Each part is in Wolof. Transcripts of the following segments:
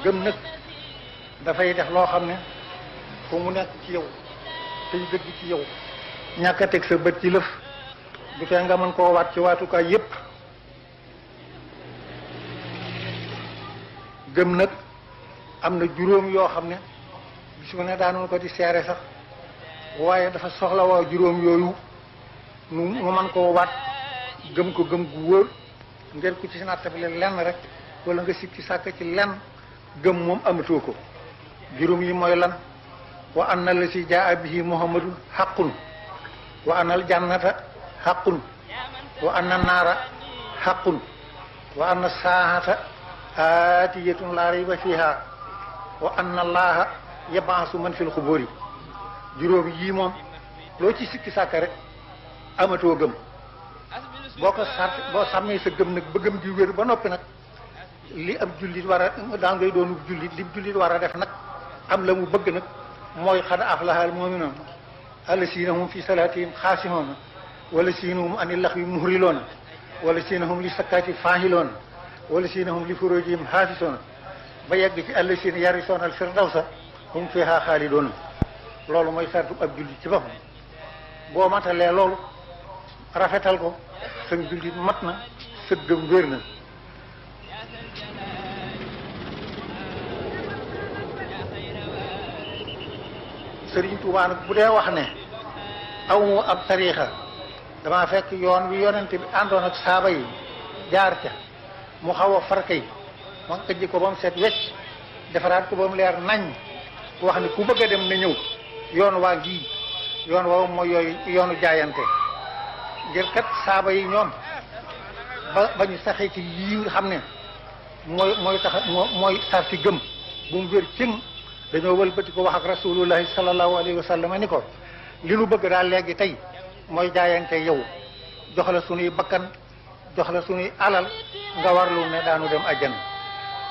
gëm nag dafay def loo xam ne fu mu nekk ci yow tey dëgg ci yow ñàkk a teg sa bët ci lëf du tee nga mën koo waat ci waatukaay yépp. gëm nag am na juróom yoo xam ne bisu ne daanoon ko di seere sax waaye dafa soxla waa juróom yooyu mu mën koo waat gëm ko gëm gu wóor ngeen ku ci nattabile lenn rek wala nga sikki sàkk ci lenn gëm moom amatoo ko. juróom yi mooy lan? wa anna la si jaa bihi muhammadun xaqun wa anna al jannata xaqun wa anna naara xaqun wa anna saahata aatiyatun laa rayba fiha wa anna allaha yabaasu man fil xubóori. juróom yii moom loo ci sikki sàkk rek amatoo gëm. boo sàmmee sa gëm nag ba gëm di wér ba noppi nag li ab jullit war a daan ngay doonu jullit li jullit war a def nag am la mu bëgg nag mooy xad aflahal mu'minuun allasiina hum fi salaatihim xaasi'uun wallasiina hum ani laxwi muhriloon wallasiina hum li sakkaati faahiloon wallasiina hum li furuujihim haafisoon ba yegg ci allasiina yarisoona al firdawsa hum fiihaa xaalidoon. loolu mooy sartu ab jullit ci boppam. boo matalee loolu rafetal ko sa jullit mat na sa gëm wér na. Sëriñ Tuubaa nag bu dee wax ne aw ab tariixa damaa fekk yoon wi yonente bi àndoon ak saaba yi jaar ca mu xaw a farkay ma këjji ko ba mu set wecc defaraat ko ba mu leer nañ wax ne ku bëgg a dem na ñëw yoon waa ngi yoon woowu mooy yooyu yoonu jaayante. ngir kat saaba yi ñoom ba ñu saxee ci yii nga xam ne mooy sarti gëm bu mu wér cëng dañoo wëlbati ko wax ak rasulullahi sallallahu alayhi wa sallam ni ko li nu bëgg daal léegi tey mooy jaayante yow jox la sunuy bakkan jox la sunuy alal nga warlu ne daanu dem àjjana.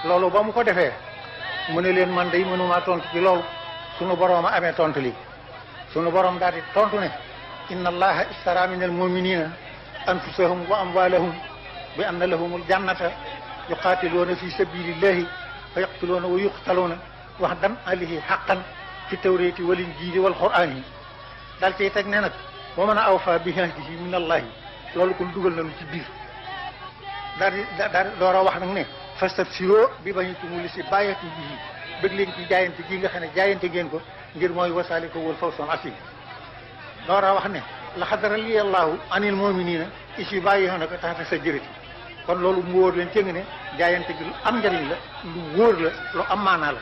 loolu ba mu ko defee mu ne leen man day mënumaa tontu ci loolu sunu boroom a amee tontu li sunu boroom daal di tontu ne inna allaha istara min almuminina anfusahum wa amwalahum bi anna lahumul jannata yuqatiluuna fi sabilillahi fa yaqtuluuna wa yuqtaluuna wa'dan alayhi haqqan fi tawrati wal injili wal qur'ani daal cay teg ne nag wa man awfa bi ahdihi min allahi loolu kon dugal nañu ci biir daal di door a wax nag ne fastabsiroo bi bañitumu li si bàyyati bii bëgg leen ci jaayante gi nga xam ne jaayante ngeen ko ngir mooy wasaalika wal fawzul asiim. door a wax ne laqad radiyallahu anil mu'minina is yubayyi'unaka tahta sajrati kon loolu mu wóor leen cëng ne jaayante gi lu am njariñ la lu wóor la lu am maanaa la.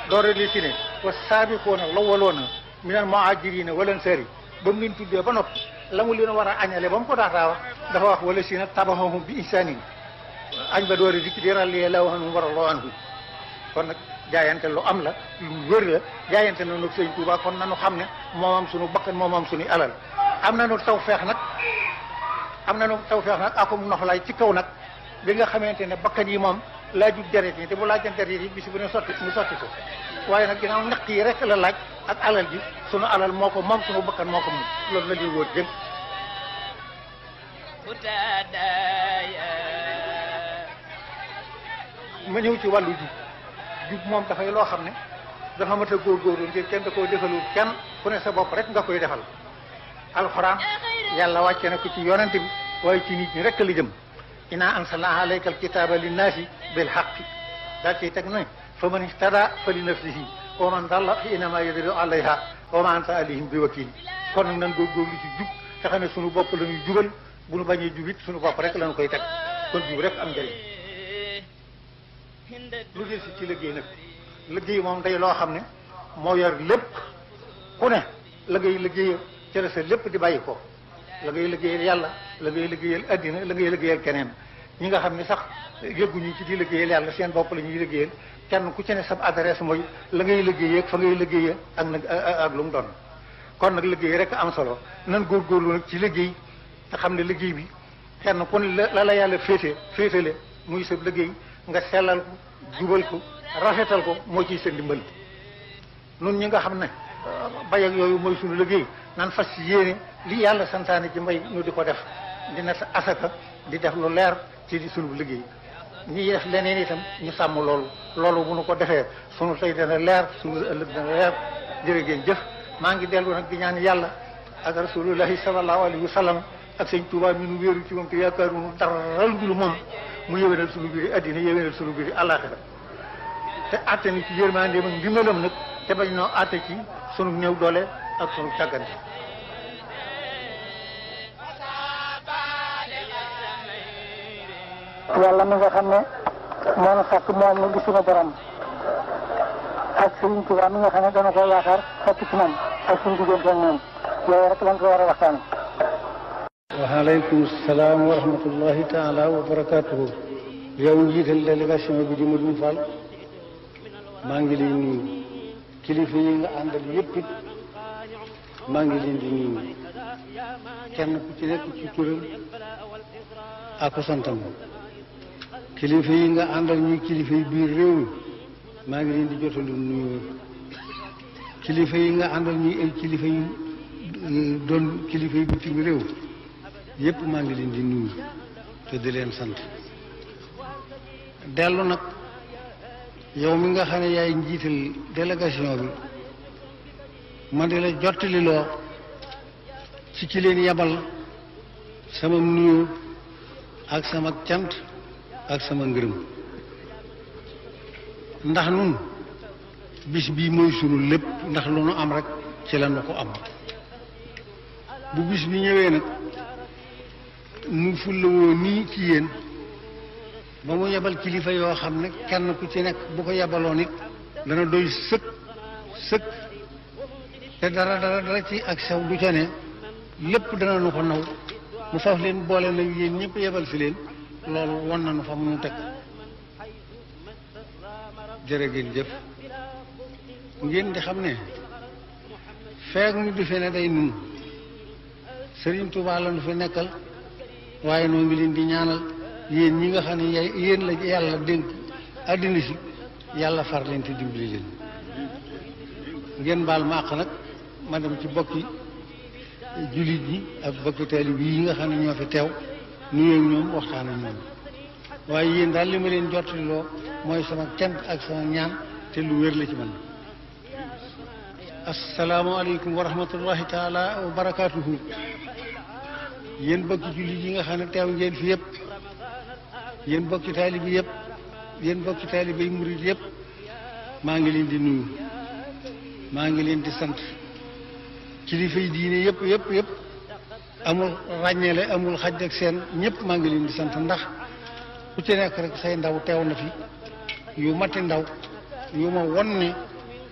door a ci ne wa saabiquuna lawwaluuna minal muhaajiriina wal ansaari ba mu leen tuddee ba noppi la mu leen war a añale ba mu ko daataa wax dafa wax wala si na taba'uuhum bi ihsaanin añ ba door a dikk di radiyallahu anhum wa radu anhu. kon nag jaayante lu am la lu wér la jaayante na nag Sëñ Tuubaa kon nanu xam ne moom am sunu bakkan moom am sunu alal. am nañu tawfeex nag akum noflaay ci kaw nag bi nga xamante ne bakkan yi moom laaju deret yi te bu laajan deret yi bis bu ne sotti mu sotti ko waaye nag ginnaaw naq yi rek la laaj ak alal ji sunu alal moo ko moom sunu bakkan moo ko moom loolu la ñuy wóor jëm. ma ñëw ci wàllu jub moom dafay loo xam ne dafa mat a góorgóorlu ngir kenn da koo defalul kenn ku ne sa bopp rek nga koy defal. alxuraan yàlla wàcce na ko ci yonent bi waaye ci nit ñi rek la jëm. inna anzalna alayka alkitaba linnaasi bil haqqi daal ciy teg ne fa man ihtada fa li nafsihi wa man dalla fa innama yadillu alayha wa ma anta alayhim bi wakil. kon nag nan góorgóorlu ci jub te xam ne sunu bopp la ñuy jubal bu nu bañee jub it sunu bopp rek la ñu koy teg kon jub rek am njëriñ. lu del si ci liggéey nag liggéey moom day loo xam ne moo yor lépp ku ne la ngay liggéey ci la sa lépp di bàyyi ko la ngay liggéeyal yàlla la ngay liggéeyal addina la ngay liggéeyal keneen. ñi nga xam ne sax yëgguñu ci di liggéeyal yàlla seen bopp la ñuy liggéeyal kenn ku ci ne sab adresse mooy la ngay liggéeyee ak fa ngay liggéeyee ak nag ak lu mu doon. kon nag liggéey rek am solo nan góorgóorlu nag ci liggéey te xam ne liggéey bi kenn ku ne la yàlla féetale muy sa liggéey nga sellal ko jubal ko rafetal ko moo ciy sa ndimbal. nun ñi nga xam ne bay ak yooyu mooy suñu liggéey nan fas yéene li yàlla santaane ci mbay ñu di ko def dina sa asaka di def lu leer ci suñu liggéey ñi def leneen itam ñu sàmm loolu bu nu ko defee sunu tey dana leer sunu ëllëg dana leer. jërë ngeen jëf maa ngi dellu nag di ñaan yàlla ak rasulullahi sallallahu alayhi wa sallam ak sëñ Tuubaa mi nu wéeru ci moom te yaakaaruñu dara lu dul moom mu yéwénal sunu biir addina yéwénal sunu biir àllaaxira te àtte ni ci yërmandeem ak ndimbalam nag te bañ noo àtte ci sunu néew doole ak sunu càggante. yàlla mi nga xam ne moo nu sàkk moom nu di sunu borom ak Sëriñ Tuubaa mi nga xam ne dana ko yaakaar fekk ci moom ak suñu diggante ak moom loolu rek lañ ko war a waxtaan. waaleykum salaam wa rahmatullahi taala wa barakaatuhu. yow njiital délégation bi di Modou Fall maa ngi leen nuyu kilifa yi nga àndal yëpp it maa ngi leen di nuyu kenn ku ci nekk ci turam ak santam. kilifa yi nga àndal ñuy kilifa yi biir réew mi maa ngi leen di jotalu nuyu kilifa yi nga àndal ñuy ay kilifa yu doon kilifa yi bitim réew yépp maa ngi leen di nuyu te di leen sant. dellu nag yow mi nga xam ne yaay njiital délégation bi ma di la jottali loo ci ki leen yabal sama nuyu ak sama cant ak sama ngërëm ndax nun bis bii mooy sunu lépp ndax lu nu am rek ci la nu ko am bu bis bi ñëwee nag nu fullawoo nii ci yéen ba mu yebal kilifa yoo xam ne kenn ku ci nekk bu ko yebaloon it dana doy sëkk sëkk te dara ci ak sew du ca ne lépp dana nu ko naw mu faf leen boole nag yéen ñëpp yebal si leen loolu won nañu fa mu nu teg jërë ngeen jëf ngeen di xam ne feeg ñu di fe ne day nun Sëriñ Tuubaa la nu fi nekkal waaye noo ngi leen di ñaanal yéen ñi nga xam ne yéen la yàlla dénk àddina si yàlla far leen te dimbali leen ngeen baal ma àq nag ma dem ci bokki jullit yi ak bokki taalibe yi nga xam ne ñoo fi teew nuyoo ak ñoom waxtaan ak ñoom waaye yéen daal li ma leen jottaloo mooy sama cant ak sama ñaan te lu wér la ci man. asalaamaaleykum wa rahmatullahi taala wa barakaatuhu. yéen bokki jullit yi nga xam ne teew ngeen fi yëpp yéen bokki taalibe yëpp yéen bokki taalibe yi murid yëpp maa ngi leen di nuyu maa ngi leen di sant kilifa yi diine yëpp amul ràññeele amul xaj ak seen ñëpp maa ngi leen di sant ndax ku ci nekk rek say ndaw teew na fi yu mati ndaw yu ma won ne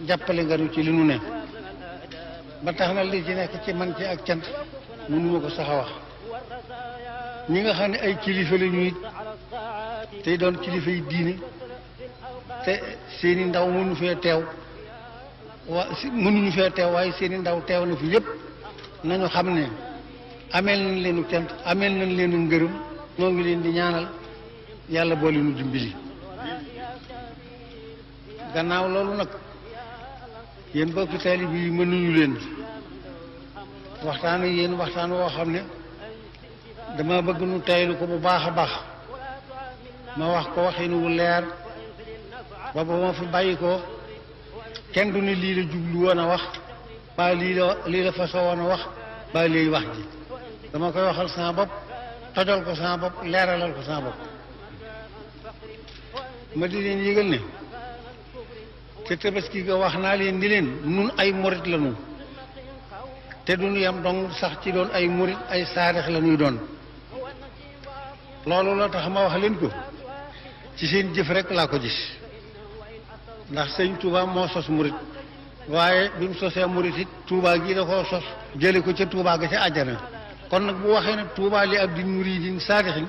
jàppale nga nu ci li nu ne ba tax na li ci nekk ci man ci ak cant mënuma ko sax a wax ñi nga xam ne ay kilifa la ñuy tey doon kilifa yi diine te seeni ndaw mënuñu fee teew waaye seeni ndaw teew na fi yëpp nañu xam ne ameel nañ leenu cant ameel nañ leenu ngërëm ñoo ngi leen di ñaanal yàlla boole nu dimbali gannaaw loolu nag yéen bokki taalibe yi mënuñu leen waxtaan ak yéen waxtaan woo xam ne dama bëgg nu taylu ko bu baax a baax ma wax ko waxin wu leer ba ba ma fi bàyyi ko kenn du ne lii la jublu woon a wax ba lii la fasoo woon a wax ba lii wax ji dama koy waxal sama bopp tojal ko sama bopp leeralal ko sama bopp ma di leen yëgal ne te tabaski ga wax naa leen ni leen nun ay murit la ñu te duñu yam dong sax ci doon ay murit ay saarix la ñuy doon loolu la tax ma wax leen ko ci seen jëf rek laa ko gis ndax sëñ Touba moo sos murit waaye bi mu sosee murit it Touba gi da koo sos jële ko ca Touba ga ca àjjana kon nag bu waxee nag Touba li ab di muridin saadixin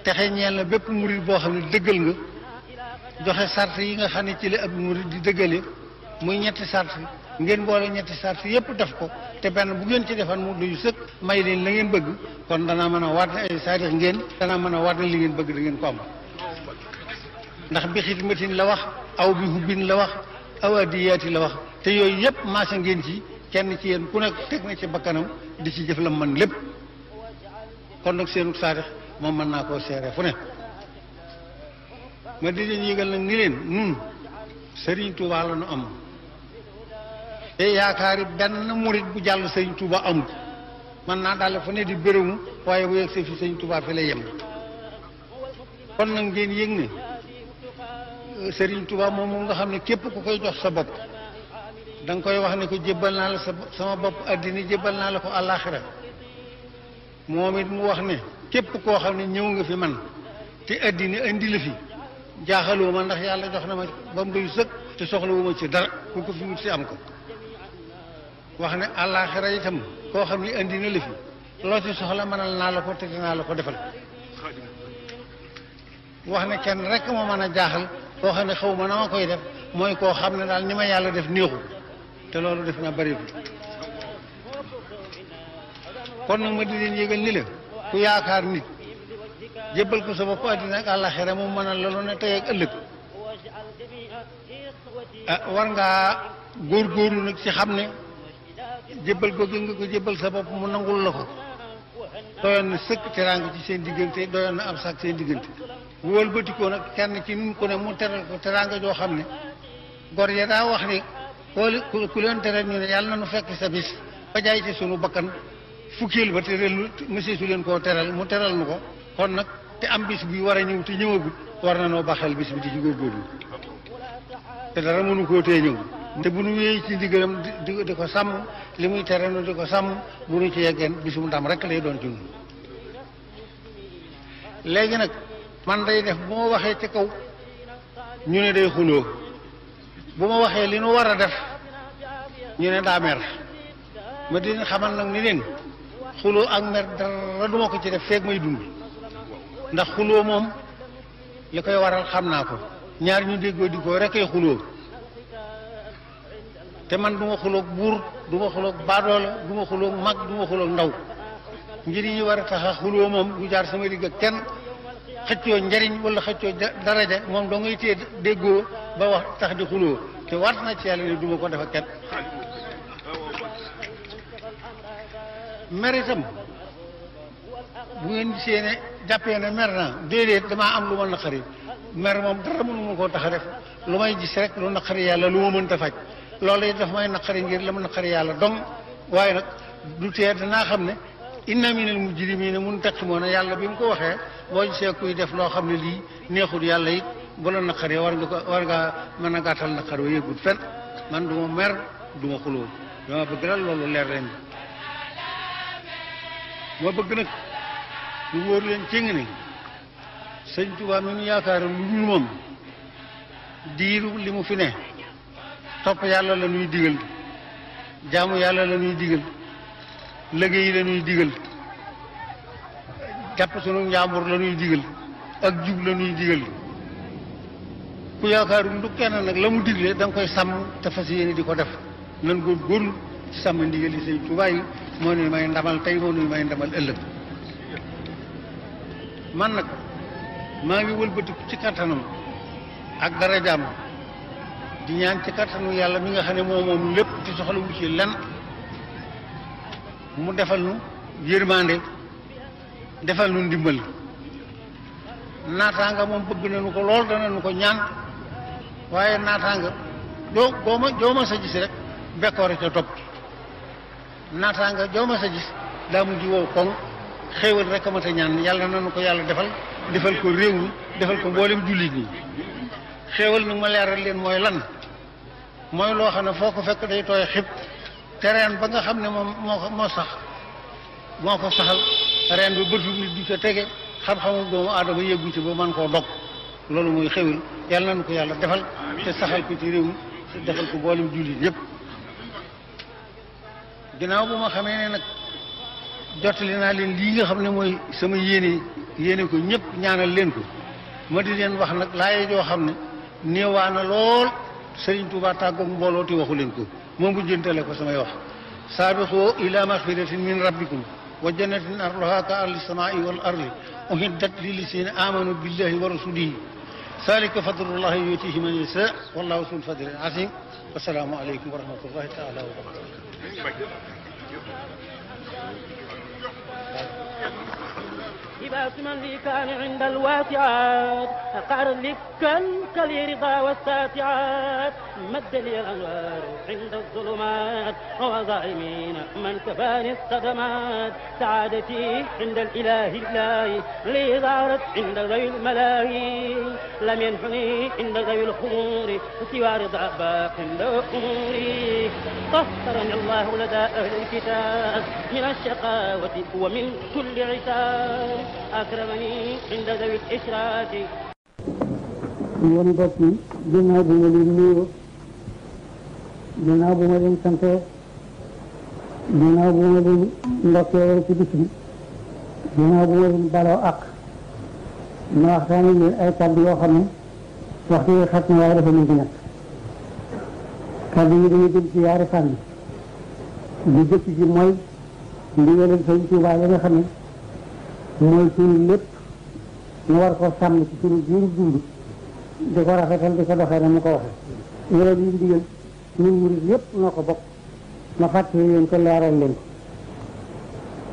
texe ñeel na bépp murit boo xam ne dëggal nga joxe sart yi nga xam ne ci la ab murit di dëggale muy ñetti sart ngeen boole ñetti sart yépp def ko te benn bu ngeen ci defan mu doyu sëkk may leen la ngeen bëgg kon danaa mën a waat ne ay saadix ngeen danaa mën a waat ne li ngeen bëgg da ngeen ko am ndax bi xidmatin la wax aw bi hubbin la wax aw adiyaati la wax te yooyu yépp maasa ngeen ci kenn ci yéen ku nekk teg na ci bakkanam di ci jëf la man lépp kon nag seenu saadix moom mën naa koo seere fu ne ma di leen yëgal nag ni leen nun Serigne Touba la nu am te yaakaari benn murit bu jàll Serigne Touba amul man naa daal fa ne di bërëmu waaye bu yegg see fi Serigne Touba fi lay yem kon nag ngeen yëg ne Serigne Touba moom nga xam ne képp ku koy jox sa bopp da nga koy wax ne ko jébbal naa la sama bopp addina jébbal naa la ko àllaaxira moom it mu wax ne képp koo xam ne ñëw nga fi man te addina indi la fi jaaxaloo ma ndax yàlla jox na ma ba mu doy sëkk te soxlawu ma ci dara ku ko fi wut si am ko wax ne àllaaxira itam koo xam ne indi na la fi loo ci soxla mënal naa la ko te dinaa la ko defal wax ne kenn rek moo mën a jaaxal koo xam ne xaw ma na ma koy def mooy koo xam ne daal ni ma yàlla def néexu te loolu def na bëri kon nag ma di leen yëgal ni la ku yaakaar nit jébbal ko sa bopp àddina ak àllaxira mu mënal la lu ne tey ak ëllëg war ngaa góorgóorlu nag ci xam ne jébbal ko gi nga ko jébbal sa bopp mu nangul la ko doyoon na sëkk teraanga ci seen diggante doyoon na ab sax seen diggante bu wëlbatikoo nag kenn ci nun ko ne mu teral ko teraanga joo xam ne gor ya daa wax ne ku leen teral ñu ne yàlla na nu fekk sa bis ba jaay ci sunu bakkan fukkeel ba te relu monsieur su leen koo teral mu teral nu ko kon nag te am bis bi war a ñëw te ñëwagut war na noo baxel bis bi di ci góorgóorlu te dara mënu koo tee ñëw te bu nu wéyee ci ndigalam di ko sàmm li muy tere nu di ko sàmm bu nu ci yeggeen bisum ndam rek lay doon ci ñun léegi nag man day def bu ma waxee ci kaw ñu ne day xuloo bu ma waxee li nu war a def ñu ne daa mer ma di xamal nag ni leen xuloo ak mer dara duma ko ci def feeg may dund ndax xuloo moom li koy waral xam naa ko ñaar ñu déggoo di ko rek ay xuloo te man du ma xuloog buur du ma xuloog baadoola du ma xuloog mag du ma xuloog ndaw njëriñ yi war a tax a xuloo moom du jaar sama digg ak kenn xëccoo njariñ wala xëccoo daraja moom doo ngay téye déggoo ba wax tax di xuloo te waat na ci yàlla ne du ma ko def ak kenn mer itam bu ngeen gisee ne jàppee ne mer naa déedéet damaa am lu ma naqari mer moom dara mënu ma koo tax a def lu may gis rek lu naqari yàlla lu ma mënta faj loolu it daf may naqari ngir la ma naqari yàlla dong waaye nag du tee danaa xam ne inna minal mujrimiina muntaqimoona yàlla bi mu ko waxee boo gisee kuy def loo xam ne lii neexul yàlla it bu la naqaree war ngaa mën a gàttal naqar wa yëgut fen man du ma mer du ma xuloo dama bëgg daal loolu leer leen ma bëgg nag lu wóor leen cëng ne sëñ Tuubaa mi nu yaakaar lu dul moom diiru li mu fi ne topp yàlla la ñuy digal jaamu yàlla la ñuy digal liggéey la ñuy digal jàpp sunu njàmbur la ñuy digal ak jub la ñuy digal ku yaakaaru du kenn nag la mu digle da nga koy sàmm te fas yéene di ko def nan góorgóorlu ci sàmm ndigal yi sëñ Tuubaa yi moo nuy may ndamal tey moo nuy may ndamal ëllëg man nag maa ngi wëlbatiku ci kattanam ak dara jàmm di ñaan ci kattanu yàlla mi nga xam ne moom lépp ci soxla wu ci lenn mu defal nu yërmande defal nu ndimbal naataanga moom bëgg nañu ko lool danañu ko ñaan waaye naataanga joo ma sa gis rek bekkoore ca topp naataanga joo ma sa gis daa mujj wow koŋ xéewal rek a mat a ñaan yàlla nañu ko yàlla defal ko réew mi defal ko mboolem jullit ñi xéewal nag ma leeral leen mooy lan mooy loo xam ne foo ko fekk day tooy xib te reen ba nga xam ne moom moo ko saxal reen ba bëtu nit du ca tege xam-xamu doomu aadama yëggu ci ba man koo dog loolu mooy xéwal yàlla nañu ko yàlla defal te saxal ko ci réew mi te defal ko mboolem jullit ñëpp ginnaaw bu ma xamee ne nag jottali naa leen lii nga xam ne mooy sama yéene ko ñëpp ñaanal leen ko ma di leen wax nag laaye joo xam ne néewaana lool Sëriñ Tuubaa tàggoog mbooloo te waxu leen ko moom bu jëntale ko samay wax saabiqoo ila maxfiratin min rabbikum wa jannatin arduha ka ardi samaa'i wal ardi uhiddat lillazina amanu billahi wa rasulihi zalika fadlullahi yutihi man yasha wallahu zul fadlil azim wasalaamu aleykum wa rahmatullahi taala wa barakatuh لباس من لي كان عند الواسعات قار لي كالكلي رضا والساتعات مد لي الأنوار عند الظلمات وظالمين من كفاني الصدمات سعادتي عند الإله الله لي ظهرت عند ذوي الملاهي لم ينحني عند ذوي الخمور سوى رضا باق عند أموري طهرني الله لدى أهل الكتاب من الشقاوة ومن كل عتاب أكرمني عند ذوي الإشراك yéen mbokk yi ginnaaw bu ma leen nuyoo ginnaaw bu ma leen sante ginnaaw bu ma leen ndokkee ci bis bi ginnaaw bu ma leen baloo ak ma waxtaane yéen ay kàddu yoo xam ne waxtu yi xat na waaye dafa mën di ñàkk kàddu yi dañuy jëm ci yaari fànn bu jëkk ji mooy ndigalal Sëñ Tuubaa yi nga xam ne mooy suñu lépp ñu war ko sàmm ci suñu jiiru dund di ko rafetal di ko doxee na mu ko waxee yore yi ndigal ñun murid yëpp noo ko bokk ma fàttali leen ko leeral leen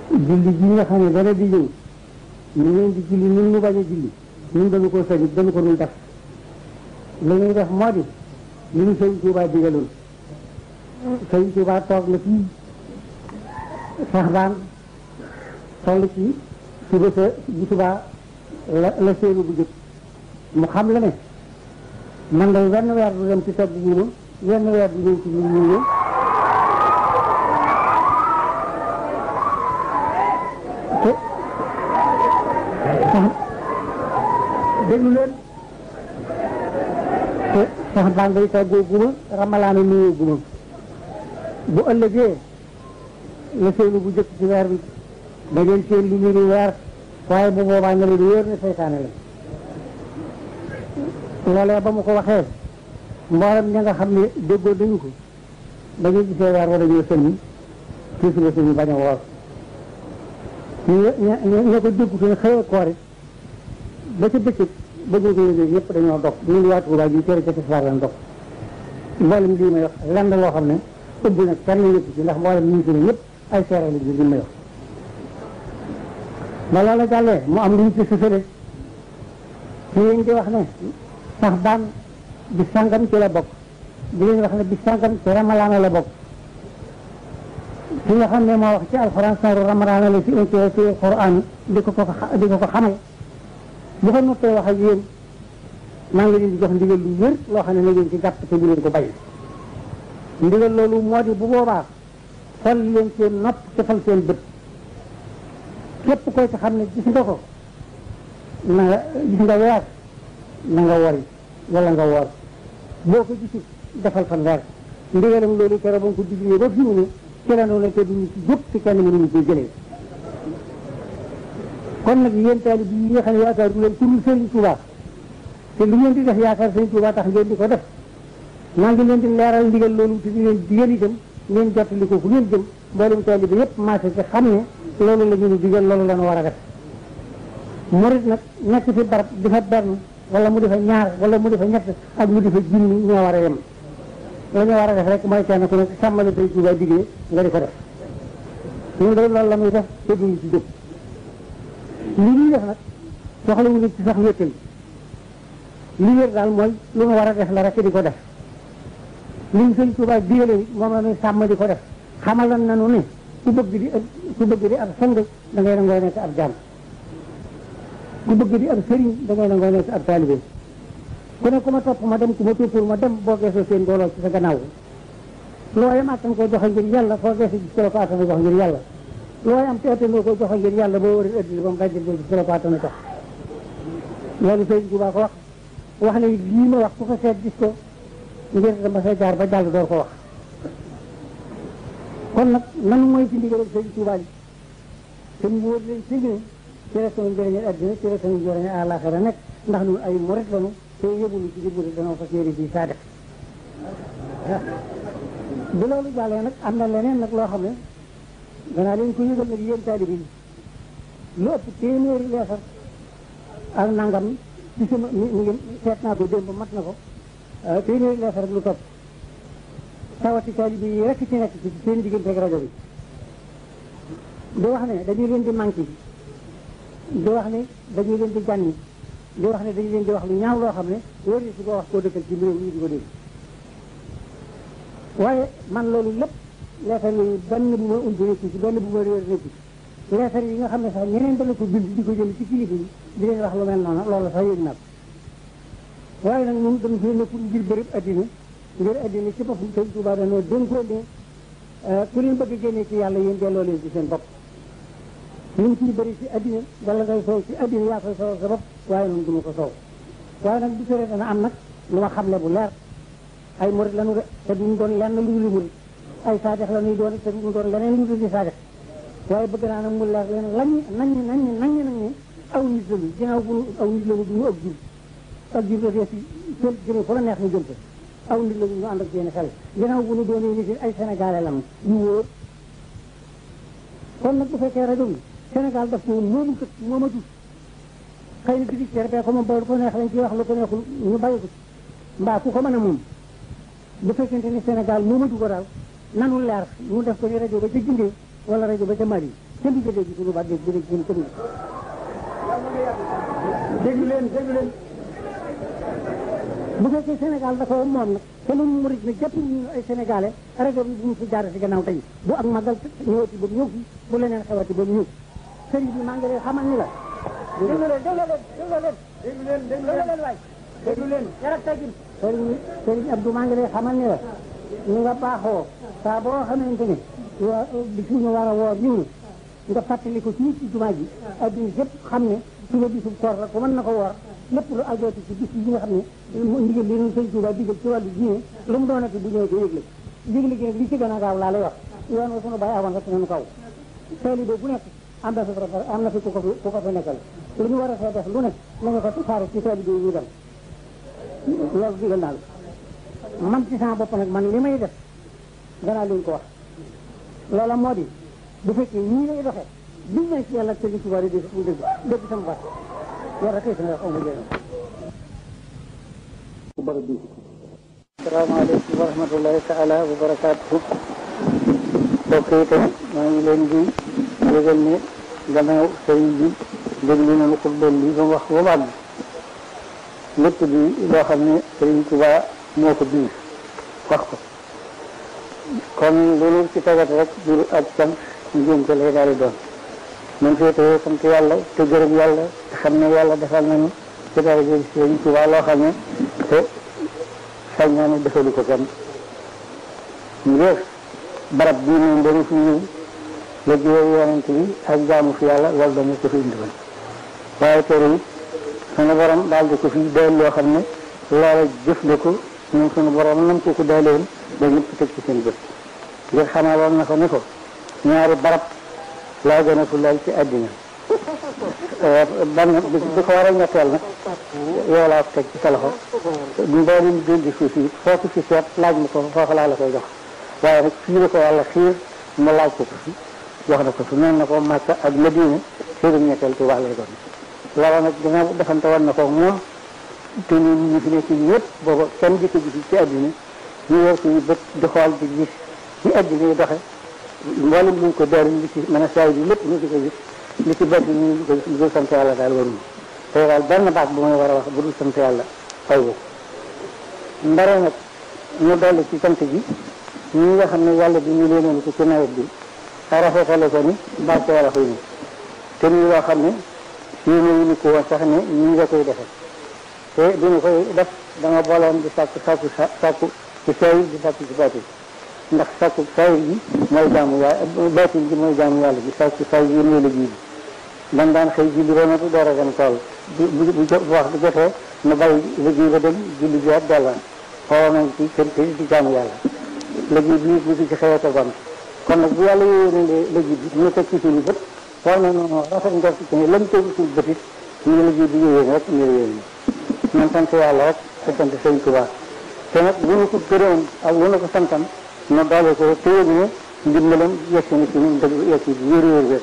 ko julli ji nga xam ne dana di ñëw ñu leen di julli ñun ñu bañ a julli ñun dañu ko sañit dañu ko dul def li ñuy def moo di li ñu Sëñ Tuubaa digaloon Sëñ Tuubaa toog na fii sax baan toll ci suba sa bu subaa la séenu bu jëkk mu xam la ne man day wenn weer du dem ci togg guuma wenn weer du ñëw ci ñu ñëw te sax déglu leen te sax baan day toggoo guma ramalaana nuyoo guma bu ëllëgee la seenu bu jëkk ci weer bi da ngeen seen lu niru weer waaye bu boobaa nga leen wóor ne seytaane la loolee ba mu ko waxee mboolem ña nga xam ne déggoo dañu ko ba ñu gisee weer wala ñoo sënni ci suba suñu bañ a woor ña ko déggutoon xëyee koor it ba ca bëccëg ba ñu ko yëgee ñëpp dañoo dog ñu ngi waatu baa ji tere ca tisbaar lan dog mboolem lii may wax lenn loo xam ne ëbb nag kenn yëpp ci ndax mboolem ñu fi ne ñëpp ay seere la li may wax ba loola jàllee mu am lu ñu ci sësale ci yéen di wax ne sax baan bi sàngam ci la bokk di leen wax ne bi sàngam ci ramalaana la bokk ki nga xam ne moo wax ci alxuraan saaru ramalaana la ci intérêt ci alxuraan di ko ko xamal bu ko noppee wax ak yéen maa ngi leen di jox ndigal lu wér loo xam ne na ngeen ci jàpp te bu leen ko bàyyi ndigal loolu moo di bu boobaa fal leen seen nopp te fal seen bët képp koy ci xam ne gis nga ko na nga gis nga weer na nga wori wala nga woor boo ko gisul defal fan weer ndigalam loolu keroog ba nga ko diglee ba fi mu ne ci la noonu te duñu ci jóg ci kenn mënuñu koy jëlee kon nag yéen taalib yi nga xam ne yaakaar du leen turul Sëriñ Tuubaa te lu ngeen di def yaakaar Sëriñ Tuubaa tax ngeen di ko def maa ngi leen di leeral ndigal loolu te di leen digal itam ngeen jottali ko fu ngeen jëm mboolem taalib bi yëpp marché ci xam ne loolu la ñu digal loolu la ñu war a def murit nag nekk fi barab di fa benn wala mu di fa ñaar wala mu di fa ñett ak mu di fa junni ñoo war a yem la ñu war a def rek mooy kenn ku nekk sàmmali Sëriñ Tuubaa diggee nga di ko def ñun de loolu la muy def te duñu ci jóg li ñuy def nag soxla wu nit ci sax wéttal li wér daal mooy lu mu war a def la rek di ko def li ñu Sëriñ Tuubaa digale moom la ñuy sàmm di ko def xamal lan nanu ne ku bëgg di ab sang da ngay nangoo nekk ab jaam ku bëgg di ab sëriñ da ngay nangoo nekk ab taalibe ku ne ku ma topp ma dem ku ma toppul ma dem boo geesoo seen mbooloo ci sa gannaaw looy am attan ko joxe ngir yàlla foo geesu gis ko attan jox ngir yàlla looy am te attanoo ko joxe ngir yàlla boo war a ëddil ba mu dajjil boo gis ko attan jox loolu Sëriñ Tuubaa ko wax ne lii ma wax ku ko seet gis ko ngir dama say jaar ba jàll door ko wax kon nag nanu mooy ci ndigal Sëriñ Tuubaa yi te mu wóor leen si ne ci la sama njëriñu àddina ci la sama njëriñu àllaaxira nekk ndax ñun ay murit lañu te yëgunu ci biir murit danoo fas yéene ji saa def bu loolu jàllee nag am na leneen nag loo xam ne danaa leen ko yëgal nag yéen taalibe yi lu ëpp téeméeri leesar ak nangam ci sama mi ngi seet naa ko démb mat na ko téeméeri leesar ak lu topp tawati taalibe yi rek ci nekk ci seen diggante ak rajo bi di wax ne dañu leen di manqué di wax ne dañu leen di jànni di wax ne dañu leen di wax lu ñaaw loo xam ne wóor si ko wax koo dëkkal ci réew yi di ko dégg waaye man loolu lépp leetar yi benn bu ma umbi nekku ci benn bu ma réer nekku ci leetar yi nga xam ne sax ñeneen dana ko bind di ko jël ci kilifa yi di leen wax lu mel noonu loolu sax yëg naa ko waaye nag ñun dañu fee nekkul ngir bërëb addina ngir addina ci boppam Sëñ Tuubaa dañoo dénkoo ne ku leen bëgg a génnee ci yàlla yéen delloo leen ci seen bopp ñu ngi ciy bëri ci addina wala ngay soow ci addina yaa koy soow sa bopp waaye noonu du ma ko soow waaye nag bu sore dana am nag lu ma xamle bu leer ay murit lañu de te duñ doon lenn lu dul murit ay saadex la ñuy doon te duñ doon leneen lu dul di saadex waaye bëgg naa nag mu leer leen nañ ne aw nit lañu ginnaaw bu aw nit lañu duñu ak jur la dee si jëme fa la neex ñu jëm aw nit lañu ñu ànd ak seen xel ginnaaw bu ñu doonee nit ay sénégalais lam ñu wóor kon nag bu fekkee rajo bi Sénégal daf ko moomu kët moomatu xëy na bisi cere ko moom ba lu ko neex lañ ciy wax lu ko neexul ñu bàyyi ko mbaa ku ko mën a moom bu fekkente ni Sénégal moomatu ko daal nanu leer ñu def ko ni rajo ba ca Gindee wala rajo ba ca Mali ca di jëlee ji suñu baat dégg dégg suñu commune déglu leen bu fekkee Sénégal dafa moom nag te nun murit na jàpp ñu ay sénégalais rajo bi bu mu fi jaar si gannaaw tey bu ak magal ñëwati ba ñëw fi bu leneen xewati ba ñëw sëriñ bi maa ngi lay xamal ni la déglu leen waay déglu leen yarak tagin sëriñ Abdou maa ngi lay xamal ni la ñu nga baaxoo saa boo xamante ne bi suñu war a woor ñëw na nga fàttali ko fii ci jumaa ji adduna yëpp xam ne suba bisub koor la ko mën na ko woor lépp lu ajooti ci bis yi nga xam ne mu ndigal li ñu Sëñ Tuubaa digal ci wàllu diine lu mu doonati bu ñëwee ko yëgle yëgle gi nag li ci gën a gaaw laa lay wax yoon wa sunu bàyyi awoon rek nañu kaw taalibe bu nekk am na fi ku ko fi nekkal lu ñu war a fee def lu nekk nañu ko tasaare ci taalibe yi ñu dem loolu digal naa la man ci sama bopp nag man li may def danaa leen ko wax loola moo di bu fekkee ñii lay doxee biñ nañ ci yàlla ak Sëñ Tuubaa di dégg sama baat loolu rek nga xaw ma jëriñ. asalaamaaleykum wa rahmatullahi taala wa barakaatuhu. mbokk yi tamit maa ngi leen di yëgal ne gannaaw sëriñ bi déglu nañu xutba li ba mu wax ba mu àgg lépp di loo xam ne Sëriñ Tuubaa moo ko bind wax ko kon loolu ci tegat rek jur ak cant njënte lay daal di doon. man féetewoo sant yàlla te gërëm yàlla te xam ne yàlla defal nañu ci dara jël Sëriñ Tuubaa loo xam ne te sañ naa ne defalu ko kenn ngir barab bii moom dañu fi ñëw liggéey yonent bi ak jaamu fi yàlla loolu dañu ko fi indi woon waaye tere it sunu borom daal di ko fi dool loo xam ne loola jëf la ko ñun sunu borom nam ko doolewoon ba ñëpp teg ci seen bët ngir xamaloon na ko ni ko ñaari barab laa gën a fulal ci àddina ban bi ko war a ñetteel nag yow laa ko teg ci sa loxo mboolem jël di suuf yi foo ko ci seet laaj ma ko foofu laa la koy jox waaye nag fii la ko yàlla xiir mu laaj ko fi jox na ko fi noonu na ko Makka ak Madina séerum ñetteel Tuubaa lay doon loolu nag dina defante woon na ko moom te ñun ñu fi nekk ñëpp booba kenn di ko gis ci àddina ñu yor suñu bët di xool di gis ci àddina yi doxe mboolem luñ ko door li ci mën a saay bi lépp ñu di ko gis li ci bët ñu di ko gis lu dul sant yàlla daal waruñu te daal benn baat bu may war a wax bu dul sant yàlla fay ko ndare nag ñu dolli ci sant gi ñi nga xam ne yàlla bi ñu leen ko ci nawet bi rafetale ko ni barke wala xëy ni te ñu loo xam ne yéen a ñu ko woon sax ne ñii nga koy defe te duñu koy def danga booloon di sàkku ci saay di sàkku ci baatin ndax sàkku saay bi mooy jaamu yàlla baatin bi mooy jaamu yàlla bi sàkku saay bi yéen la ji dan daan xëy julli ba noppi door a dem tool bu wax bu jotee na bàyyi liggéey ba dem julli jiwaat dellaan xooloo nañ ci kër kër di jaamu yàlla liggéey bi bu ci xëyee ko gont kon nag bu yàlla yónnee liggéey bi ñu teg ci suñu bët war na noonu rafet njort ci ne lañ tegu suñu bët it ñu liggéey bi yéwéen rek ñu yéwéen man sant yàlla rek te sant Sëñ Tuubaa te nag lu ñu ko gërëm ak lu ñu ko santam na doole ko téyegu ne ndimbalam yegsi na ci ñun dëgg yegsi bi wér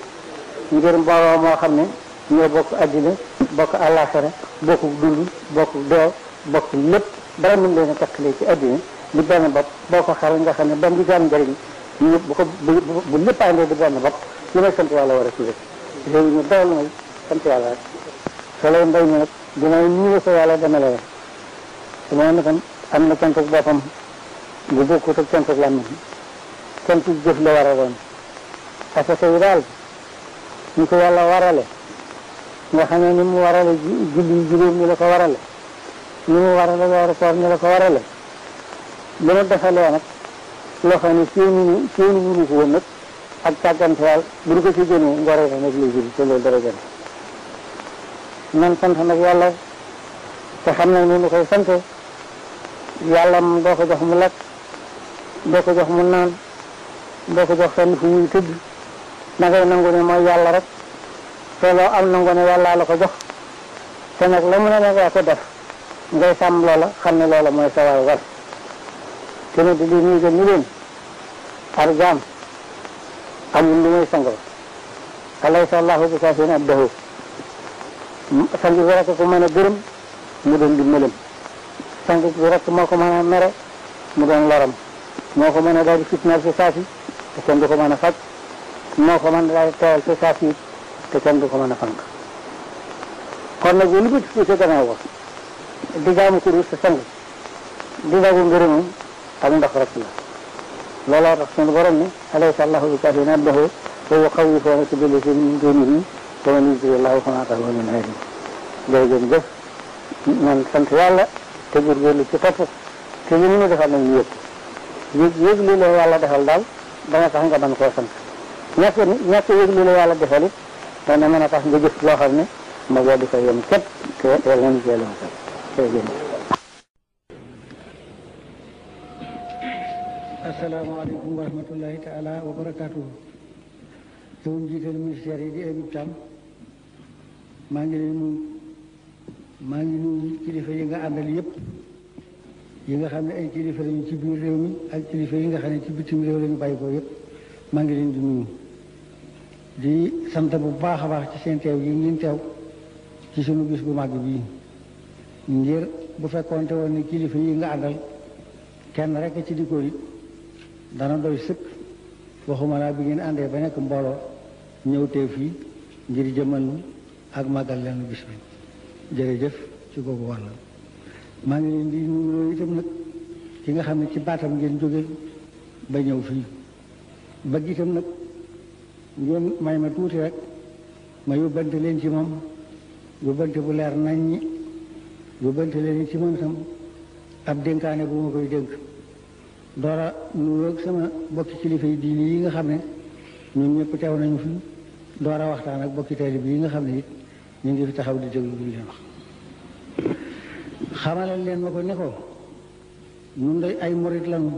ngir mbooloo moo xam ne ñoo bokk àddina bokk àllaaxira bokk dund bokk dee bokk lépp dara mën leen a takkale ci àddina di benn bopp boo ko xaral nga xam ne ban di am njëriñ ñu bu lépp àndee di benn bopp li may sant yàlla war a ci rek léegi ñu doyal may sant yàlla rek solo mbay mi nag dina ñu la ko yàlla demale su ma ne tam am na cantuk boppam bu bokkut ak cantuk làmmiñ cantuk jëf la war a doon asaka yi daal ñu ko yàlla warale nga xam ne ni mu warale julli juróom ñi la ko warale ni mu warale weeru koor ñi la ko warale li ma defalee nag loo xam ne seeni wuru ko woon nag ak càggante yàlla bu ñu ko ci génnee ngore na nag lay jël te loolu dara gën nan sant nag yàlla te xam ne ni ñu koy sante yàlla doo ko jox mu lekk doo ko jox mu naan doo ko jox fenn fu muy tëdd da ngay nangu ne mooy yàlla rek te loo am nangu ne yàlla la ko jox te nag la mu ne nag yaa ko def ngay sàmm loola xam ne loola mooy sa waay war te ne di lii gën ñu leen ar jaam amul lu muy sangoo alaysa allahu bi kaafin abdahu sang bi rek ko mën a gërëm mu doon dimbalam sang bi rek moo ko mën a mere mu doon loram moo ko mën a daal di fitnaal ci saasi te kenn du ko mën a faj moo ko mën a daal di teewal ci saasi te kenn du ko mën a fank kon nag lu bëgg ci gannaaw ko di jaamu ci sa sang di dagu ngërëmam ak ndox rek la looloo tax suñu borom ne alaysa allahu bi kaafin abdahu wa yuxawwifunaka billaziina min duunihi wa man yudlil llaahu famaa lahu min haadin jërëjëf jëf man sant yàlla te góorgóorlu ci topp te li mu defal nag ñu yëg li la yàlla defal daal dana tax nga mën koo sant ñàkk yëg li la yàlla defal it dana mën a tax nga jëf loo xam ne ma boo di ko yem képp te yàlla nañu ci yàlla musal jërëjëf. asalaamaaleykum wa rahmatullahi taala wa barakaatuhu. yow njiital ministère yi di Habib Thiam maa ngi nuyu kilifa yi nga àndal yëpp yi nga xam ne ay kilifa lañu ci biir réew mi ak kilifa yi nga xam ne ci bitim réew lañu bàyyi ko yëpp maa ngi leen di nuyu di sant bu baax a baax ci seen teew yi ngeen teew ci sunu bis bu màgg bii ngir bu fekkoonte woon ne kilifa yi nga àndal kenn rek ci di ko it dana doy sëkk waxuma laa bi ngeen àndee ba nekk mbooloo ñëw teew fii ngir jëmal ak màggal leen bis bi jërëjëf ci googu wàll maa ngi leen di nuyu itam nag ki nga xam ne ci baatam ngeen jóge ba ñëw fii bëgg itam nag ngeen may ma tuuti rek ma yóbbante leen ci moom yóbbante bu leer nañ ñi yóbbante leen ci moom itam ab dénkaane bu ma koy dénk doora nuyoog sama bokki kilifa yi diini yi nga xam ne ñun ñëpp teew nañu fi doora waxtaan ak bokki taalibe yi nga xam ne it ñu ngi fi taxaw di déglu lu leen wax xamalal leen ma ko ne ko ñun day ay murit lañu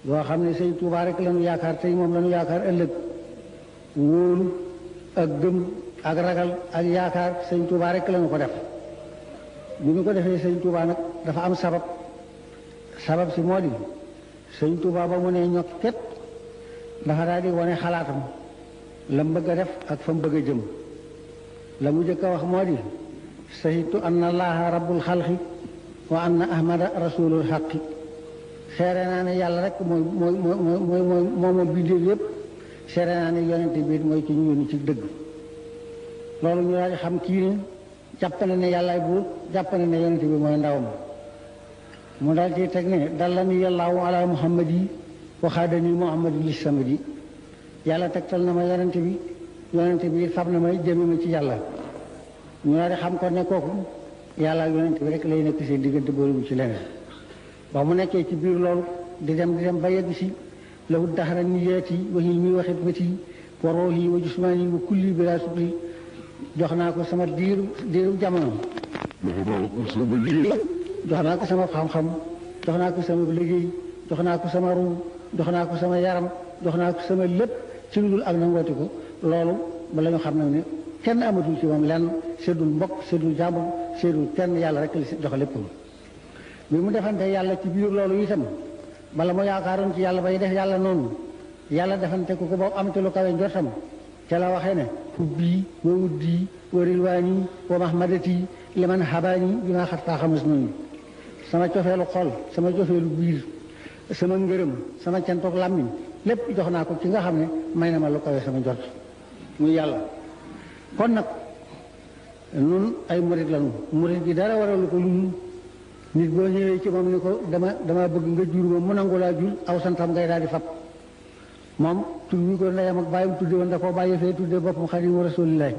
yoo xam ne Sëñ Tuubaa rek lañu yaakaar tey moom lañu yaakaar ëllëg wóolu ak gëm ak ragal ak yaakaar Sëñ Tuubaa rek lañu ko def bi ñu ko defee Sëñ Tuubaa nag dafa am sabab si moo di Sëñ Tuubaa ba mu ne ñokk ket dafa daal di wane xalaatam la mu bëgg a def ak fa mu bëgg a jëm la mu jëkk a wax moo di sahitu anna allaha rabbul xalqi wa anna ahmada rasulul xaqi seere naa ne yàlla rek mooy bindéef yëpp seere naa ne yonente bi mooy ci ñu yónni ci dëgg loolu ñu daal di xam kii ne jàpp na ne yàllaay buur jàpp na ne yonente bi mooy ndawam mu daal ci teg ne dallani yàllaahu ala muhammadi wa xaadani muhammadi li samadi yàlla tegtal na ma yonente bi fab na may jëme ma ci yàlla ñu daal di xam ko ne kooku yàlla ak yonente bi rek lay nekk seen diggante boolu ci leneen ba mu nekkee ci biir loolu di dem ba yegg si lahu daxara niyaati wa hilmi wa xidmati wa ruuhi wa jismaani wa kulli bila sukri jox naa ko sama diiru jamono jox naa ko sama xam-xam jox naa ko sama liggéey jox naa ko sama ruu jox naa ko sama yaram jox naa ko sama lépp ci lu dul ak na ngooti ko loolu ba la ñu xam ne kenn amatul ci moom lenn seddul mbokk seddul jàmbur seddul kenn yàlla rek la jox lépp bi mu defante yàlla ci biir loolu itam bala mu yaakaaroon ci yàlla bay def yàlla noonu yàlla defante ko ba am te lu kawe njortam ca la waxee ne hubbii wa wuddii wa rilwaani wa mahmadati liman habaani bi ma xat faa xamas noonu sama cofeelu xol sama cofeelu biir sama ngërëm sama cantoog làmmiñ lépp jox naa ko ci nga xam ne may na ma lu kawe sama njort muy yàlla kon nag nun ay murit lañu murit gi dara waralu ko lu nit boo ñëwee ci moom ni ko dama bëgg nga jur ma mu nangu laa jur aw santam ngay daal di fab moom tur bi ko ndeyam ak bàyyam tudde woon da koo bàyyi fee tudde boppam Xaadimu Rasuulillaahi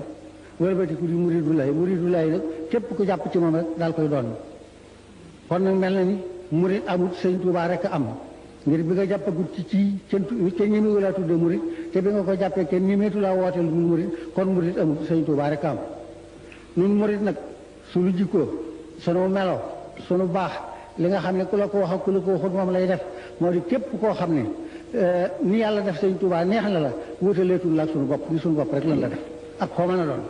wëlbatiku di muridullaahi nag képp ku jàpp ci moom rek daal koy doon kon nag mel na ni murit amut Sëñ Tuubaa rek am ngir bi nga jàppagut ci kenn ñemewu laa tudde murit te bi nga ko jàppee kenn ñemeetu laa wooteel dul murit kon murit amut Sëñ Tuubaa rek am nun murit nag suñu jikkoo sunu melo sunu baax li nga xam ne ku la ko wax ak ku la ko waxut moom lay def moo di képp koo xam ne ni yàlla def Sëñ Tuubaa neex na la wutaleetul la ak sunu bopp ni sunu bopp rek lan la def ak koo mën a doon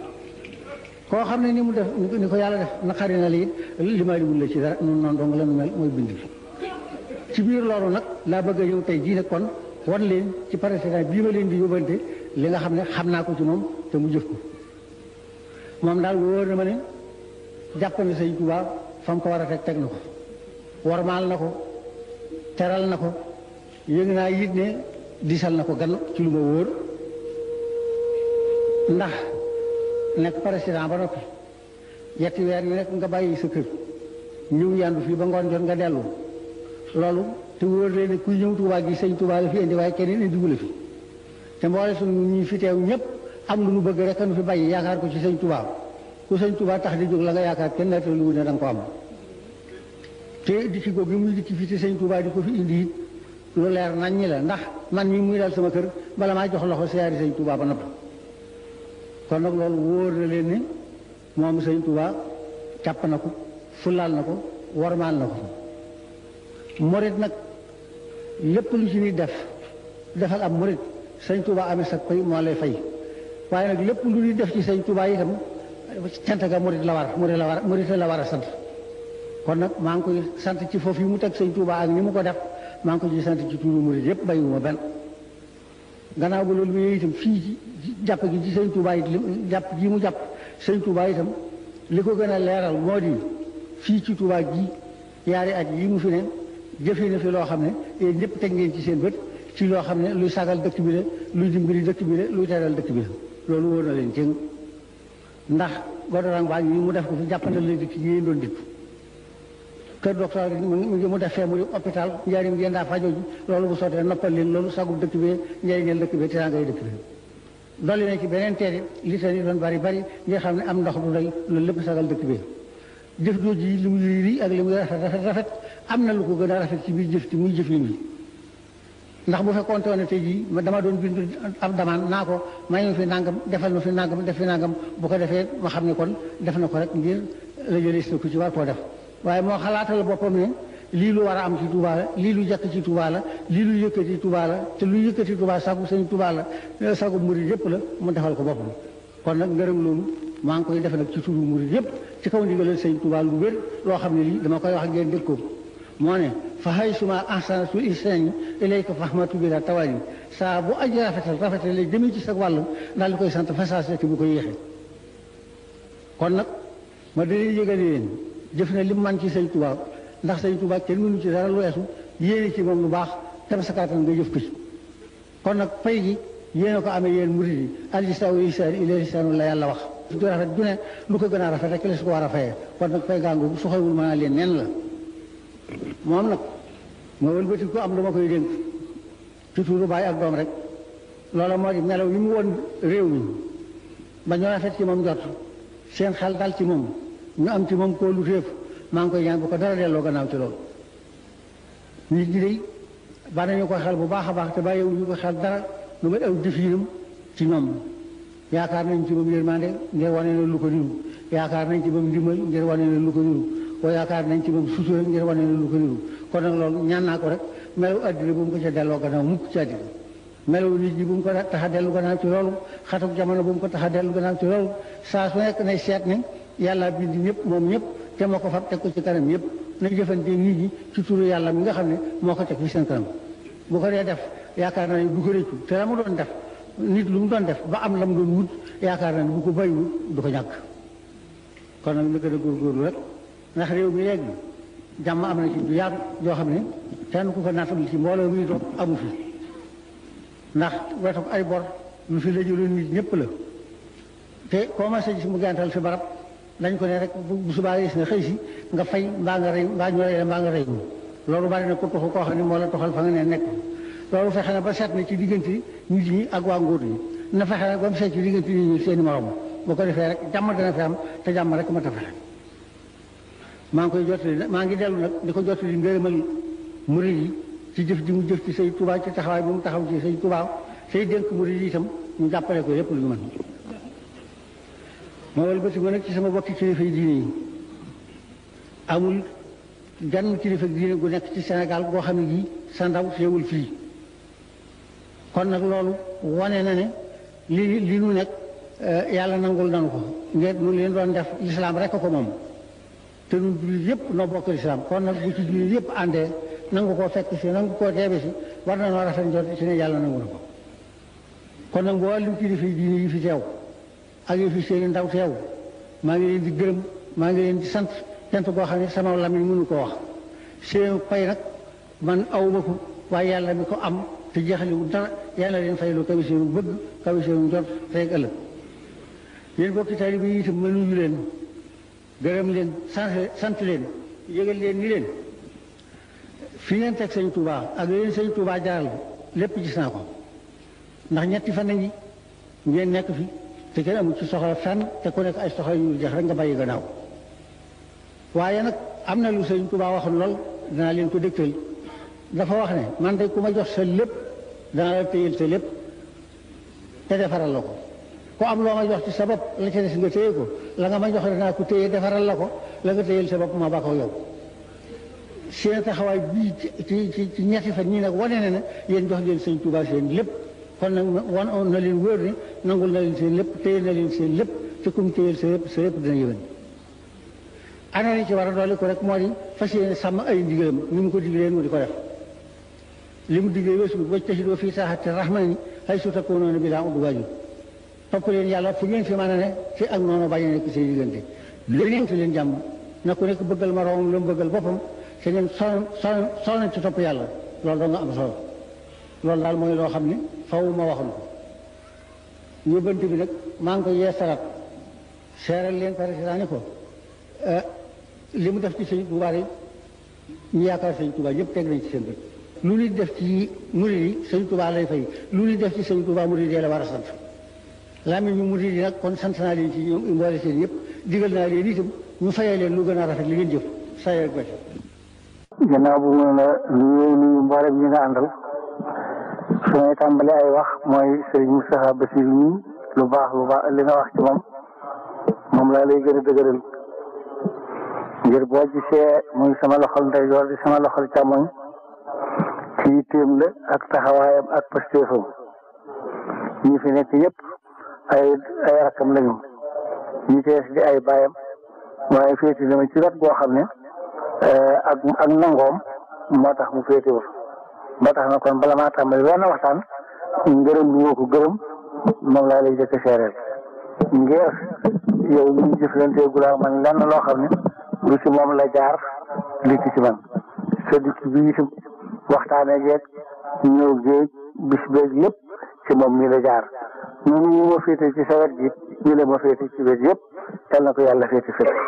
koo xam ne ni mu def ni ko yàlla def naqari na la it limaaliwul la ci dara nun noonu dong la nu mel mooy bind bi ci biir loolu nag laa bëgg a ñëw tey jii nag kon wan leen ci président bii ma leen di yóbbante li nga xam ne xam naa ko ci moom te mu jëf ko moom daal wóor na ma ne jàpp na Sëñ Tuubaa fa mu ko war a teg na ko warmaal na ko teral na ko yëg naa it ne diisal na ko gan ci lu ma wóor ndax nekk président ba noppi yetti weer yu nekk nga bàyyi sa kër ñëw yandu fii ba ngoon jot nga dellu loolu te wóor leen ne kuy ñëw Tuubaa gi Sëñ Tuubaa la fi indi waaye keneen indiwu la fi te mboole suñu ñi fi teew ñëpp am lu nu bëgg rek nu fi bàyyi yaakaar ko ci Sëñ Tuubaa ku Sëñ Tuubaa tax di jóg la nga yaakaar kenn naata lu ne da nga ko am te dikki googu gi muy dikki fii te Sëñ Tuubaa di ko fi indi it lu leer nañ ñi la ndax man mi muy dal sama kër bala maa jox loxo siyaari Sëñ Tuubaa ba noppi kon nag loolu wóor na leen ne moom Sëñ Tuubaa jàpp na ko fulaal na ko warmaal na ko murit nag lépp lu ci nit defal am murit Sëñ Tuubaa amee sa koy moo lay fay waaye nag lépp lu nit def ci Sëñ Tuubaa itam cant ga murit la war a sant kon nag maa ngi koy sant ci foofu yi mu teg Sëñ Tuubaa ak ni mu ko def maa ngi ko ci sant ci tuuru murit yëpp bàyyiwuma benn gannaaw ba loolu mu itam fii ci jàpp gi ci Sëñ Tuubaa it jàpp ji mu jàpp Sëñ Tuubaa itam li ko gën a leeral moo di fii ci Tuubaa ji yaari at yi mu fi ne jëfee na fi loo xam ne yéen ñëpp teg ngeen ci seen bët ci loo xam ne luy sagal dëkk bi la luy dimbali dëkk bi la luy teral dëkk bi la loolu wóor na leen cëng ndax godorang baa ngi mu def ko fi jàppandal leen dikk yi doon dikk kër docteur mu def fee mu di hôpital njariñ ngeen daa fajoo ji loolu bu sottee noppal leen loolu sagub dëkk bi njariñal dëkk bi teraangay dëkk bi dolli na ci beneen teeri li tani doon bari nga xam ne am ndox du doy loolu lépp sagal dëkk bi jëf jooju yi li muy rii ak li muy rafet am na lu ko gën a rafet ci biir jëf ci muy jëf yi ndax bu fekkoon ne tey jii dama doon bind ab damaan naa ko may ma fi nangam defal ma fi nangam def fi nangam bu ko defee ma xam ne kon def na ko rek ngir la jëlee ko ci war koo def waaye moo xalaatal boppam ne lii lu war a am ci Tuubaa la lii lu jekk ci Tuubaa la lii lu yëkkati Tuubaa la te lu yëkkati Tuubaa sagu Sëñ Tuubaa la sagu murid yëpp la mu defal ko boppam kon nag ngërëm loolu maa ngi koy def nag ci turu murid yëpp ci kaw ndigalal Sëñ Tuubaa lu wér loo xam ne lii dama koy wax ngeen dégg ko moo ne fa hay suma ahsana su ihsani ilayka fahmatu bi la tawali saa bu aji rafetal lay jëmee ci sa wàll daal di koy sant fasaase te bu ko yéexee kon nag ma dañuy yëgal yéen jëf na lim man ci Sëñ Tuubaa ndax Sëñ Tuubaa kenn mënu ci dara lu weesu yéene ci moom lu baax tam sa kàttan nga jëf ko ci kon nag pay gi yéen a ko amee yéen murid yi al-jazaaءu ihsaan ilaa ihsaan la yàlla wax du rafet du ne lu ko gën a rafet rek la su ko war a fayee kon nag pay gàngu su xewul mën a leen nen la moom nag moo wëlbati ko am lu ma koy dénk ci tuuru baay ak doom rek loola moo di melaw yi mu woon réew mi ba ñu rafet ci moom jot seen xel dal ci moom ñu am ci moom koo lu téef maa ngi koy ñaan bu ko dara delloo gannaaw ci loolu nit ñi day ba nañu ko xel bu baax a baax te bàyyiwuñu ko xel dara lu may aw defiinam ci ñoom yaakaar nañ ci moom yërmande ngir wane ne lu ko niru yaakaar nañ ci moom ndimbal ngir wane ne lu ko niru ko yaakaar nañ ci moom sutura ngir wane ne lu ko niru kon nag loolu ñaan naa ko rek melaw addina bu mu ko ca delloo gannaaw mukk ci addina melaw nit ñi bu mu ko tax a dellu gannaaw ci loolu xatuk jamono bu mu ko tax a dellu gannaaw ci loolu saa su nekk nay seet ne yàlla bind ñëpp moom ñëpp te moo ko fab teg ko ci kanam yëpp nañ jëfante nit ñi ci turu yàlla mi nga xam ne moo ko teg fi seen kanam bu ko dee def yaakaar naa ne du ko réccu te la mu doon def nit lu mu doon def ba am la mu doon wut yaakaar naa ne bu ko bàyyiwul du ko ñàkk kon nag na gën a góorgóorlu rek ndax réew mi léegi jàmm am na ci du yàgg yoo xam ne kenn ku ko nattabli ci mbooloo mi toog amu fi ndax wetu ay bor lu fi la jëloon nit ñëpp la te commencé gis mu gental fi barab dañ ko ne rek bu subaa gis nga xëy si nga fay mbaa nga rey mbaa ñu rey la mbaa nga rey loolu bari na ko tuxu koo xam ne moo la toxal fa nga ne nekk loolu fexe na ba seet na ci diggante nit ñi ak waa nguur ñi na fexe nag ba mu seet ci diggante nit ñi seeni morom boo ko defee rek jàmm dana fi am te jàmm rek ma ta fexe maa ngi koy jottali maa ngi dellu nag di ko jottali ngërëmal murid yi ci jëf ji mu jëf ci Sëñ Tuubaa ci taxawaay bi mu taxaw ci Sëñ Tuubaa say dénk murid yi itam ñu jàppale ko yépp lu ñu mën ma wal bëti ma nag ci sama bokki kilifa yi diine yi amul gan kilifa diine gu nekk ci Sénégal goo xam ne gii sa ndaw teewul fii kon nag loolu wane na ne li nu nekk yàlla nangul nanu ko ngeen nu leen doon def lislaam rek ko moom te ñun jullit yëpp noo bokk lislaam kon nag bu ci jullit yëpp àndee nangu koo fekk si nangu koo teebe si war na noo rafet njort ci ne yàlla nangu na ko kon nag mboolem kilifa diine yi fi teew ak yi fi seeni ndaw teew maa ngi leen di gërëm maa ngi leen di sant cant goo xam ne sama lamiñ mënu koo wax seen pay nag man awuma ko waaye yàlla mi ko am te jeexaliwul dara yàlla leen fay lu kawe seenu bëgg kawe seenu njort tey ëllëg yéen bokki taalibe yi itam ma nuyu leen gërëm leen sant leen yëgal leen ni leen fi ngeen teg Sëñ Tuubaa ak leen Sëñ Tuubaa jaaral lépp gis naa ko ndax ñetti fan nañi ngeen nekk fi te kenn amul ci soxla fenn te ku nekk ay soxla yu jeex rek nga bàyyi gannaaw waaye nag am na lu Sëñ Tuubaa waxoon lool danaa leen ko dégtal dafa wax ne man de ku ma jox sa lépp danaa la téyel sa lépp te defaral la ko ku am loo ma jox ci sa bopp la ca des nga téye ko la nga ma jox danaa ko téye defaral la ko la nga téyel sa bopp ma ba ko yow seen taxawaay bii ci ñetti fan ñii nag wane na ne yéen jox leen Sëñ Tuubaa seen lépp kon nag wan na leen wóor ni nangul na leen seen lépp téye na leen seen lépp te kum téyel sa lépp dina yëwén ana li ci war a dolli ko rek moo di fas yéene sàmm ay ndigalam ni mu ko diglee mu di ko def li mu diglee weesu wajtahidu fii saaxati rahmaani haysu takuunuuna bilaa udwaan topp leen yàlla fu ngeen fi mën a ne ci ak noonu bañ a nekk seen diggante leneen ci leen jàmm na ku nekk bëggal moroomam lu mu bëggal boppam te ngeen sonn ci topp yàlla loolu doo nga am solo loolu daal mooy loo xam ne faw ma waxoon ko yóbbante bi nag maa ngi ko yeesalaat seeral leen président ni ko li mu def ci Sëñ Tuubaa yi ñu yaakaar Sëñ Tuubaa yëpp teg nañ ci seen bët lu nit def ci murid yi Sëñ Tuubaa lay fay lu nit def ci Sëñ Tuubaa murid yi la war a sant làmmiñ ñu murid yi nag kon sant naa leen ci ñoom mboole seen yëpp digal naa leen itam ñu fayee leen lu gën a rafet li ngeen jëf saa yeeg bët. gannaaw bu mu la nuyu mboolem ñi nga àndal su may tàmbali ay wax mooy Sëriñ Moustapha Bassirou ñi lu baax li nga wax ci moom laa lay gën a dëgëral ngir boo gisee muy sama loxol ndeyjoor di sama loxol càmmoñ ci yitteem la ak taxawaayam ak pastéefam ñi fi nekk yëpp ay rakkam lañu ñi tees di ay baayam waaye féeti dama ci wet goo xam ne ak nangoom moo tax mu féete wa moo tax na kon bala maa tàmbali wenn waxtaan ngërëm lu moo ko gërëm moom laa lay jëkk seereel ngir yow ñu jëflantee gulaa man lenn loo xam ne lu ci moom la jaar dikk ci man sa dikk bi itam waxtaane geeg ñëw géej bis beeg lépp ci moom mi la jaar ñun ñu ma féete ci sa wet gi ñu la ma féete ci wet yëpp yal na ko yàlla féete féete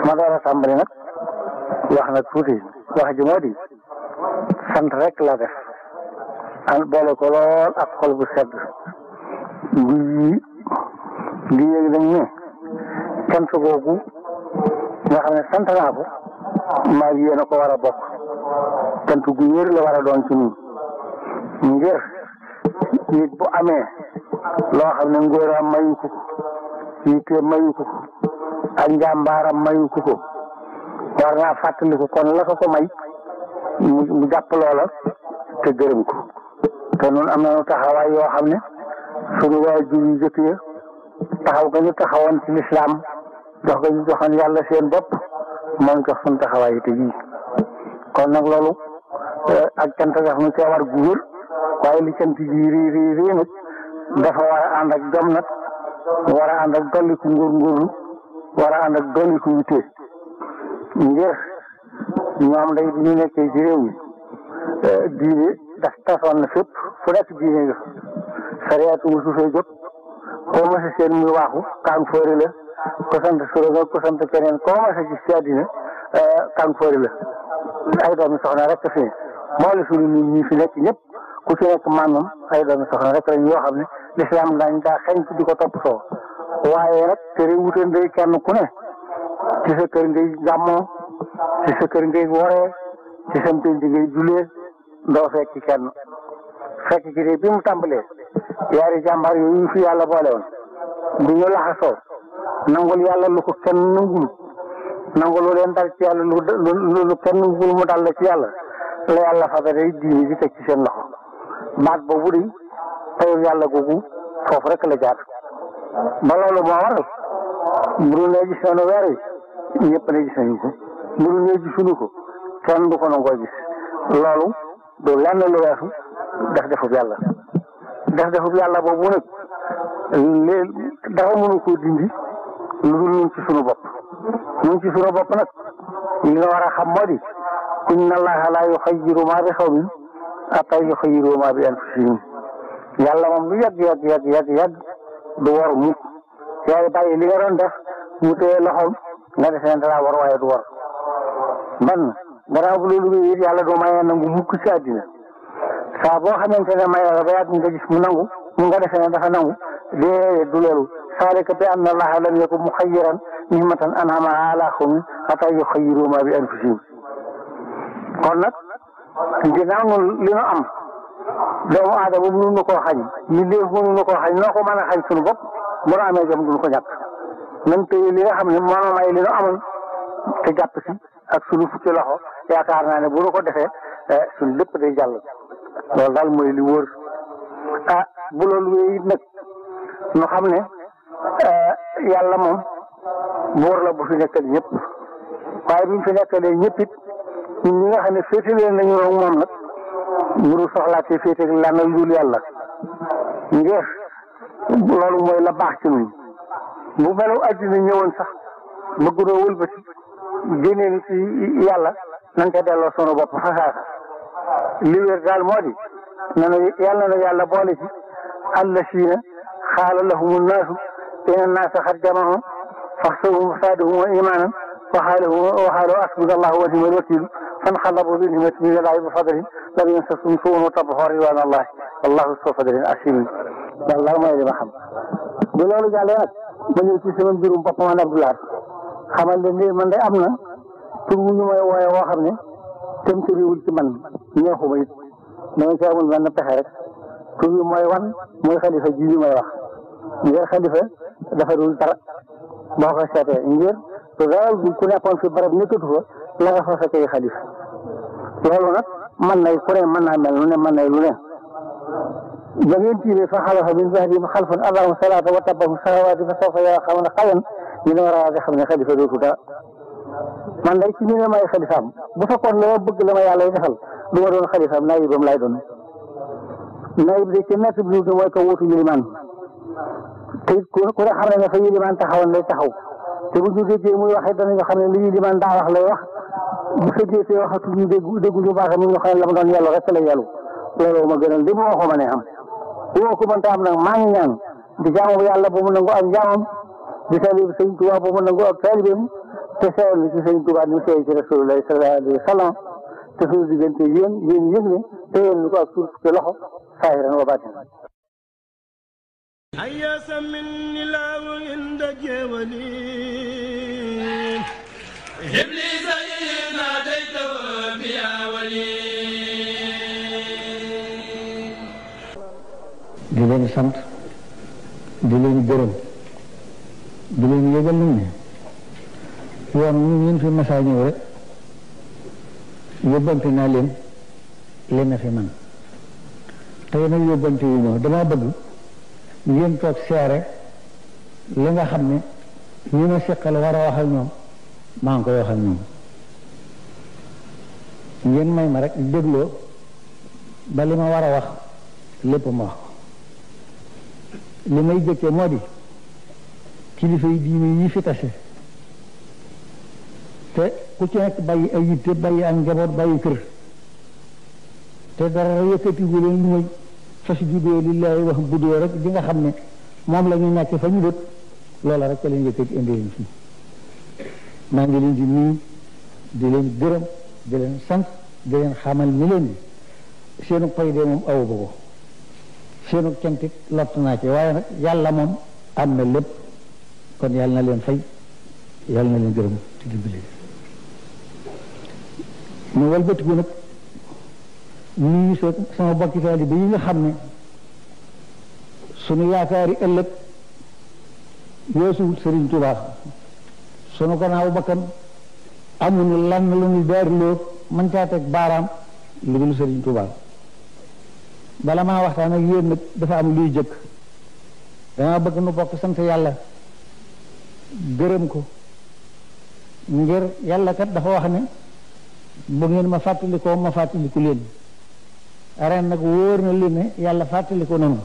ma door a tàmbali nag wax nag tuuti wax ji moo di sant rek la def an boole ko lool ak xol bu sedd lii yéegi dañ ne cant googu nga xam ne sant naa ko maa ngi yéen a ko war a bokk cant gu wér la war a doon ci ñun ngir nit bu amee loo xam ne ngóoraam mayu ko yitte mayu ko ak njàmbaaram mayu ko war naa fàttaliku kon la ko may mu jàpp loola te gërëm ko te nun am nañu taxawaay yoo xam ne suñu waajur yu jëkk ya taxaw ga ñu taxawoon ci lislaam jox ga ñu joxoon yàlla seen bopp moom jox suñu taxawaay yi te jii kon nag loolu ak cant daf nu cee war gu wér waaye li cant ji rii nag dafa war a ànd ak jom nag war a ànd ak dolliku ngóorgóorlu war a ànd ak dolliku yitte ngir ñoom day bi ñu nekkee ci réew mi diine daf tasoon na fépp fu nekk diine nga sariyaatu musu fee jot koo mësa seen muy waaxu kaang foori la ko sant Suroga ko sant keneen koo ma sa gis ci àddina Kanfoori la ay doomi soxna rek fi ne mboole suñu nit ñi fi nekk ñëpp ku ci nekk maamam ay doomi soxna rek lañ yoo xam ne lislaam dañ daa xeñ di ko topp soo waaye nag tere wuute ndey kenn ku ne ci sa kër ngay gàmmoo ci sa kër ngay woree ci sa mpénc ngay julee doo fekk kenn fekk ci de bi mu tàmbalee yaari jàmbaar yooyu fi yàlla boole woon bu ñu laxasoo nangul yàlla lu ko kenn nangul nangul leen dal ci yàlla lu kenn nangul mu dal la ci yàlla la yàlla fabare diini di teg ci seen loxo baat boobu de taw yàlla googu foofu rek la jaar ba loolu moo waral mburu ne gis nañu weer wi ñëpp ne gis nañu ko mburu ne gisuñu ko kenn du ko nangoo gis loolu du lenn lu weesu defub yàlla defub yàlla boobu nag léegi dafa mënu koo dindi lu dul ñun ci sunu bopp ñun ci sunu bopp nag li nga war a xam moo di inna allaha la yuxayyiru ma bi xawmin hatta yuxayyiru ma bi anfusihim yàlla moom lu yàgg du war mukk yaay bàyyi li nga doon def mu téye loxoom nga def ne dara war waaye du war man gannaaw bu loolu it yàlla du mayee nangu mukk ci àddina saa boo xamante ne may la ba yàgg nga gis mu nangu mu nga defee ne dafa nangu déedéet du loolu saalika bi anna allaha lam yakun muxayyiran nihmatan an'amaha ala qawmin hatta yuxayyiru ma bi anfusihim kon nag ginnaaw ñun li nu am doomu aadama mënu nu koo xañ ñu léef mënu nu koo xañ noo ko mën a xañ suñu bopp bu nu amee jom duñu ko ñàkk nañ téye li nga xam ne moom may li nu amoon te jàpp si ak suñu fukki loxo yaakaar naa ne bu nu ko defee suñu lépp day jàll loolu daal mooy li wóor bu loolu wéy it nag ñu xam ne yàlla moom buur la bu fi nekkal ñëpp waaye bi ñu fi nekkalee ñëpp it ñun ñi nga xam ne féetalee nañu roog moom nag mburu soxlaatee féete lan la dul yàlla ngir loolu mooy la baax ci ñun bu melaw àddina ñëwoon sax bëggunoo wëlbati génnee ni ci yàlla nañ ca delloo sunu bopp fasaasa li wér daal moo di yàlla na yàlla boole ci allasiina xaala lahumu naasu inna naasa xad jama'u faxshawhum fazaadahum iimaanan wa qaaluu hasbunallahu wa ni'mal wakiil fanqalabu bi ni'matin minallaahi wa fadlin lam yamsashum suu'un wattaba'u ridwaanallaahi wallaahu zu fadlin aziim yàlla mooy li ma xam. bu loolu jàllee nag ma ñëw ci sama mbirum bopp man Abdoulaye xamal leen ni man de am na tur wu ñu may wooye woo xam ne tem tëriwul ci man neexuma it dama ci amul benn pexe rek tur bi mooy wan mooy xalifa ji li may wax ngir xalifa dafa dul dara boo ko seetee ngir te dara ku nekkoon fi barab nekkatu fa la nga fa fekkee xalifa loolu nag man nay ku ne mën naa mel lu ne mën nay lu ne ba ngeen tiimee fa xalafa min ba'dihim xalfun adaa'u salaata wa taba'u shahawaati fa sawfa yalqawna xayyan ñu ne war a xam ne xalifa dootu dara man day ci ñu ne may xalifaam bu fekkoon la ma bëgg la ma yàlla defal du ma doon xalifaam naayibam laay doon naayib de ci natt bi mooy ko wuutu yilimaan te it ku ne xam ne fa yilimaan taxawoon lay taxaw te bu ñu déggee muy waxee danañu xam ne li yilimaan daa wax lay wax bu fekkee te waxatu ñu dégguñu baax mi ñu xam ne la ma doon yàllu rek la yàllu loolu ma gënal li ma waxuma ne am bu ma ko mënta am nag maa ngi ñaan di jaamu yàlla bu mu nangu ak jaamam di talib sëñ Tuubaa bu mu nangu ak taalibeem te seetlu ci sëñ Tuubaa ñu seey ci Rasulullaahi sallallaahu alayhi wa sallam te suñu diggante yéen yëg ne te yéen ñu ko ak suuf ci loxo saahiran wa baatinan أياس مني الله عند جولي إبليس إن ناديته بيا ولي di leen sant di leen gërëm di leen yëgal nañ ne yoon ñu ñun fi masaa ñëw rek yóbbante naa leen leen a fi man tey nag yóbbante yu ñëw dama bëgg ngeen toog seere li nga xam ne ñi ma seqal war a wax ak ñoom maa ngi koy wax ak ñoom ngeen may ma rek dégloo ba li ma war a wax lépp ma wax ko li may jëkkee moo di kilifa yi diine yi fi tase te ku ci nekk bàyyi ay yitte bàyyi ak njaboot bàyyi kër te dara yëkkatigu leen lu may fas judoo lillahi wax budoo rek di nga xam ne moom la ñu nekk fa ñu dët loola rek leen yëkkati indi leen fii maa ngi leen di nuyu di leen gërëm di leen sant di leen xamal ni leen di seenu pay de moom awu ba ko seenu cantit lott naa ci waaye nag yàlla moom am na lépp kon yàlla na leen fay yàlla na leen gërëm te dimbali mu walbatiku nag nuyu sama bokki taalibe yi nga xam ne sunu yaakaari ëllëg weesuwut Sëriñ Tuubaa sunu gannaaw bakkan amuñu lan lu ñu daariloo mën caa teg baaraam lu dul Sëriñ Tuubaa bala maa waxtaan ak yéen nag dafa am luy jëkk dama bëgg nu bokk sant yàlla gërëm ko ngir yàlla kat dafa wax ne bu ngeen ma fàttalikoo ma fàttaliku leen ren nag wóor na leen ne yàlla fàttaliko noonu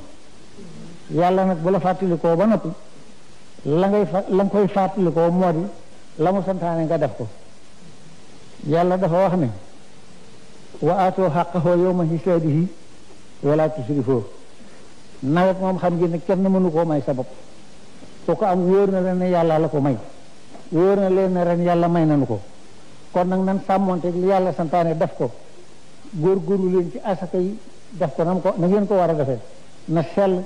yàlla nag bu la fàttalikoo ba noppi la nga koy fàttalikoo moo di la mu santaane nga def ko yàlla dafa wax ne wa aatoo xaqahoo yawma hisaadihi wala tusrifoo nawet moom xam ngeen ne kenn mënu koo may sa bopp ku ko am wóor na leen ne yàlla la ko may wóor na leen ne ren yàlla may nanu ko kon nag nan sàmmonte li yàlla santaane def ko góorgóorlu leen ci asaka yi def ko na ngeen ko war a defee na sell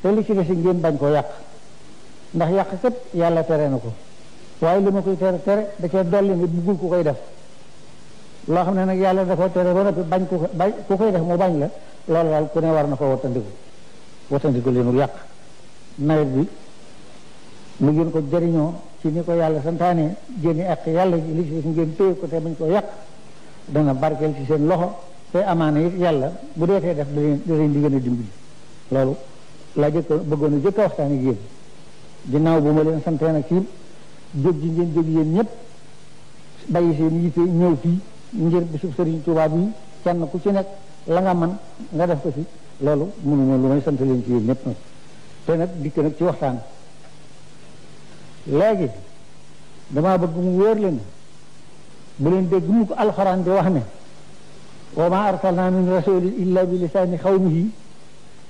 te li ci des ngeen bañ koo yàq ndax yàq kat yàlla tere na ko waaye li ma koy tere da cee dolli ne buggul ku koy def loo xam ne nag yàlla da ko tere ba noppi bañ ku koy def mu bañ la loolu daal ku ne war na ko wattandiku leenu yàq nawet bi mu ngeen ko jëriñoo ci ni ko yàlla santaane génni ak yàlla ji li ci des ngeen téye ko te bañ koo yàq dana barkeel ci seen loxo te amaana it yàlla bu deetee def da leen di gën a dimbali loolu laa bëggoon a jëkk a waxtaan ak yéen ginnaaw bu ma leen santee nag ci jóg ji ngeen jóg yéen ñëpp bàyyi seen yitte ñëw fii ngir bisub Sëriñ Tuubaa bi kenn ku ci nekk la nga man nga def ko ci loolu mënuma lu may sant leen ci yéen ñëpp nag te nag dikk nag ci waxtaan léegi damaa bëgg mu wóor leen bu leen dégg mu ko alxuraan di wax ne wa ma arsalna min rasulin illa bi lisaani xawmihi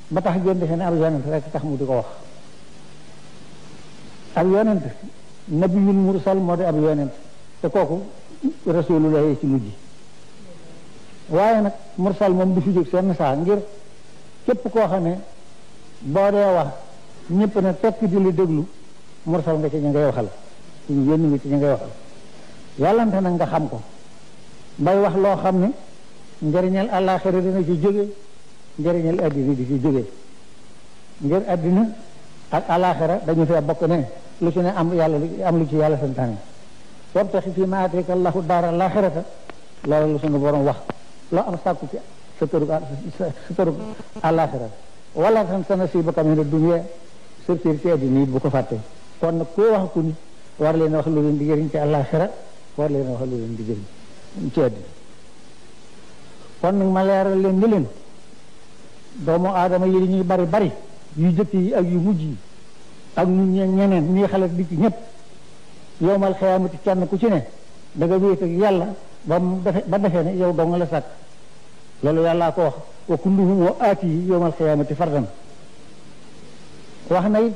ba tax ngeen defe ne ab yonent rek tax mu di ko wax ab yonent nabiyul mursal moo di ab yonent te kooku rasulullah ci mujj waaye nag mursal moom du fi jóg seen saa ngir képp koo xam ne boo dee wax ñëpp ne tekk di la déglu mursal nga ci ña ngay waxal suñu yónni nga ci ña ngay waxal yàllante nag nga xam ko bay wax loo xam ne njëriñal àllaaxira dina ci jóge njëriñal addina di ci jóge ngir addina ak àllaaxira dañu fee bokk ne lu ci ne am lu ci yàlla santaane wabtaxi fii maa aataaka Allahu daara àllaaxirata loolu lu suñu borom wax loo am sàkku ci sa kërug àllaaxira wala tan sa nasiibaka mina dunya surtout ci addina it bu ko fàtte kon nag koo wax ku nit war leen wax lu leen di jëriñ ci àllaaxira war leen wax lu leen di jëriñ ci addina kon nag ma leeral leen ni leen doomu aadama yi ñuy bari yu jëkk yi ak yu mujj yi ak ñeneen ñii xale di ci ñëpp yowmal xiyaamati kenn ku ci ne da nga wéet ak yàlla ba defee ne yow dong la sàkk loolu yàllaa ko wax wa kulluhum wa aati yi yowmal xiyaamati fardan wax na it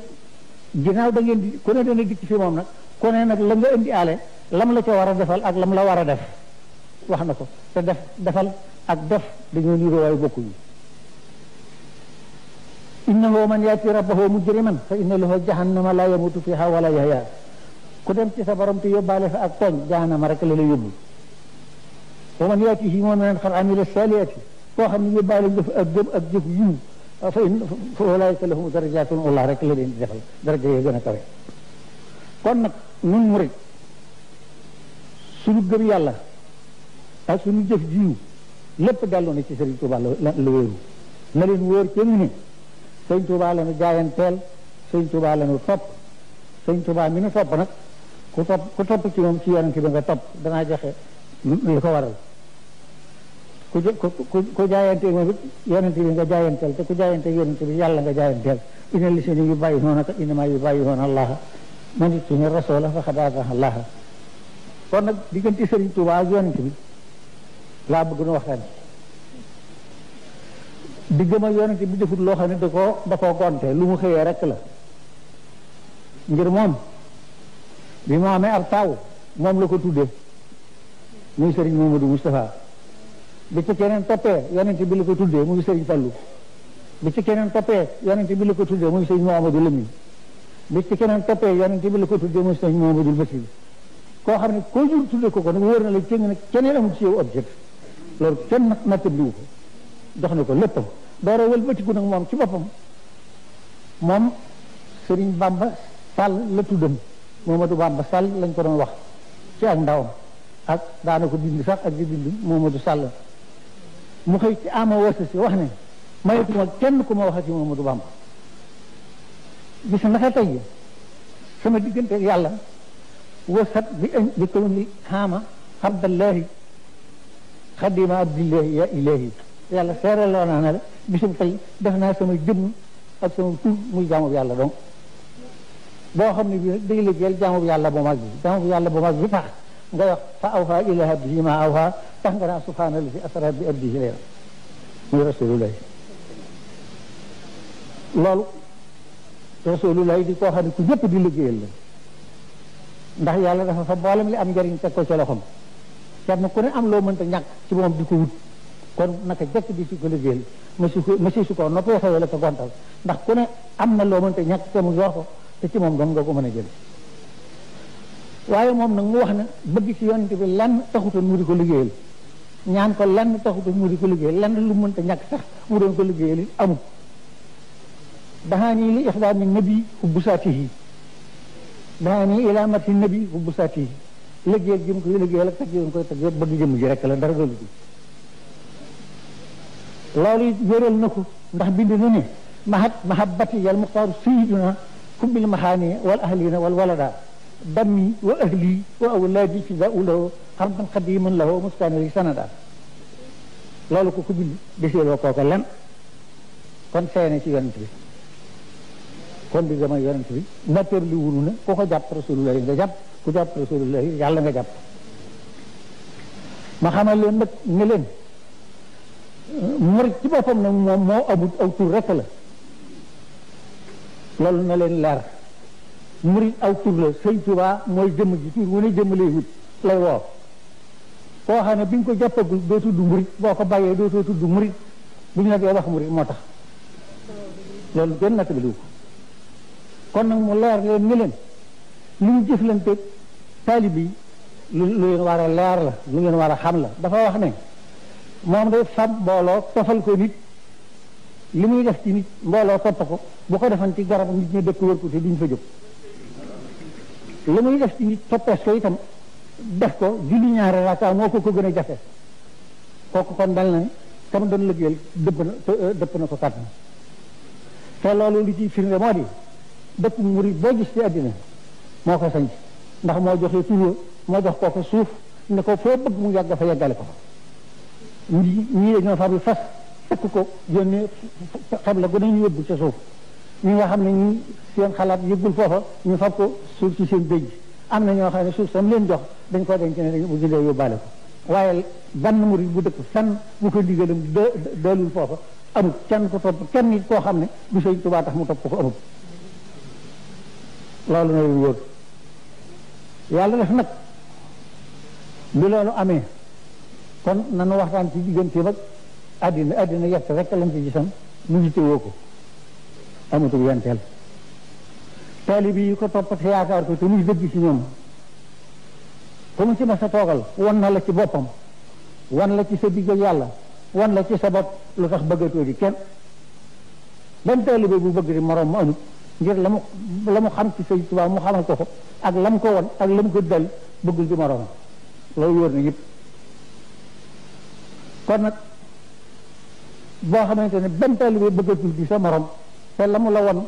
ginnaaw da ngeen di ku ne dana dikk fi moom nag ku ne nag la nga indi aale lam la ca war a defal ak lam la war a def wax na ko te defal ak def dañoo niroo waaye bokkuñu innahu man yaati rabbahu mujriman fa inna lahu jahannama la yamutu fiha wala yahya ku dem ci sa borom te yóbbaale fa ak tooñ jahannama rek la la yóbbu wa man yaatihi mu'minan qad amila salihati koo xam ne yóbbaale nga fa ak gëm ak jëf yiw fa ulaika lahum darajatun ullah rek la leen di defal daraja yi gën a kawe kon nag nun murid suñu gëm yàlla ak suñu jëf jiw lépp dellu na ci Sëriñ Tuubaa la wéeru na leen wóor ci ne Sëriñ Tuubaa la nu jaayanteel Sëriñ Tuubaa la nu topp Sëriñ Tuubaa mi nu topp nag ku topp ci moom ci yonent bi nga topp danaa joxe li ko waral ku jaayante moom it yonent bi nga jaayanteel te ku jaayante yonent bi yàlla nga jaayanteel inna llaziina yubaayi'uunaka innamaa yubaayi'uuna Allaaha man ittaba'a rasuula faqad ataa'a Allaaha kon nag diggante Sëriñ Tuubaa ak yonent bi laa bëgg nu waxtaan diggam ak yonent bi defut loo xam ne da koo gonte lu mu xëyee rek la ngir moom bi mu amee ab taw moom la ko tuddee muy sëriñ Mamadou Moustapha bi ci keneen toppee yonente bi la ko tuddee muy sëriñ Fallu bi ci keneen toppee yonente bi la ko tuddee muy sëriñ Mouhamadou Lamine bi ci keneen toppee yonente bi la ko tuddee muy sëriñ Mouhamadou Bassir koo xam ne koo jur tuddee ko nag wóor na la cëng nag keneen amul ci yow objet loolu kenn nag nattabliwu ko jox na ko léppam doora wëlbatiku nag moom ci boppam moom sëriñ Bamba Sall la tuddam Mamadou Bamba Sall lañ ko doon wax ci ak ndawam ak daana ko bind sax ak di bind Mamadou Sall mu xëy ci ama wasa si wax ne mayetuma kenn ku ma waxati Mamadou Bamba gis naka tey sama diggante yàlla wasat bi kaw ni xaama abdallahi xadima abdillahi ya ilahi yàlla seeraloo naa ne la bisum tey def naa sama jëmm ak sama tur muy jaamu yàlla donc boo xam ne bi day liggéeyal jaamu yàlla bu mag bi jaamu yàlla bu mag bi tax nga wax fa awha ila abdihi ma awha tax nga naa subhaana allazi asra bi abdihi layla muy rasulullah loolu rasulullah di koo xam ne ku ñëpp di liggéeyal la ndax yàlla dafa fa boolem li am njëriñ teg ko ci loxoom kenn ku ne am loo mënta ñàkk ci moom di ko wut kon naka jekk di ci ko liggéeyal masi su ko noppee xëyee la ko gontal ndax ku ne am na loo mënta ñàkk te mu yor ko te ci moom dong nga ko mën a jël waaye moom nag mu wax ne bëgg ci yonent bi lenn taxutoon mu di ko liggéeyal ñaan ko lenn taxutoon mu di ko liggéeyal lenn lu mënta ñàkk sax mu doon ko liggéeyal it amul dahaani li ixdaami nabi hubbu saatihi dahaani ila mati nabi hubbu saatihi liggéeyal jëm koy liggéeyal ak tag yoon koy tag yëpp bëgg jëm ji rek la dara doolu ji loolu it wéral na ko ndax bind na ne mahabbati yal muxtaaru sayiduna hubbil maxaani wal ahlina wal walada dammi wa ahli wa awlaadi fidaau lahu xarban xadiman lahu mustaniri sanada loolu ko bind deseeloo kooka lan kon seene ci yonent bi kon di gama yonent bi natteer li wunu na ku ko jàpp rasulullahi nga jàpp ku jàpp rasulullahi yàlla nga jàpp ma xamal leen nag ne leen murit ci boppam nag moom moo amut aw tur rek la loolu na leen leer murit aw tur la sëñ Tuubaa mooy jëmm ji tur wu ne jëmm lay wut lay woo koo xam ne bi nga ko jàppagul doo tudd murit boo ko bàyyee dootoo tudd murit bu ñu la dee wax murit moo tax loolu gën nattaliwu ko kon nag mu leer leen ni leen li ñu jëflante taalib yi lu leen war a leer la lu ngeen war a xam la dafa wax ne moom day fab mbooloo tofal ko nit li muy def ci nit mbooloo topp ko bu ko defan ci garab nit ñi dëkk wër ko te duñ fa jóg li muy def ci nit toppees ko itam def ko julli ñaari rakaa moo ko gën a jafe kooku kon mel na kam doon liggéeyal dëpp na ko kàttan te loolu li ci firnde moo di dëkk murid boo gis ci àddina moo ko sañ ndax moo joxe tur moo jox kooku suuf ne ko foo bëgg mu yàgg fa yeggale ko ñii dañoo far bi fas fekk ko yónnee xam la gën a ñu yóbbu ca suuf ñi nga xam ne ñi seen xalaat yëggul foofa ñu fab ko suuf ci seen béj am na ñoo xam ne suuf sam leen jox dañ ko denc ne dañ bu jëndee yóbbaale ko waaye ban murid bu dëkk fenn bu ko digalam doolul foofa amul kenn ko topp kenn nit koo xam ne du Sëñ Tuubaa tax mu topp ko amul loolu na leen wóor yàlla def nag bi loolu amee kon nanu waxtaan ci diggante mag àddina yett rek lañ ci gisam mu ngi téwoo ko amatul yenteel taalibe yi ko topp te yaakaar ko te muy dëgg ci ñoom ku mu ci ma sa toogal wan na la ci boppam wan la ci sa digg ak yàlla wan la ci sa bopp lu tax bëggatoo di kenn benn taalibe bu bëgg di moroom mu amut ngir la mu xam ci Sëñ Tuubaa mu xamal ko ko ak la mu ko won ak la mu ko dal bëggul di moroom loolu wóor na yëpp kon nag boo xamante ne benn taalibe bëggatul di sa morom te la mu la won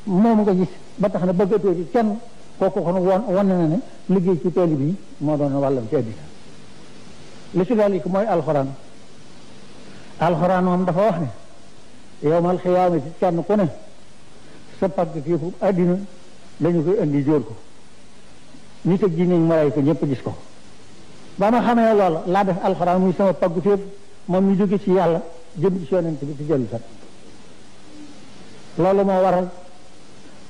moom nga gis ba tax na bëggatoo di kenn kooku kon won na ne liggéey ci taalibe yi moo doon wàllam ci àddina li ci daal mooy alxuraan moom dafa wax ne yowmal xiyaamati kenn ku ne sa pàggteefu àddina dañu koy indi jóor ko nit ak jinne malaayika ñëpp gis ko ba ma xamee loola laa def alxuraan muy sama pàggteef moom ñu jóge ci yàlla jëm ci yonent bi ci jëlu sat loolu moo waral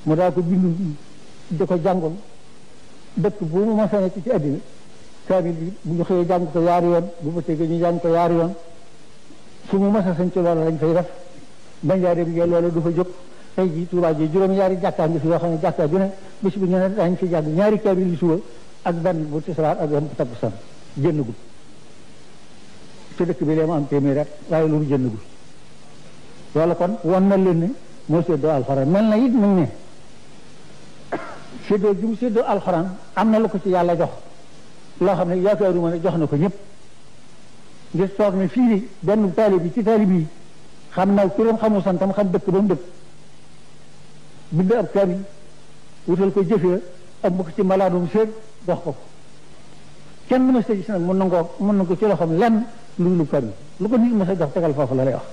mu daa ko bindu di ko jàngul dëkk bu mu mos a nekk ci àddina kaamil bi bu ñu xëyee jàng ko yaari yoon bu ba tegee ñu jàng ko yaari yoon fu mu mos a sañ ci loolu lañ fay def banjaare bi loolu du fa jóg tey jii Tuubaa ji juróom-ñaari jàkkaa ngi fi yoo xam ne jàkkaa ju ne bés bu ñu ne dañ fi jàng ñaari kaamil yu suba ak benn bu tisbaar ak benn bu takkusaan jënnagul te dëkk bi lee mu am téeméer rek waaye loolu jënnagul loolu kon wan na leen ne moo séddoo alxuraan mel na it nag ne séddoo ji mu séddoo alxuraan am na lu ko ci yàlla jox loo xam ne yaakaaruma ne jox na ko ñëpp ngir toog ne fii ni benn taalib bi ci taalib yi xam na turam xamul santam xam dëkk ba mu dëkk bind ab kaamil wutal ko jëfee ak mu ko ci malaanum séer jox ko kenn ma sa gis nag mën na ko ci loxoom lenn lu kaamil lu ko nit ma sa jox tegal foofu la lay wax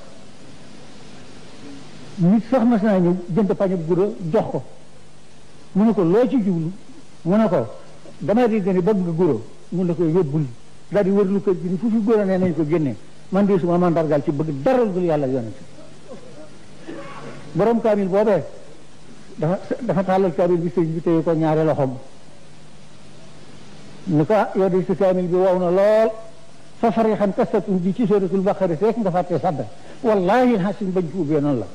nit sax mas naa ñëw jënd pañe bu guro jox ko mu ne ko loo ci jublu mu ne ko damay di gën bëgg nga guro mu ne ko yóbbul daal di wër lu kër gi ni fu fi guro nee nañ ko génnee man de suma mandargal ci bëgg daral dul yàlla yonent borom kaamil boobee dafa tàllal kaamil bi sëñ bi téye ko ñaari loxoom ni ko yow de si kaamil bi wow na lool fa farixan kasatun bi ci suratul baqara rek nga fàttee sadda wallahi xasin bañ ko ubbee noonu la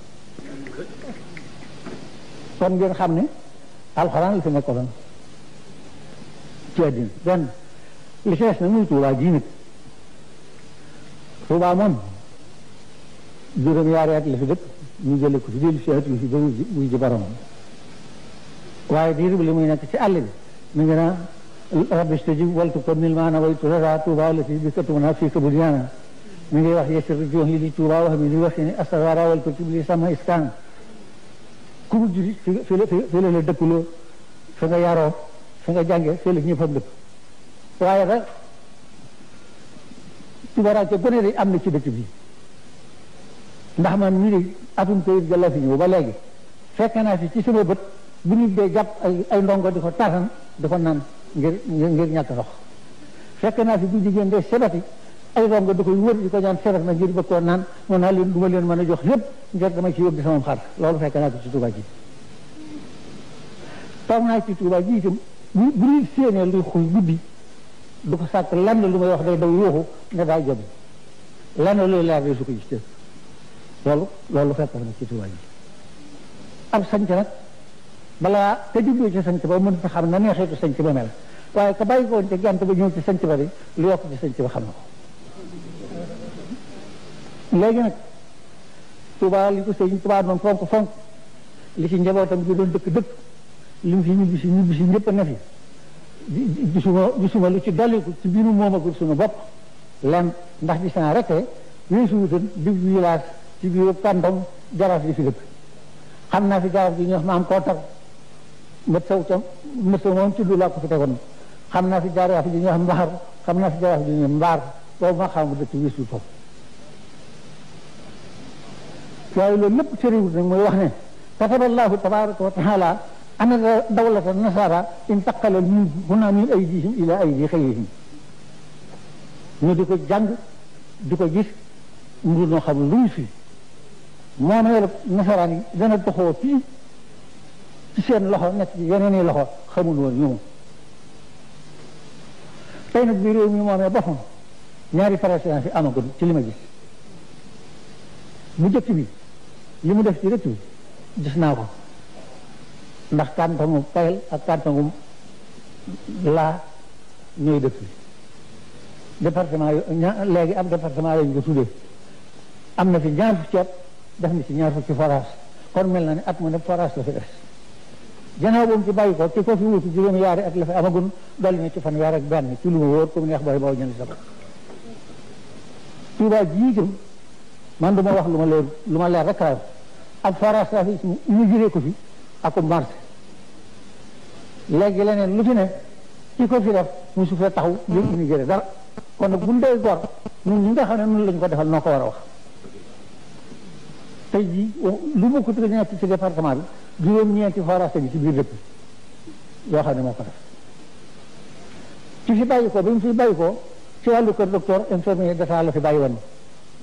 kon ngeen xam ne alxuraan la fi nekkoon ci àddina benn li ci des na muy Tuubaa ji nit Tuubaa moom juróom-ñaari at la fi dëkk ñu jële ko fi dellu si at yu fi ba wuy ji boromam waaye diir bi li muy nekk ci àll bi mi ngi naa rabbi stajib waltu ko mil maana waytu lada Tuubaa la fi bi katuna fii kabudiyana mi ngi wax yesir jox yi li Tuubaa wax mi li wax ni astawara wal ko tibli sama iskaan ku mu juri fi la dëkkuloo fi nga yaroo fi nga jàngee fi la ñëppam dëkk waaye da tubaraace gone de am na ci dëkk bi ndax man ñu ne atum kayit ga la fi ñëw ba léegi fekk naa fi ci sama bët bu nit dee jàpp ay ndongo di ko taasan di ko naan ngir ñàkk ndox fekk naa fi bu jigéen dee sebati ay ndongo di koy wër di ko ñaan sebat na ngir bëgg koo naan mën naa leen du ma leen mën a jox yëpp ngir dama ci yóbbu sama xar loolu fekk naa ko ci Tuubaa ji toog naa ci Tuubaa ji itam bu ñuy séenee luy xuy guddi du ko sàkk lenn lu may wax day daw yooxu ne daa jëm lenn luy leer de su ko gis loolu fekk na ci Tuubaa ji ab sanc nag balaa te juddoo ci sanc ba mën ta xam na neexeetu sanc ba mel waaye ka bàyyi ko woon ca gent ba ñëw ci sanc ba di lu yokk ci sanc ba xam na ko léegi nag Tuubaa li ko sëñ Tuubaa doon fonk li ci njabootam gi doon dëkk li mu fi ñibbisi ñëpp a ne fi gisuma lu ci dolliku ci biiru moomagul suñu bopp lan ndax gis naa rek weesu wutan di village ci biiru kàndam jaraaf yi fi dëkk xam naa fi jaraaf bi ñu wax maam kootar mët saw moom ci lu laa ko fi tegoon xam naa fi jaraaf bi ñu wax mbaar xam naa fi jaraaf bi ñu wax mbaar boobu ma xam dëkk weesu foofu waaye loolu lépp sëriwut nag mooy wax ne kataballahu tabaraka wa taala ana dawlata nasara intaqala min huna min aydihim ila aydi xayrihim ñu di ko jàng di ko gis mbir noo xam luñ fi moo ne nasaraan yi dana doxoo fii ci seen loxo nekk ci yeneen i loxo xamul woon ñoom tey nag bi réew mi moomee boppam ñaari président fi amagul ci li ma gis bu jëkk bi li mu def ci dëkk bi gis naa ko ndax kàntangu Kayel ak kàntangu laa ñooy dëkk bi département léegi am département yooyu nga tuddee am na fi ñaar fukki at def na ci ñaar fukki forage kon mel na ne at mu ne forage la fi des gannaaw boobu ci bàyyi ko ci ko fi wutu juróom-yaari at la fi amagun dolli na ci fanweer ak benn ci lu ma wóor comme neex booy boo ñënd sa bopp Tuubaa ji itam man du ma wax lu ma leer rek laa ak forage la fi ñu juree ko fi ak marché léegi leneen lu fi ne ci ko fi def mu su fee taxaw léegi ñu jëre dara kon nag bu ndey gor ñun ñi nga xam ne noonu lañu ko defal noo ko war a wax tey jii lu ma ko tëgg nekk ci département bi juróom-ñeenti forage bi ci biir dëkk yoo xam ne moo ko def ci fi bàyyi ko bi mu fi bàyyi ko ci wàllu kër docteur infirmier d'état la fi bàyyi woon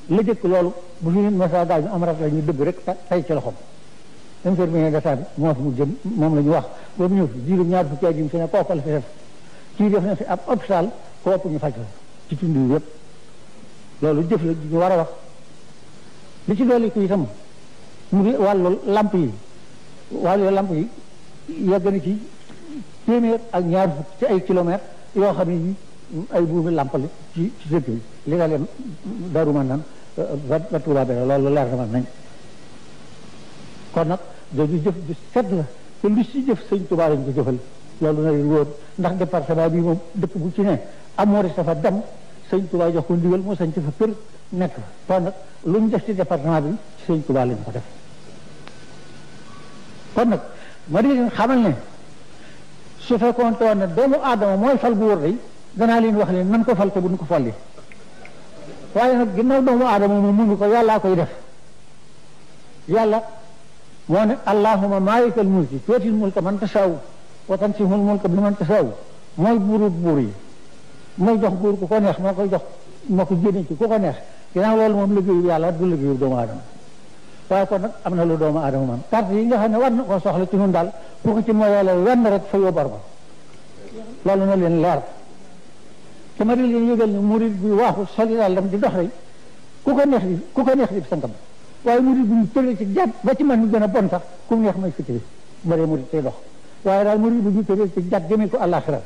la jëkk loolu bu fi nit masa gaañu am rat la ñu dëgg rek tay ci loxoom infirmier d'état bi moo fi mu jëm moom la ñu wax boobu ñëw fi diiru ñaar fukki at yi mu fi ne kooku la fi def kii def na fi ab hôpital kooku ñu faj la ci tund yi yëpp loolu jëf la ñu war a wax li ci dolli ko itam mu di wàllu lamp yi yegg na ci téeméer ak ñaar fukk ci ay kilomètres yoo xam ne ay buumi lamp la ci dëkk bi li nga leen Daaru Manaan ba Tuubaa bi loolu leer na man nañ kon nag jooju jëf ju set la te lu si jëf sëñ Tuubaa lañ ko jëfal loolu na leen wóor ndax département bi moom dëkk bu ci ne amoori dafa dem sëñ Tuubaa jox ko ndigal moo sañ ci fa kër nekk fa kon nag lu ñu def ci département bi sëñ Tuubaa lañ ko def kon nag ma di leen xamal ne su fekkoon toon ne doomu aadama mooy fal bu wóor day danaa leen wax leen nan ko fal te bu ñu ko folli waaye nag ginnaaw doomu aadama moom mënu ko yàllaa koy def yàlla moo ne allahumma maalikal mulki tuutil mulka man tasaaw wa tansihul mulka bi man tasaaw mooy buuru buur yi mooy jox buur ku ko neex moo koy jox moo ko génne ci ku ko neex ginnaaw loolu moom liggéeyu yàlla du liggéeyu doomu aadama waaye kon nag am na lu doomu aadama man carte yi nga xam ne war na koo soxla ci ñun daal ku ko ci mooy yàlla wenn rek fa yóbbar ba loolu na leen leer te ma di leen yëgal ne murid bi waaxu soli daal dam di dox rek ku ko neex di sangam waaye murid bi ñu tëlee ci jàpp ba ci man ñu gën a bon sax ku mu neex may fitiri bëree murid tey dox waaye daal murid bi ñu tëlee ci jàpp jëmee ko àllaaxira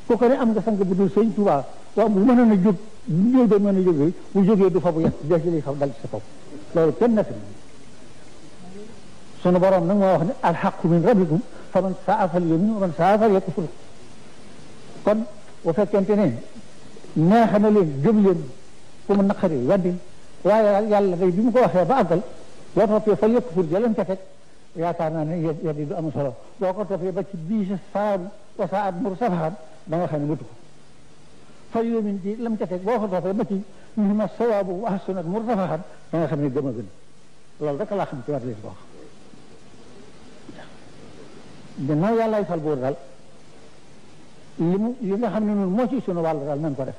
ku ko ne am nga sang bu dul sëñ Tuubaa waaw bu mënoon a jóg ñëw doon mën a jógee bu jógee du fa bu yàq des li xaw dal ci sa kaw loolu kenn na fi sunu borom nag moo wax ne alxaqu min rabbikum fa man saa fal yu'min wa man saa fal yakfur kon bu fekkente ne neex na leen gëm leen ku mu naqari weddil waaye yàlla day bi mu ko waxee ba àggal boo toppee fal yakfur jëleen ca teg yaakaar naa ne yeddi du am solo boo ko toppee ba ci bii sa saabu wa saa at mur safaxan da nga xam ne mutu ko fal yu'min ci lam ca teg boo ko toppee ba ci nihma sawaabu wa ahsanat mur safaxan da nga xam ne gëm a gën loolu rek laa xam ci war leen ko wax ginnaaw yàllaay fal buur daal li nga xam ne noonu moo ci sunu wàll daal nañ ko def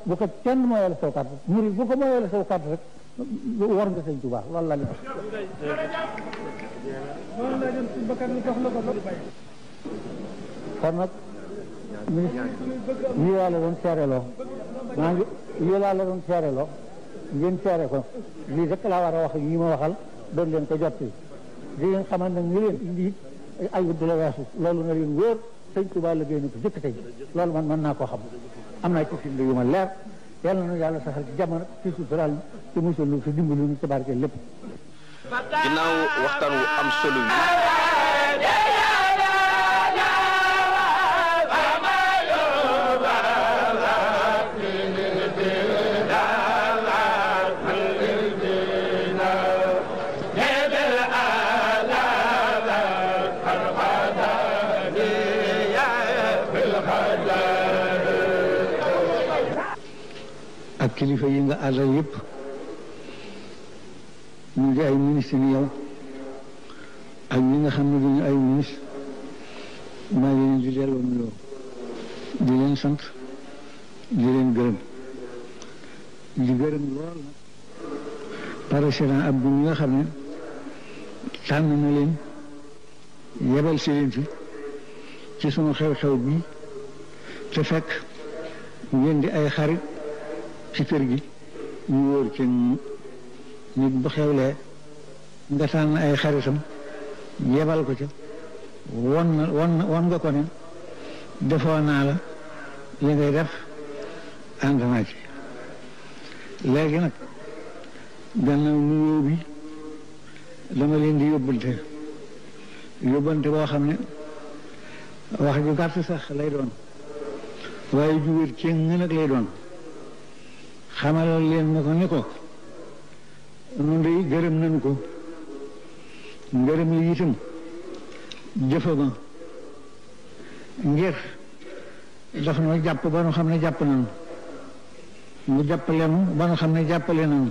bu ko kenn moo yàlla saw kàddu murid bu ko moo yàlla saw kàddu rek war nga sëñ Tuubaa loolu la li kon nag lii laa la doon seereloo lii laa la doon seereloo ngeen seere ko lii rek laa war a wax ak ñi ma waxal doon leen ko jotti di leen xamal nag ñu leen indi ay du la weesu loolu na leen wóor sëñ Tuubaa la génn ko jëkk tey loolu man mën naa koo xam am naa ci firnde yu ma leer yàlla na yàlla saxal ci jamono ci sutural ci musal lu ci dimbali ñu ci barke lépp ginnaaw waxtaan wu am solo wi ak kilifa yi nga àndal yëpp ñu di ay ministre ni yow ak ñi nga xam ne duñu ay ministre maa ngi leen di delloo nuyoo di leen sant di leen gërëm di gërëm lool nag président Abdou mi nga xam ne tànn na leen yebal si leen fi ci sunu xew-xew bi te fekk ngeen di ay xarit ci kër gi ñu wóor ci nit bu xewlee nga tànn ay xaritam yebal ko ca won nga ko ne defoo naa la li ngay def ànd naa ci léegi nag gannaaw nuyoo bi dama leen di yóbbante boo xam ne wax ju gàtt sax lay doon waaye ju wér ci nag lay doon xamalal leen na ko ni ko nun day gërëm nañu ko ngërëm li itam jëfa ma ngir daf noo jàpp ba nu xam ne jàpp nañu mu jàppale nu ba nu xam ne jàppale nañu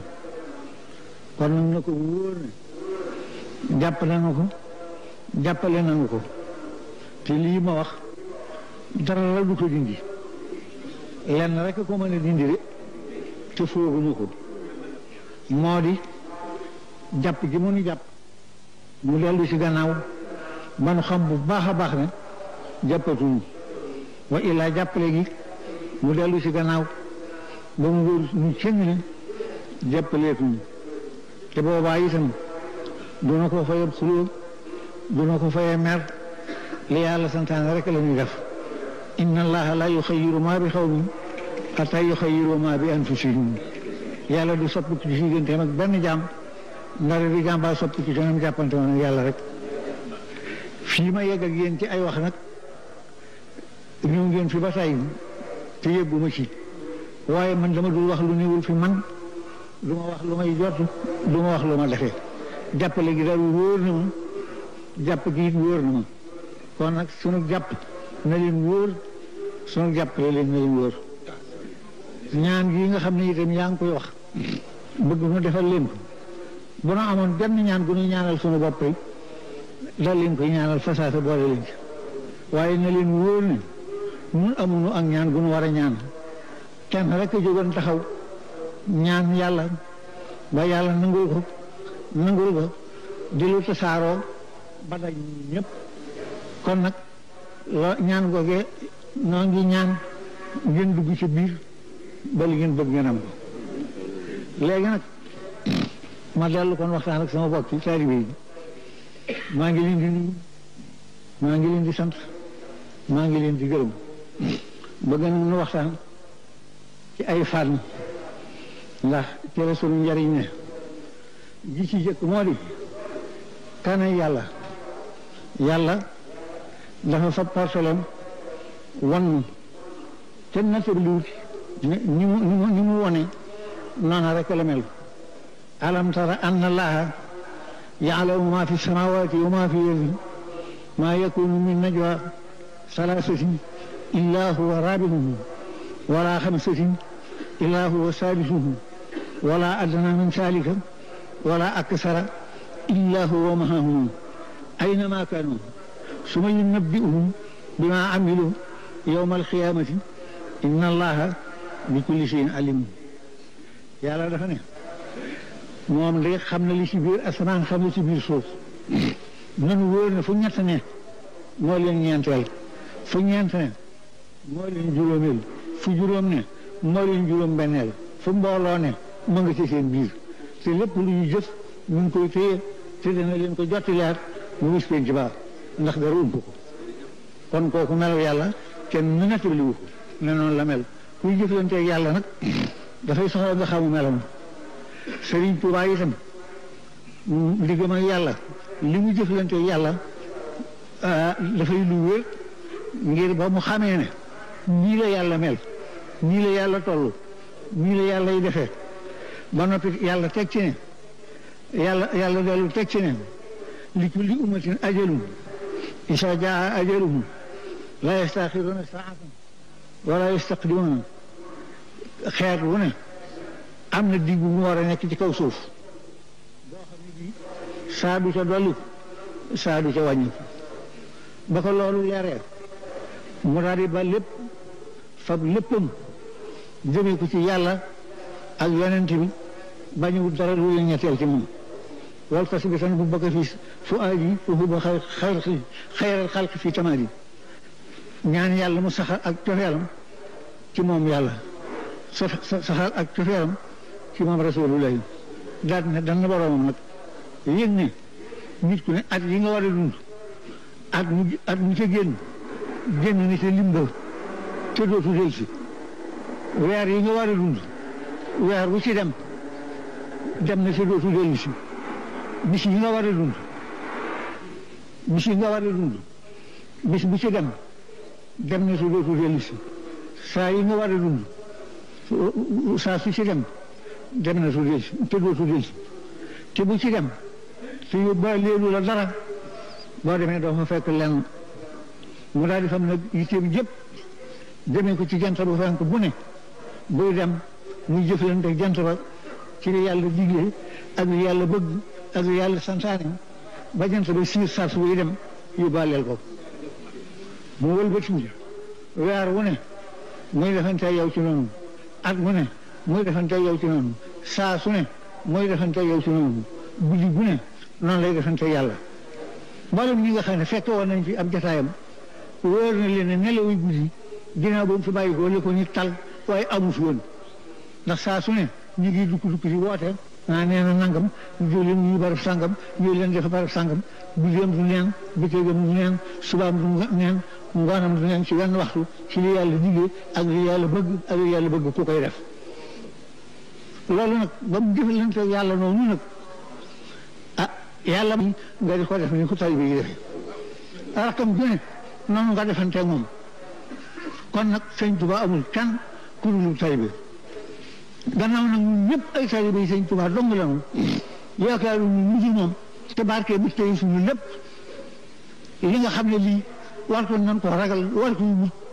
kon nag na ko wóor ne jàpp nañu ko jàppale nañu ko te lii ma wax dara la du ko dindi lenn rek ko mën a dindi de te fooguma ko moo di jàpp gi mu nu jàpp mu dellu si gannaaw ba nu xam bu baax a baax ne jàppatuñu wa illaa jàppale gi mu dellu si gannaaw ba mu wóor ñu cëng ne jàppaleetuñu te boobaa itam duna ko fayee xulóo duna ko fayee mer li yàlla santaane rek la ñuy def inna allaha la yuxayyiru ma bi xawmin hatta yuxayyiru ma bi anfusihim yàlla du soppi ci digganteem ak benn jaam ndara di jaam baa soppi ci tonam jàppante woon ak yàlla rek fii ma yegg ak yéen ci ay wax nag ñëw ngeen fi ba tey te yëgguma ci waaye man dama dul wax lu niwul fi man du ma wax lu may jot du ma wax lu ma defee jàppale gi daal wóor na ma jàpp gi it wóor na ma kon nag sunu jàpp na leen wóor sunu jàppale leen na leen wóor ñaan gi nga xam ne itam yaa ngi koy wax bëgg nu defal leen ko bu nu amoon benn ñaan gu nu ñaanal sunu bopp rek dal leen koy ñaanal fasaasa boole leen ci waaye na leen wóor ne ñun amuñu ak ñaan gu nu war a ñaan kenn rek a jógoon taxaw ñaan yàlla ba yàlla nangul ko di lu tasaaroo ba daj ñëpp kon nag ñaan googee noo ngi ñaan ngeen dugg ci biir ba li ngeen bëgg ngeen am ko léegi nag ma dellu kon waxtaan ak sama bokk ci taalibe yi maa ngi leen di nuyu maa ngi leen di sant maa ngi leen di gërëm bëgg nañu waxtaan ci ay fànn ndax ci la sunu njariñ ne ji ci jëkk moo di kana yàlla dafa fab portolem wan te nattabliwut ni mu wone noona rek la mel alam tara anna allaha ya'lamu ma fi samawati wa ma fi ardi ma yakunu min najwa salasatin illa huwa rabi'uhum wala khamsatin illa huwa sadisuhum wala adna min dhalika wala aksara illa huwa ma'ahum aynama kanu summa yunabbi'uhum bima amilu yawma al-qiyamati inna allaha bi kulli shay'in alim yàlla dafa ne moom de xam na li ci biir asamaan xam na ci biir suuf nanu wóor ne fu ñett ne moo leen ñeenteel fu ñeent ne moo leen juróomeel fu juróom ne moo leen juróom benneel fu mbooloo ne mu nga ci seen biir te lépp lu ñu jëf ñu ngi koy téye te dana leen ko jottileer mu wis penc ba ndax dara ump ko kon kooku melaw yàlla kenn nu nettaliwu ko ne noonu la mel kuy jëflanteeg yàlla nag dafay soxla nga xamu melam Sëriñ Tuubaa itam diggam ak yàlla li mu jëflanteeg yàlla dafay lu wér ngir ba mu xamee ne nii la yàlla mel nii la yàlla toll nii la yàlla y defee ba noppi yàlla teg ci ne yàlla dellu teg ci ne li kulli ummatin ajalun isa jaa ajaluhum la yastaxiruuna saatan wala yastaqdimuuna xeet wu ne am na digg bu mu war a nekk ci kaw suuf boo xam ne bii saa du ca dolli saa du ca wàññi ba ko loolu leeree mu daal di ba lépp fab léppam jëmee ko ci yàlla ak yonent bi bañu dara lu leen ñetteel ci moom wal fas bi tan bu bëgg fi fu aji uhuba xayral xalq fi tamaadi ñaan yàlla mu saxal ak cofeelam ci moom yàlla saxal ak cofeelam ci moom rasulullahi daal ne dana boroomam nag yëg ne nit ku ne at yi nga war a dund at mu ca génn ni te limba te dootu del si weer yi nga war a dund weer bu ci dem na te dootu dellu si bis yi nga war a dund bis bu ci dem na te dootu dellu si saa yi nga war a dund saa su ci dem na te dootu dellu si te bu ci dem te yóbbaaleelu la dara boo demee doo fa fekk lenn mu daal di xam nag yitteem jëpp demee ko ci jant bu fenk bu ne buy dem muy jëflante ak jant ba ci li yàlla digle ak li yàlla bëgg ak li yàlla santaane ba jant ba siir sars buy dem yóbbaaleel ko mu wëlbati weer wu ne muy defante yow ci noonu at mu ne muy defante yow ci noonu saa su ne muy defante yow ci noonu guddi gu ne noonu lay defante yàlla mboolem ñi nga xam ne fekk woon nañ fi ab jotaayam wóor na leen ne nelaw yu guddi ginnaaw ba mu fi bàyyi ko la ko nit tal waaye amu fi woon ndax saa su ne ñu ngi dukk di woote nee na nangam ñu leen ñu barab sangam ñu leen def barab sangam guddeem du neen bëccëgam du neen subaam du neen ngoonam du neen ci wenn waxtu ci li yàlla digle ak li yàlla bëgg ku koy def loolu nag ba mu jëfalante yàlla noonu nag yàlla nga di ko def ni ko taalibe yi defee rakam ju ne noonu nga defante moom kon nag sëñ Tuba amul kenn ku dul taalibe gannaaw nag ñun ñëpp ay taalibe yi sëñ Tuba dong la ñu yaakaaru ñu mujj moom te barke bi tey suñu lépp li nga xam ne lii war ko nan ko ragal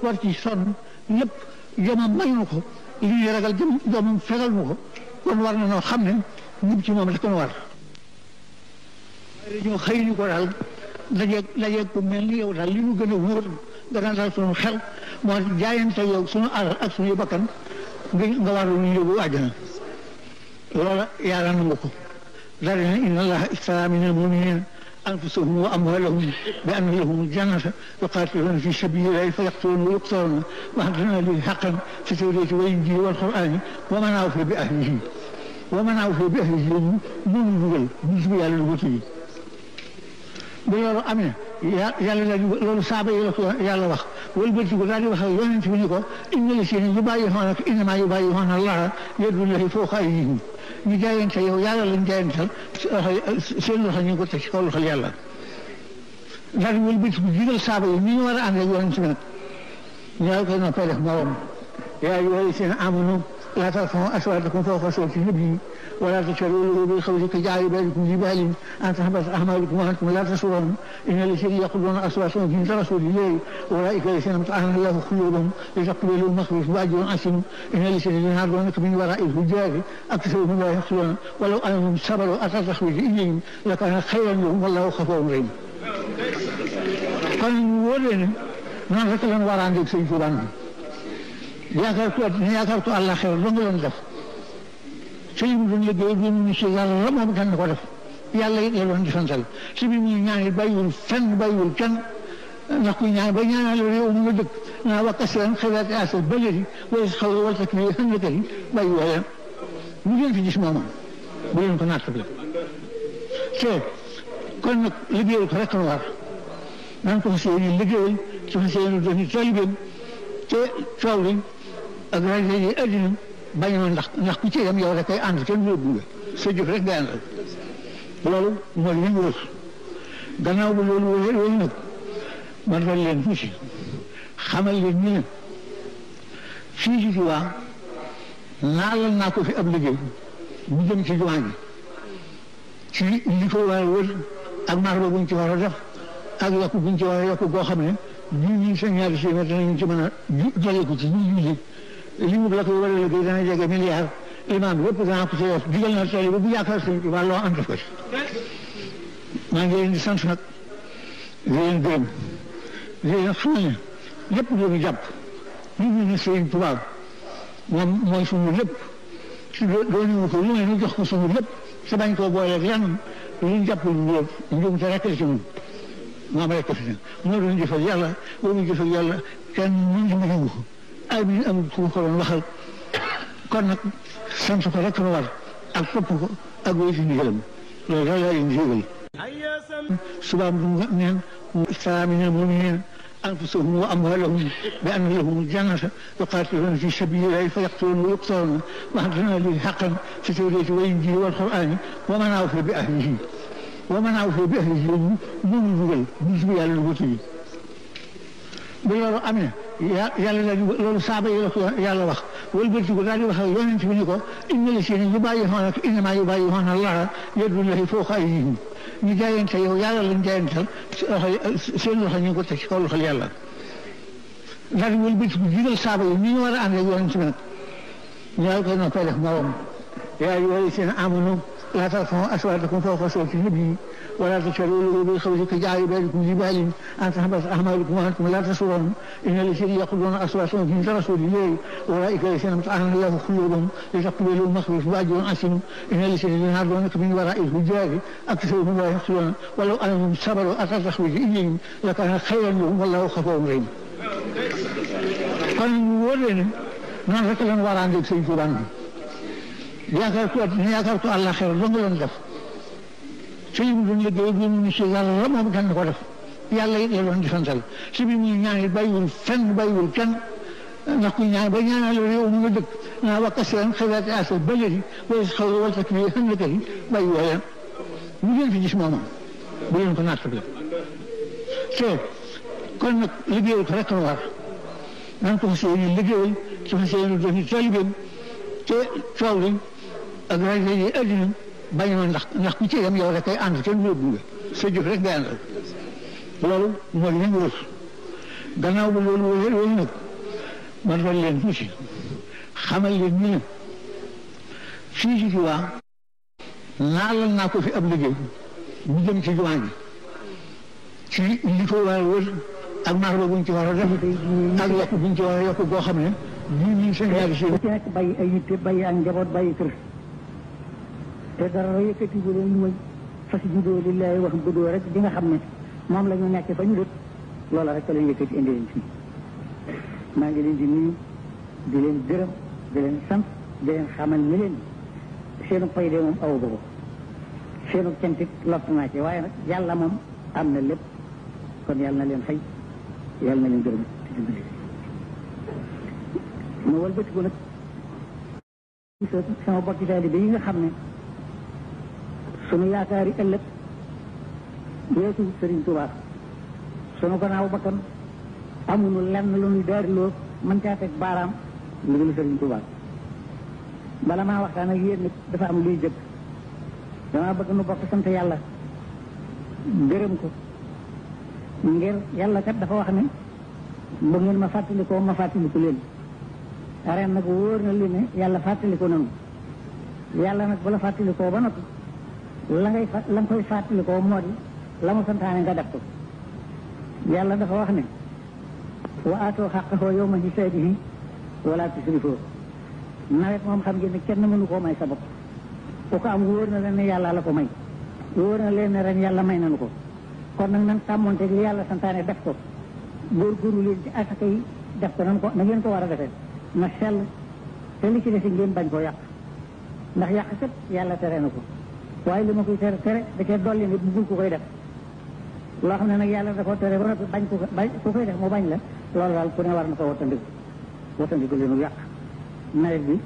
war ci sonn lépp jomam may nu ko li ñuy ragal jomam fegal nu ko kon war na noo xam ne ñëpp ci moom rek kon war dañoo xëy ni ko daal dajeeg ku mel ni yow daal li ñu gën a wóor dana daal suñu xel moo jaayante yow suñu alal ak suñu bakkan nga war ñu yóbbu àjjana loola yàlla nangu ko daal di ne inna allaha ishtara mina al-mu'minina anfusahum wa amwalahum bi anna lahum al-jannata yuqatiluna fi sabilillahi fa yaqtuluna wa yuqtaluna wa'dan alayhi haqqan fi tawrati wal injili wal qur'ani wa man awfa bi ahdihi moom dugal bu yàlla lu wuti ba loolu amee yàlla daal di loolu saaba yi la ko yàlla wax wëlbati ko daal di wax ak yonent bi ni ko inna llaziina yubaayi'uunaka innamaa yubaayi'uuna llaaha yadullaahi fawqa aydiihim ñu jaayante yow yàlla lañ jaayantal seen loxo ñu ngi ko teg ci kaw loxo yàlla daal di wëlbati ko digal saaba yi ni ñu war a ànd ak yonent bi nag ñoo koy noppee def morom yaa ayyuhaa llaziina aamanuu laa tarfa'uu aswaatakum fawqa sawti n-nabiyyi ولا تشروا له بالقول كجعل بعضكم لبعض أن تحبط أعمالكم وأنتم لا تشعرون إن الذين يقولون أصواتهم عند رسول الله أولئك الذين امتحن الله قلوبهم لتقبلوا مغفرة وأجر عظيم إن الذين ينادونك من وراء الحجاب أكثرهم لا يعقلون ولو أنهم صبروا حتى تخرج إليهم لكان خيرا لهم والله غفور رحيم. kon wóor leen noonu rek lañ war a ànd ak Sëñ Tuubaa yaakaar ko àllaaxira dong lañ def. sëñ bi doon liggéey bi mu si yàlla la moom daan na ko def yàlla it la doon di santal si bi muy ñaan it bàyyiwul fenn bàyyiwul kenn ndax kuy ñaan ba ñaanal réew mi nga dëkk naa wax kasiran xewaati asal bëlëri wala xaw wala tak ni xam nga yi bàyyi wala mu ngeen fi gis moomam bu leen ko nattable te kon nag liggéeyal ko rek la war naan ko fas yéene liggéeyal ci fas yéene doon taalibeem te coow li ak rajo yi addina bañ ma ndax ku ci yam yow rek ay ànd kenn yóbbu nga sa jëf rek ngay àndal loolu mooy li ñu wër gannaaw bu loolu wër nag man dal leen tuuti xamal leen ñu ne fii ci Tuubaa naalal naa ko fi ab liggéey bu jëm ci jumaa ji ci li ko war a wër ak marba buñ ci war a def ak yokku buñ ci war a yokku goo xam ne ñi sa ñaari téeméer danañ ci mën a jëlee ko ci ñu li mu la koy war a liggéey dana jege milliard imaam yëpp danaa ko ci def digal na tey ba bu yaakaar Sëñ Tuubaa loo am def ko ci maa ngi leen di sant nag di leen gërëm di leen xamal ne lépp lu ñu jàpp ñu ne Sëñ Tuubaa moom mooy suñu lépp si doon ko lu ne ñu jox ko suñu lépp te bañ koo booleeg lenn lu ñu jàpp lu njum te rek la ci moom moom rek ko fi ne moo doon jëfal yàlla boo mu jëfal yàlla kenn mën na ko ay bi amul ku ko doon waxal kon nag sant ko rek la war ak topp ko ak wéy si ndigalam loolu daal laa leen di yëgal subaam du neen ishtara mina al-mu'minina anfusahum wa amwalahum bi anna lahum al-jannata yuqatiluna fi sabilillahi fa yaqtuluna wa yuqtaluna wa'dan alayhi haqqan fi tawrati wal injili wal qur'ani wa man awfa bi ahdihi moom dugal bis bu yàlla lu ko tudd ba loolu amee yàlla daal di loolu saaba yi la ko yàlla wax wëlbati ko daal di wax ak yonent bi ni ko inna llaziina yubaayi'uunaka innamaa yubaayi'uuna llaaha yadullaahi fawqa aydiihim ñu jaayante yow yàlla lañ jaayantal seen loxo ñu ngi ko teg ci kaw loxo yàlla daal di wëlbati ko digal saaba yi ni ñu war a ànd ak yonent bi nag ñoo koy noppee def morom yaa ayyuhaa llaziina aamanuu laa tarfa'uu aswaatakum fawqa sawti n-nabiyyi ولا تشروا له بالقول كجعل بعضكم لبعض أن تحبط أعمالكم وأنتم لا تشعرون إن الذين يقولون أصواتهم عند رسول الله أولئك الذين امتحن الله قلوبهم لتقبلوا المغفرة وأجر عظيم إن الذين ينادونك من وراء الحجاب أكثرهم لا يعقلون ولو أنهم صبروا حتى تخرج إليهم لكان خيرا لهم والله غفور رحيم. kon ñu wóor leen noonu rek lañ war a ànd ak Sëñ Tuubaa yaakaar ko àddina yaakaar ko àllaaxira dong lañ def sëñ bi doon liggéey bi mu si yàlla moom kenn ko def yàlla it la doon di santal si bi muy ñaan it bàyyiwul fenn bàyyiwul kenn ndax ku ñaan ba ñaanal réew mu nga dëkk naa wakka seen xibaati asa bëlëri way xaw wal tak bi xam na kër yi bàyyi woo leen ñu leen fi gis moomam bu leen ko natt la te kon nag liggéeyal ko rek la war nan ko fas yéene liggéeyal ci fas yéene doon taalibeem te coow li ak rajo yi addina bañ ma ndax ku ci yem yow rek ay ànd kenn yóbbu nga sa jëf rek ngay àndal loolu mooy li ñu wër gannaaw ba loolu wéy nag man doon leen tuuti xamal leen ñu ne fii ci Tuubaa naalal naa ko fi ab liggéey bu jëm ci jumaa ji ci li ko war a wër ak marba buñ ci war a def ak yokk buñ ci war a yokk boo xam ne ñun seen ñaari si ci nekk bàyyi ay yitte bàyyi ak njaboot bàyyi kër te dara yëkkati bu leen mooy fas judoo lillahi wax budoo rek di nga xam ne moom la ñu nekk fa ñu dut loola rek lañ yëkkati indi leen fii maa ngi leen di nuyu di leen gërëm di leen sant di leen xamal ni leen seenu pay de moom aw ko seenu cantik lott naa ci waaye nag yàlla moom am na lépp kon yàlla na leen fay yàlla na leen gërëm ci dimbali ma wëlbatiku nag sama bokki taalibe yi nga xam ne sunu yaakaari ëllëg weesu Sëriñ Tuubaa sunu gannaaw bakkan amuñu lenn lu ñuy daariloo mën caa teg baaraam lu dul Sëriñ Tuubaa bala maa waxtaan ak yéen nag dafa am luy jëkk damaa bëgg nu bokk sant yàlla gërëm ko ngir yàlla kat dafa wax ne bu ngeen ma fàttalikoo ma fàttaliku leen ren nag wóor na leen ne yàlla fàttaliko nanu yàlla nag bu la fàttalikoo ba noppi la nga koy fàttalikoo moo di la mu santaane nga def ko yàlla dafa wax ne wa aatoo xaqahoo yawma hisaadihi wala tusrifoo nawet moom xam ngeen ne kenn mënu koo may sa bopp ku ko am wóor na leen ne yàlla la ko may wóor na leen ne ren yàlla may nanu ko kon nag nan sàmmonteeg li yàlla santaane def ko góorgóorlu leen ci asaka yi def ko na ngeen ko war a defee na sell te li ci desi ngeen bañ koo yàq ndax yàq kat yàlla tere na ko waaye li ma koy tere da cee dolli ne buggul ku koy def loo xam ne nag yàlla da koo tere ba noppi bañ ku koy def mu bañ la loolu daal ku ne war na ko wattandiku leenu yàq nawet bi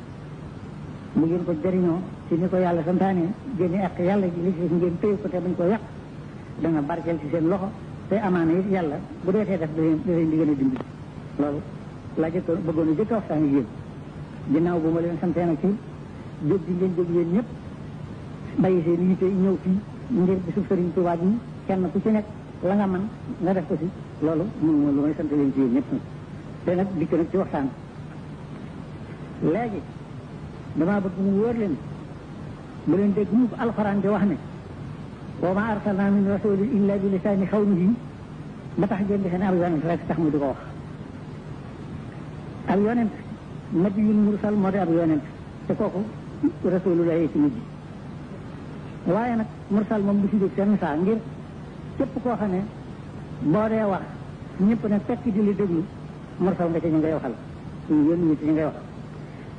mu ngeen ko jëriñoo ci ni ko yàlla santaane génne ak yàlla ji li ci ngeen téye ko te bañ koo yàq dana barkeel ci seen loxo te amaana it yàlla bu deetee def da leen di gën a dimbali loolu laa jëkk bëggoon a jëkk waxtaan ak yéen ginnaaw bu ma leen santee nag ci jóg di ngeen jóg yéen ñëpp bàyyi seen yitte ñëw fii ngir bisu Sëriñ Tuubaa bi kenn ku ci nekk la nga man nga def ko ci loolu moom lu may sant leen ci yéen ñëpp nag te nag dikk nag ci waxtaan léegi damaa bëgg mu wóor leen bu leen dégg mu alxuraan di wax ne wa ma arsalna min rasulin illa bi lisaani xawmihi ba tax ngeen defe ne ab yonent rek tax mu di ko wax ab yonent nabiyul mursal moo di ab yonent te kooku rasulullah ci mujj waaye nag mursal moom du fi jóg seen saa ngir képp koo xam ne boo dee wax ñëpp ne fekk di li déglu mursal nga ci ñu ngay waxal ñu yónni ñu ci ñu ngay waxal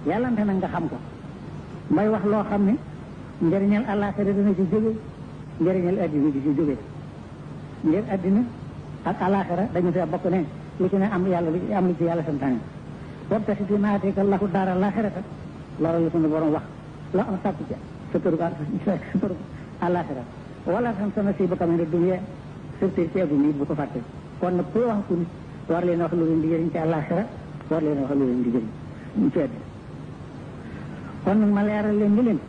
yàllante nag nga xam ko may wax loo xam ne njëriñal àllaaxira dina ci jóge njëriñal addina di ci jóge ngir addina ak àllaaxira dañu fee bokk ne lu ci ne am yàlla lu ci am lu ci yàlla santaane wabtaxi fiimaa aataaka Allaahu daaral aaxirata loolu la suñu borom wax loo am sàkku ci sa këru àllaaxira wala tansa nasiibaka mina dunya surtout ci adduna bu ko fàtte kon nag ku wax ku nit war leen wax lu leen di jëriñ ci àllaaxira war leen wax lu leen di jëriñ ci addina kon nag ma leeral leen ni leen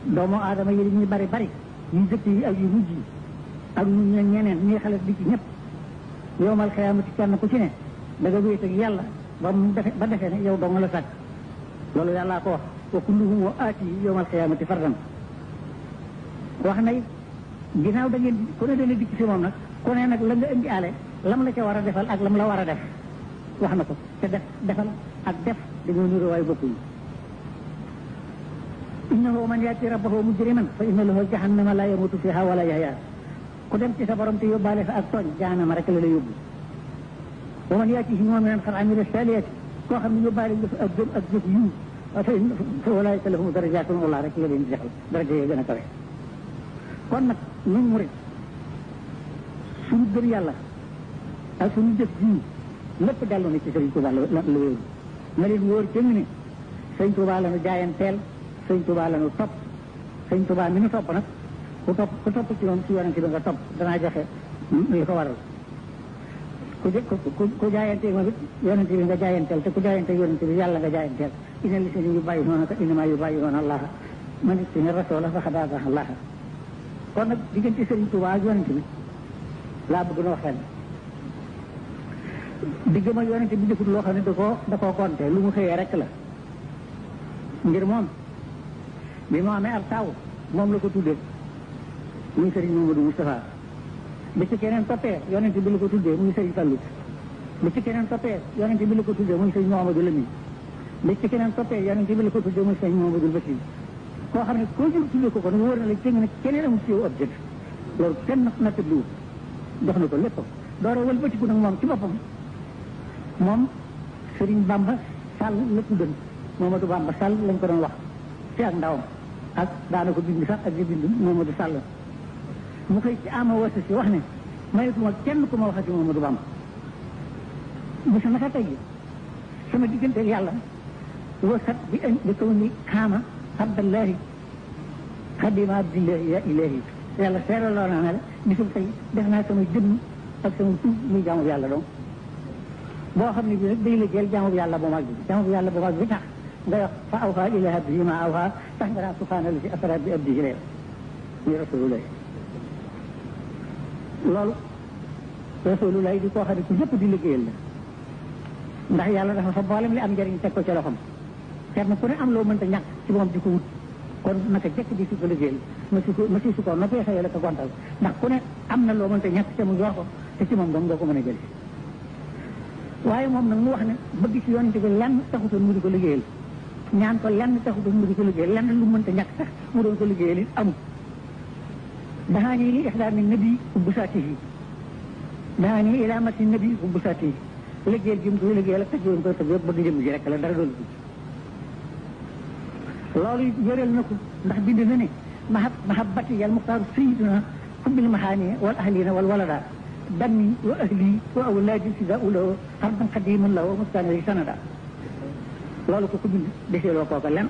doomu aadama yi ñu bari bari yu jëkk yi ak yu mujj yi ak ñu ñeneen ñi xale di ci ñëpp yowmal xiyaamati kenn ku ci ne da nga wéet ak yàlla ba defee ne yow dong la sàkk loolu yàllaa ko wax wa kulluhum wa aati yowmal xiyaamati fardan wax na it ginnaaw da ngeen ku ne dana dikk si moom nag ku ne nag la nga indi ale lam la ca war a defal ak lam la war a def wax na ko te defal ak def dañoo niroo waaye bokkuñu innahu man yaati rabbahu mujriman fa inna lahu jahannama la yamutu fiha wala yahya ku dem ci sa borom te yóbbaale fa ak tooñ jahannama rek la la yóbbu wa man yaatihi mu'minan qad amila salihati koo xam ne yóbbaale nga fa ak gëm ak jëf yu fa ulaika lahum darajatun Allah rek la leen di defal daraja yi gën a kawe kon nag ñun murid suñu gëm yàlla ak suñu jëf ji lépp dellu na ci Sëriñ Tuubaa la wéeru na leen wóor jëng ne Sëriñ Tuubaa la nu jaayanteel Sëriñ Tuubaa la nu topp Sëriñ Tuubaa mi nu topp nag ku topp ci moom ci yonente bi nga topp danaa joxe li ko waral ku jaayanteel moom it yonente bi nga jaayanteel te ku jaayanteel yonente bi yàlla nga jaayanteel ina li seen yu bàyyi noona ka inama yu bàyyi noona Allah man it sini rasoola fa xadaata Allah kon nag diggante Sëriñ Tuubaa ak yonente bi laa bëgg na wax ren diggam ak yonente bi defut loo xam ne da koo compté lu mu xëyee rek la ngir moom bi mu amee ab taw moom la ko tuddee muy Sëriñ Mamadou Moustapha bi ci keneen toppee yonente bi la ko tuddee muy Sëriñ Fallu bi ci keneen toppee yonente bi la ko tuddee muy Sëriñ Mouhamadou Lamine bi ci keneen toppee yonente bi la ko tuddee muy Sëriñ Mouhamadou Bassir koo xam ne koo jur tuddee ko kon wóor na la cëng ne keneen amul ci yow objet loolu kenn nattabliwu jox na ko lépp doora wëlbatiku nag moom ci boppam moom Sëriñ Bamba Sall la tuddoon Mamadou Bamba Sall lañ ko doon wax ci ak ndawam ak daana ko bind sax ak di bind Mamadou Sall mu koy ci ama wasa si wax ne mayetuma kenn ku ma waxati Mamadou Bamba bisa naka tey sama diggante ak yàlla wasat bi kaw ni xaama abdallahi xadima abdillahi ya ilahi yàlla seeraloo naa ne la bisul tey def naa sama jëmm ak sama tuub muy jaamu yàlla donc boo xam ne bi nag day liggéeyal jaamu yàlla bu mag bi jaamu yàlla bu mag bi tax nga wax fa awha ila abdihi ma awha tax nga naa subhaana la si asra bi abdihi la muy rasulullah loolu rasulullah di koo xam ne ku ñëpp di liggéeyal la ndax yàlla dafa fa boolem li am njëriñ teg ko ci loxoom kenn ku ne am loo mënta ñàkk ci moom di ko wut kon naka jekk di si ko liggéeyal ma si su ko noppee xëyee la ko gontal ndax ku ne am na loo mënta ñàkk te mu yor ko te ci moom dong nga ko mën a jël waaye moom nag mu wax ne bëgg ci yonente bi lenn taxutoon mu di ko liggéeyal ñaan ko lenn taxutoon mu di ko liggéeyal lenn lu mënta ñàkk sax mu doon ko liggéeyal it amul daxaa nii li ixdaami nabi ubbu saatihi daxaa nii ilaamati nabi ubbu saatihi liggéeyal gi mu koy liggéeyal ak tëj yoon koy tëj yëpp bëgg jëm ji rek la dara doolu loolu yëreel na ko ndax bind na ne mahabbati yal muxtaaru sayiduna xubbil maxaani wal ahlina wal walada dammi wa ahli wa awlaadi sida uloo xarban xadiman la wa mustanari sanada loolu ko bind deseeloo kooka len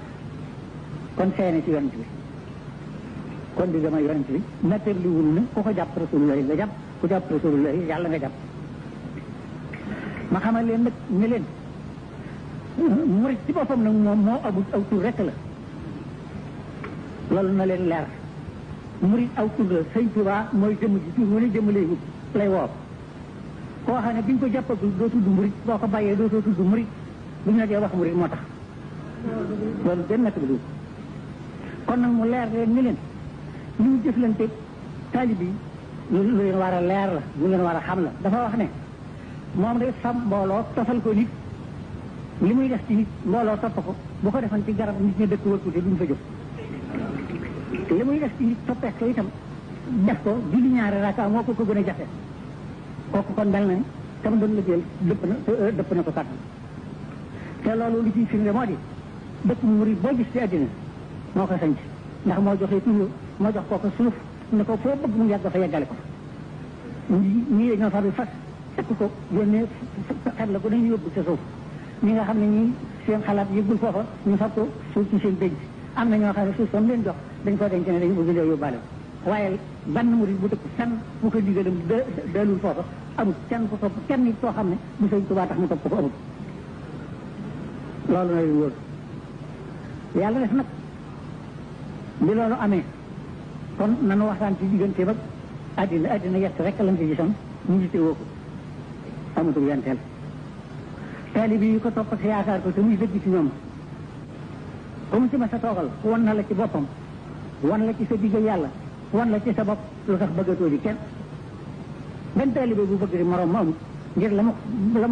kon seene ci yonent bi kon di dama yonent bi nattab li wul ne ku ko jàpp rasulullahi nga jàpp ku jàpp rasulullahi yàlla nga jàpp ma xamal leen nag ne leen murit ci boppam nag moom moo amul aw tur rek la loolu na leen leer murit aw tur la Sëñ Tuubaa mooy jëmm ji tur mu ne jëmm lay woo koo xam ne bi ñu ko jàppagul doo tudd murit boo ko bàyyee doo tudd murit bu ñu la dee wax murit moo tax loolu benn natt bi kon nag mu leer leen ni leen li mu jëflante taalib yi lu leen war a leer la lu leen war a xam la dafa wax ne moom day fam mbooloo tofal ko nit li muy def ci nit mbooloo topp ko bu ko defan ci garab nit ñi dëkk wër ko te duñ fa jóg li muy def ci nit toppee ko itam def ko julli ñaari raaka moo ko gën a jafe kooku kon mel na tam doon liggéeyal dëpp na ko kàttan te loolu li ciy firnde moo di dëkk mu murid boo gis ci àddina moo ko sanc ndax moo joxee tur moo jox kooku suuf ne ko foo bëgg mu yàgg fa yeggale ko ñii dañoo far bi fas tekk ko yónnee xet la ko dañuy yóbbu sa suuf ñi nga xam ne ñii seen xalaat yëggul foofa ñu fab ko suuf ci seen denc am na ñoo xam ne suuf sam leen jox dañ ko denc ne dañu bëgg lee yóbbaale waaye ban murid bu dëkk fenn bu ko digalam dalul foofa amul kenn ko topp kenn nit koo xam ne bu Sëñ Tuubaa tax mu topp ko amul loolu na leen wóor yàlla def nag bi loolu amee kon nanu waxtaan ci diggante ba àddina yett rek lañ ci gisoon ñu gisee woo ko amatul yenteel taalibe yi ko topp ak yaakaar ko te muy dëgg ci ñoom comme ci ma sa toogal wan na la ci boppam wan la ci sa digg yàlla wan la ci sa bopp lu tax bëggatoo di kenn benn taalibe bu bëgg di morom ma amul ngir la mu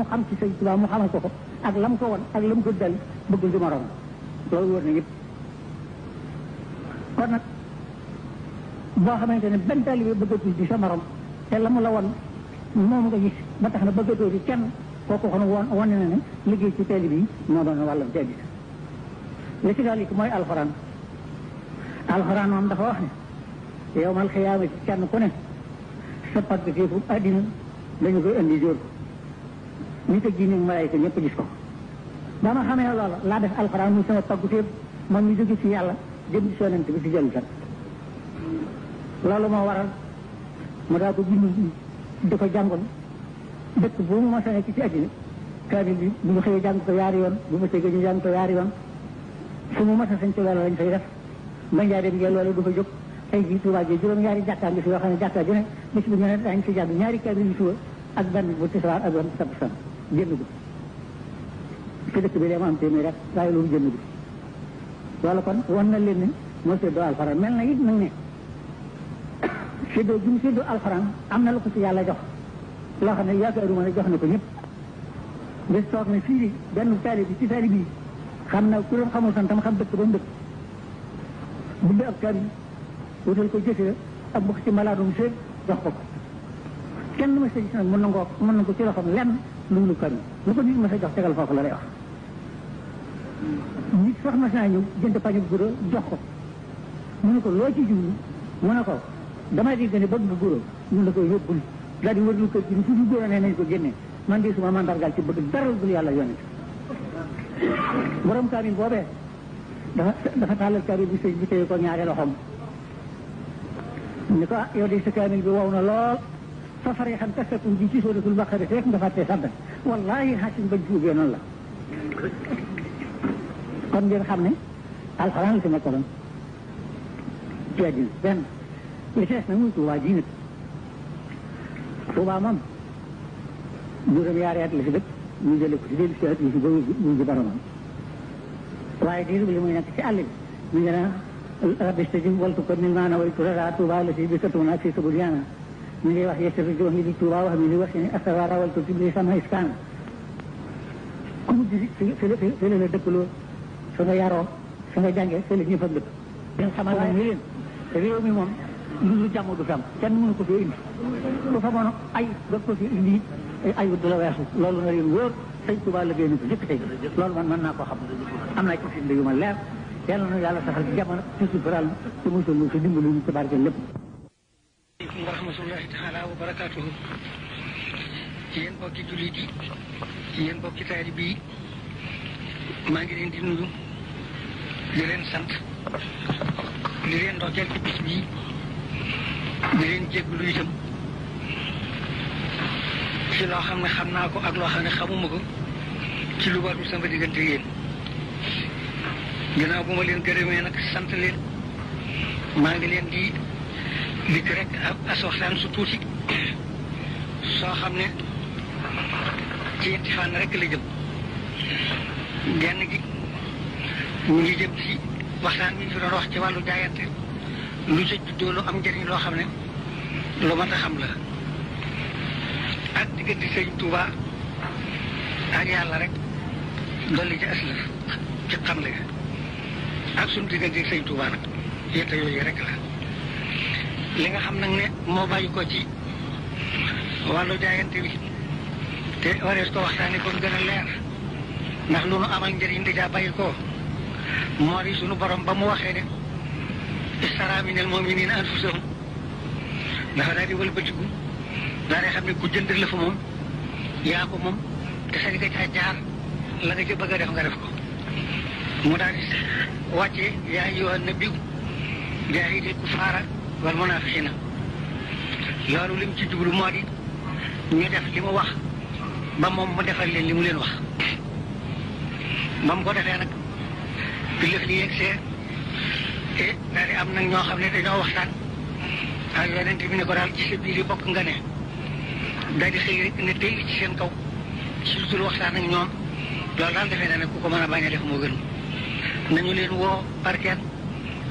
xam ci Sëñ Tuubaa mu xamal ko ak la mu ko won ak la mu ko dal bëggul di morom loolu wóor na yëpp kon nag boo xamante ne benn taalibe bëggatul di sa morom te la mu la won moom nga gis ba tax na bëggatoo di kenn kooku xon wane na ne liggéey ci taalibe yi moo doon wàllam teggis li ci daal mooy alxuraan moom dafa wax ne yawmal xiyaama ci kenn ku ne sa pagg téefu àddina dañu koy indi jóor nit ak jinne malaayika ñëpp gis ko ba ma xamee loola laa def alxuraan muy sama paggu téef moom mi jóge ci yàlla jëm ci yonent bi ci jël kat loolu moo waral mu daa ko bind di ko jàngoon dëkk bu mu mos a nekk ci àddina kaamil bi bu ñu xëyee jàng ko yaari yoon bu ma tëggee ñu jàng ko yaari yoon fu mu mos a sañ ci loolu lañ fay def ba njaay dem ngeen loolu du ko jóg tey jii Tuubaa ji juróom-ñaari jàkkaa ngi fi yoo xam ne jàkkaa ju ne bis bu ñu ne daañu fi jàng ñaari kaamil yu suba ak benn bu tisbaar ak benn takkusaan génn gu ci dëkk bi lee ma am téeméer rek waaye loolu génn gu loolu kon wan na leen ne moo séddoo alxuraan mel na it nag ne séddoo gi mu séddoo alxuraan am na lu ko ci yàlla jox loo xam ne yaakaaruma ne jox na ko ñëpp bés toog ne fii di benn taali bi ci taali bii xam na ku doon xamul santam xam dëkk ba mu dëkk bu dee ab kaamil wutal ko jëfee ak bokk ci malaadum seet jox ko kenn ma sa gis nag mën na ko ci loxoom lenn lu kaamil lu ko nit ma sa jox tegal foofu la lay wax nit sax ma saa ñëw jënd pañu guro jox ko mu ne ko loo ci jublu mu ne ko damay dégg ne bëgg bu guro ñu la koy yóbbul daal di wërlu kër gi ni fu ñu guro ne nañ ko génne man de suma mandargaal ci bëgg dara dul yàlla yónni borom kaamil boobee dafa tàllal kaamil bi sëñ bi téye ko ñaari loxoom ni ko yow de sa kaamil bi wow na lool fa fari xam kastakum ji ci sóoratul Baqara rek nga fàttee sabda wallahi xasin bañ fi ubbee noonu la kon ngeen xam ne alxuraan la fi nekkaloon ci àddina benn li ci des nag muy Tuubaa ji nag Tuubaa moom juróom-ñaari at la fi dëkk ñu jële ko si dellu si at yi si ba ñu ji boromam waaye diir bi li muy nekk ci àll bi ñu ngi naan rabbi stajib waltu ko nil maana way turara Tuubaa la si bi katuna si sabul yaana ñu ngi wax yesati jox ni di Tuubaa wax mi li wax ni astawara waltu tibli sama iskaan ku mu di fi la dëkkaloo su nga yaroo su nga jàngee fi la ñëpp a dëkk leen xamal ne ni leen réew mi moom lu jàmm du fi am kenn mënu ko fi indi ku fa moon ay ba ko fi indi ayut du la weesu loolu na leen wóor sëñ Tuubaa la génn ko jëkk tey loolu man mën naa koo xam am naa ci firnde yu ma leer yàlla na yàlla saxal ci jamono ci sutural te musul ñu ci dimbali ñu ci barke lépp aleykum wa rahmatullahi taala wa barakaatuhu yéen bokki jullit yi yéen bokki taalibe yi maa ngi leen di nuyu di leen sant di leen ndokkeel ci bis bii di leen jégalu itam ci loo xam ne xam naa ko ak loo xam ne xamuma ko ci lu warul sama diggante yéen ginnaaw bu ma leen gërëmee nag sant leen maa ngi leen di dikk rek as waxtaan su tuuti soo xam ne ci yetti fànn rek la jëm genn gi ñu ngi jëm ci waxtaan bi ñu fi doon wax ci wàllu jaayante lu ca juddoo lu am njëriñ loo xam ne lu mat a xam la ak diggante sëñ Tuubaa ak yàlla rek dolli ci aslëf ci xamle ak suñu diggante sëñ Tuubaa nag yetta yooyu rek la li nga xam nag ne moo bàyyi ko ci wàllu jaayante bi te warees ko waxtaane kon gën a leer ndax lu nu amal njëriñ di jaa bàyyi ko moo di sunu borom ba mu waxee ne istara minal mu'minina anfusahum dafa daal di wëlbatiku daal di xam ne ku jënd la fa moom yaa ko moom te sañ nga caa jaar la nga ca bëgg a def nga def ko mu daal di wàccee yaa ayyuhan nabiyyu jaahidil kuffaara wal munaafiqiina loolu lim ci jublu moo di ñu def li mu wax ba moom mu defal leen li mu leen wax ba mu ko defee nag bi lëf li yegsee te daal di am nag ñoo xam ne dañoo waxtaan ak yonent bi ne ko daal ci sa biir yi bokk nga ne daal di xëy rek ne tey ci seen kaw ci lu dul waxtaan ak ñoom loolu daal defee na ne ku ko mën a bañ a def moo gën nañu leen woo par kenn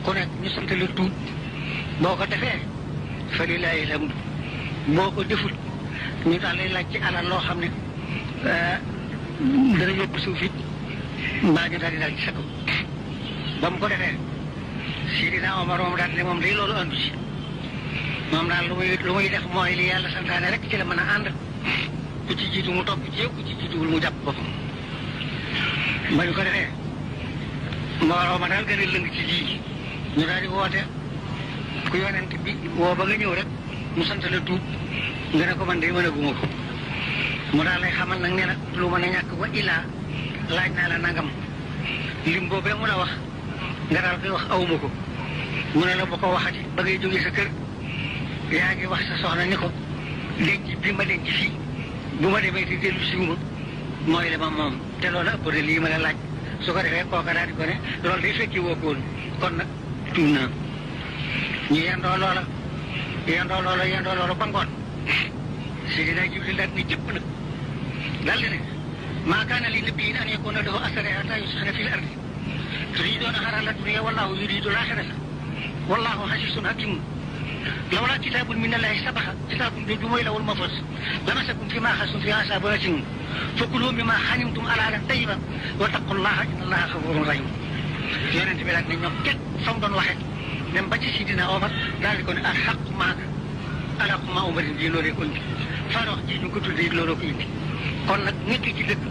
ku nekk ñu sant la tuut boo ko defee fa lillaahi alhamdu boo ko deful ñu daal lay laaj ci alal loo xam ne dana yóbbu suuf it mbaa ñu daal di daal ci sa kaw ba mu ko defee Sidina Omar moom daal ne moom day loolu andu si moom daal lu muy def mooy li yàlla santaane rek ci la mën a ànd ku ci jiitu mu topp ci ku ci jiituwul mu jàpp boppam ba ñu ko defee mbooloo ma daal gën a lëng ci lii ñu daal di woote ku yonent bi woo ba nga ñëw rek mu sant la tuub nga ne ko man de mën a guma ko mu daal lay xamal nag ne la lu mën a ñàkk wa ilaa laaj naa la nangam lim boobee mu la wax nga daal koy wax awuma ko mu ne la bu ko waxati ba ngay jógee sa kër yaa ngi wax sa soxna ni ko denc bi ma denc fii bu ma demee di dellu siwuma mooy li ma moom te loolu ëpp de lii ma la laaj su ko defee kooka daal di ko ne loolu day fekki woo ko woon kon nag tuub naa ñu yendoo loola ba ngoon Seydina Jibril daal ni jëpp nag daal di ne maa kaana li nabiyyin an yakuuna lahu asra hattaa yuskhina fil ardi turiiduuna arada dunya wallaahu yuriidu l-aaxirata wallaahu aziizun hakiim lawlaa kitaabun min allaahi sabaqa kitaabun jooju mooy lawhul mahfuuz lamasakum fiimaa axadtum fiihi azaabun aziim fakuluu mimmaa ghanimtum halaalan tayyiban wattaqullaaha inna allaaha gafuurun rahiim yonent bi daal ne ñoom kenn fa mu doon waxee dem ba ci Sidina Omar daal di ko ne al-haqqu ma'aka alaqu maa Umarin ji loolu ko indi Farox ji ñu ko tuddee loolu ko indi kon nag nekk ci dëkk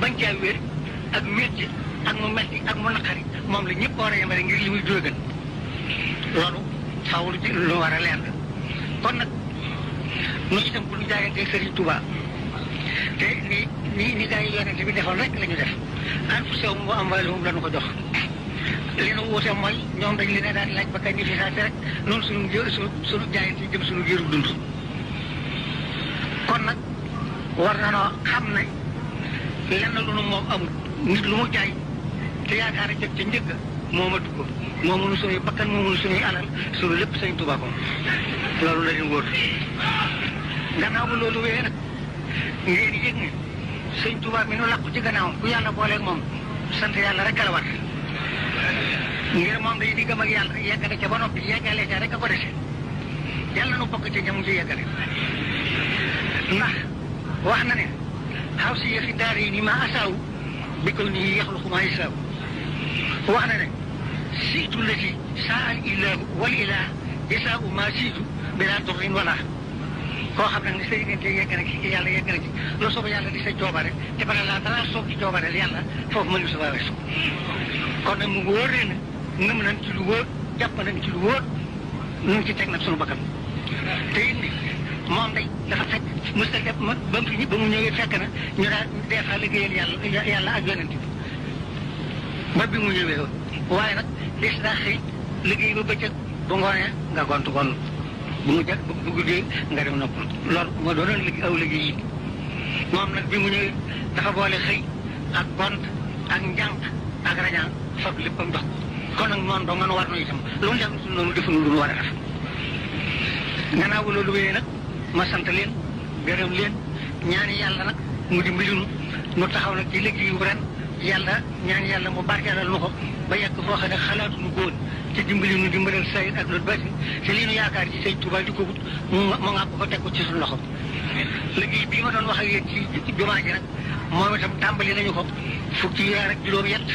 bañ caa wér ak métti ak mu metti ak mu naqari moom la ñëpp war a yemale ngir li muy jógan loolu faaw lu war a leer la kon nag nu itam bu ñu jaayantee Serigne Touba te ni gaa yi yonente bi defoon rek la ñu def anfusahum wa amwaalahum la ñu ko jox li nu wuute mooy ñoom dañ leen daal di laaj ba kañ ñu fi saate rek noonu suñu jaayante jëm suñu giiru dund kon nag war na noo xam ne lenn lu nu moom amul nit lu mu jaay te yaakaar a jot ca njëgg moomatu ko moomunu suñuy bakkan moomunu suñuy alal suñu lépp Sëñ Tuubaa ko loolu la ñu wóor gannaaw ba loolu wéyee nag ngeen yëg ne Sëñ Tuubaa mi nu làqu ci gannaaw ku yàlla booleeg moom sant yàlla rek la war ngir moom day di gëm ak yàlla yeggale ca ba noppi yeggale ca rek a ko dese yàlla nu bokk ci ñamu ci yeggale ndax wax na ne xaw si yëfi daar yi ni ma asaaw bi ko nii yaxluqu maa yasaaw wax na ne siitu la ci saa al ilaahu wal ilaah yasaaw maa siitu bilaa durrin wala koo xam nag ne sa diggante yegg na ci yàlla yegg na ci loo sooba yàlla di sa coobare te bala laa dara soob ci coobareel yàlla foofu mënu sa waa weesu kon nag mu wóor leen ngëm nañ ci lu wóor jàpp nañ ci lu wóor ñu ngi ci teg nag sunu bakkan te it ni moom day dafa fekk mos a def ba mu ñëwee fekk na ñu daal des fois liggéeyal yàlla ak yonent bi ba bi mu ñëwee woon waaye nag des daa xëy liggéey ba bëccëg bu ngoonee nga gontu gon bu mu jël bu guddee nga dem nopp loolu moo doonoon liggéey yi moom nag bi mu ñëwee dafa boole xëy ak gont ak njànq ak rañaan fab léppam dox kon nag noonu doo mën a war na itam lu mu def noonu defuñu lu mu war a def gannaaw bu loolu wéyee nag ma sant leen gërëm leen ñaani yàlla nag mu dimbali nu taxaw nag ci liggéeyu ren yàlla ñaan yàlla mu barkeelal nu ko ba yegg foo xam ne xalaatuñu góor te dimbali nu dimbalal sayid ak loolu basi te lii nu yaakaar ci Sëñ Tuubaa di ko wut mu nga ko teg ko ci suñu loxo liggéey bii ma doon wax ak yéen ci jumaa ji nag moom itam tàmbali nañu ko fukki weer ak juróom yett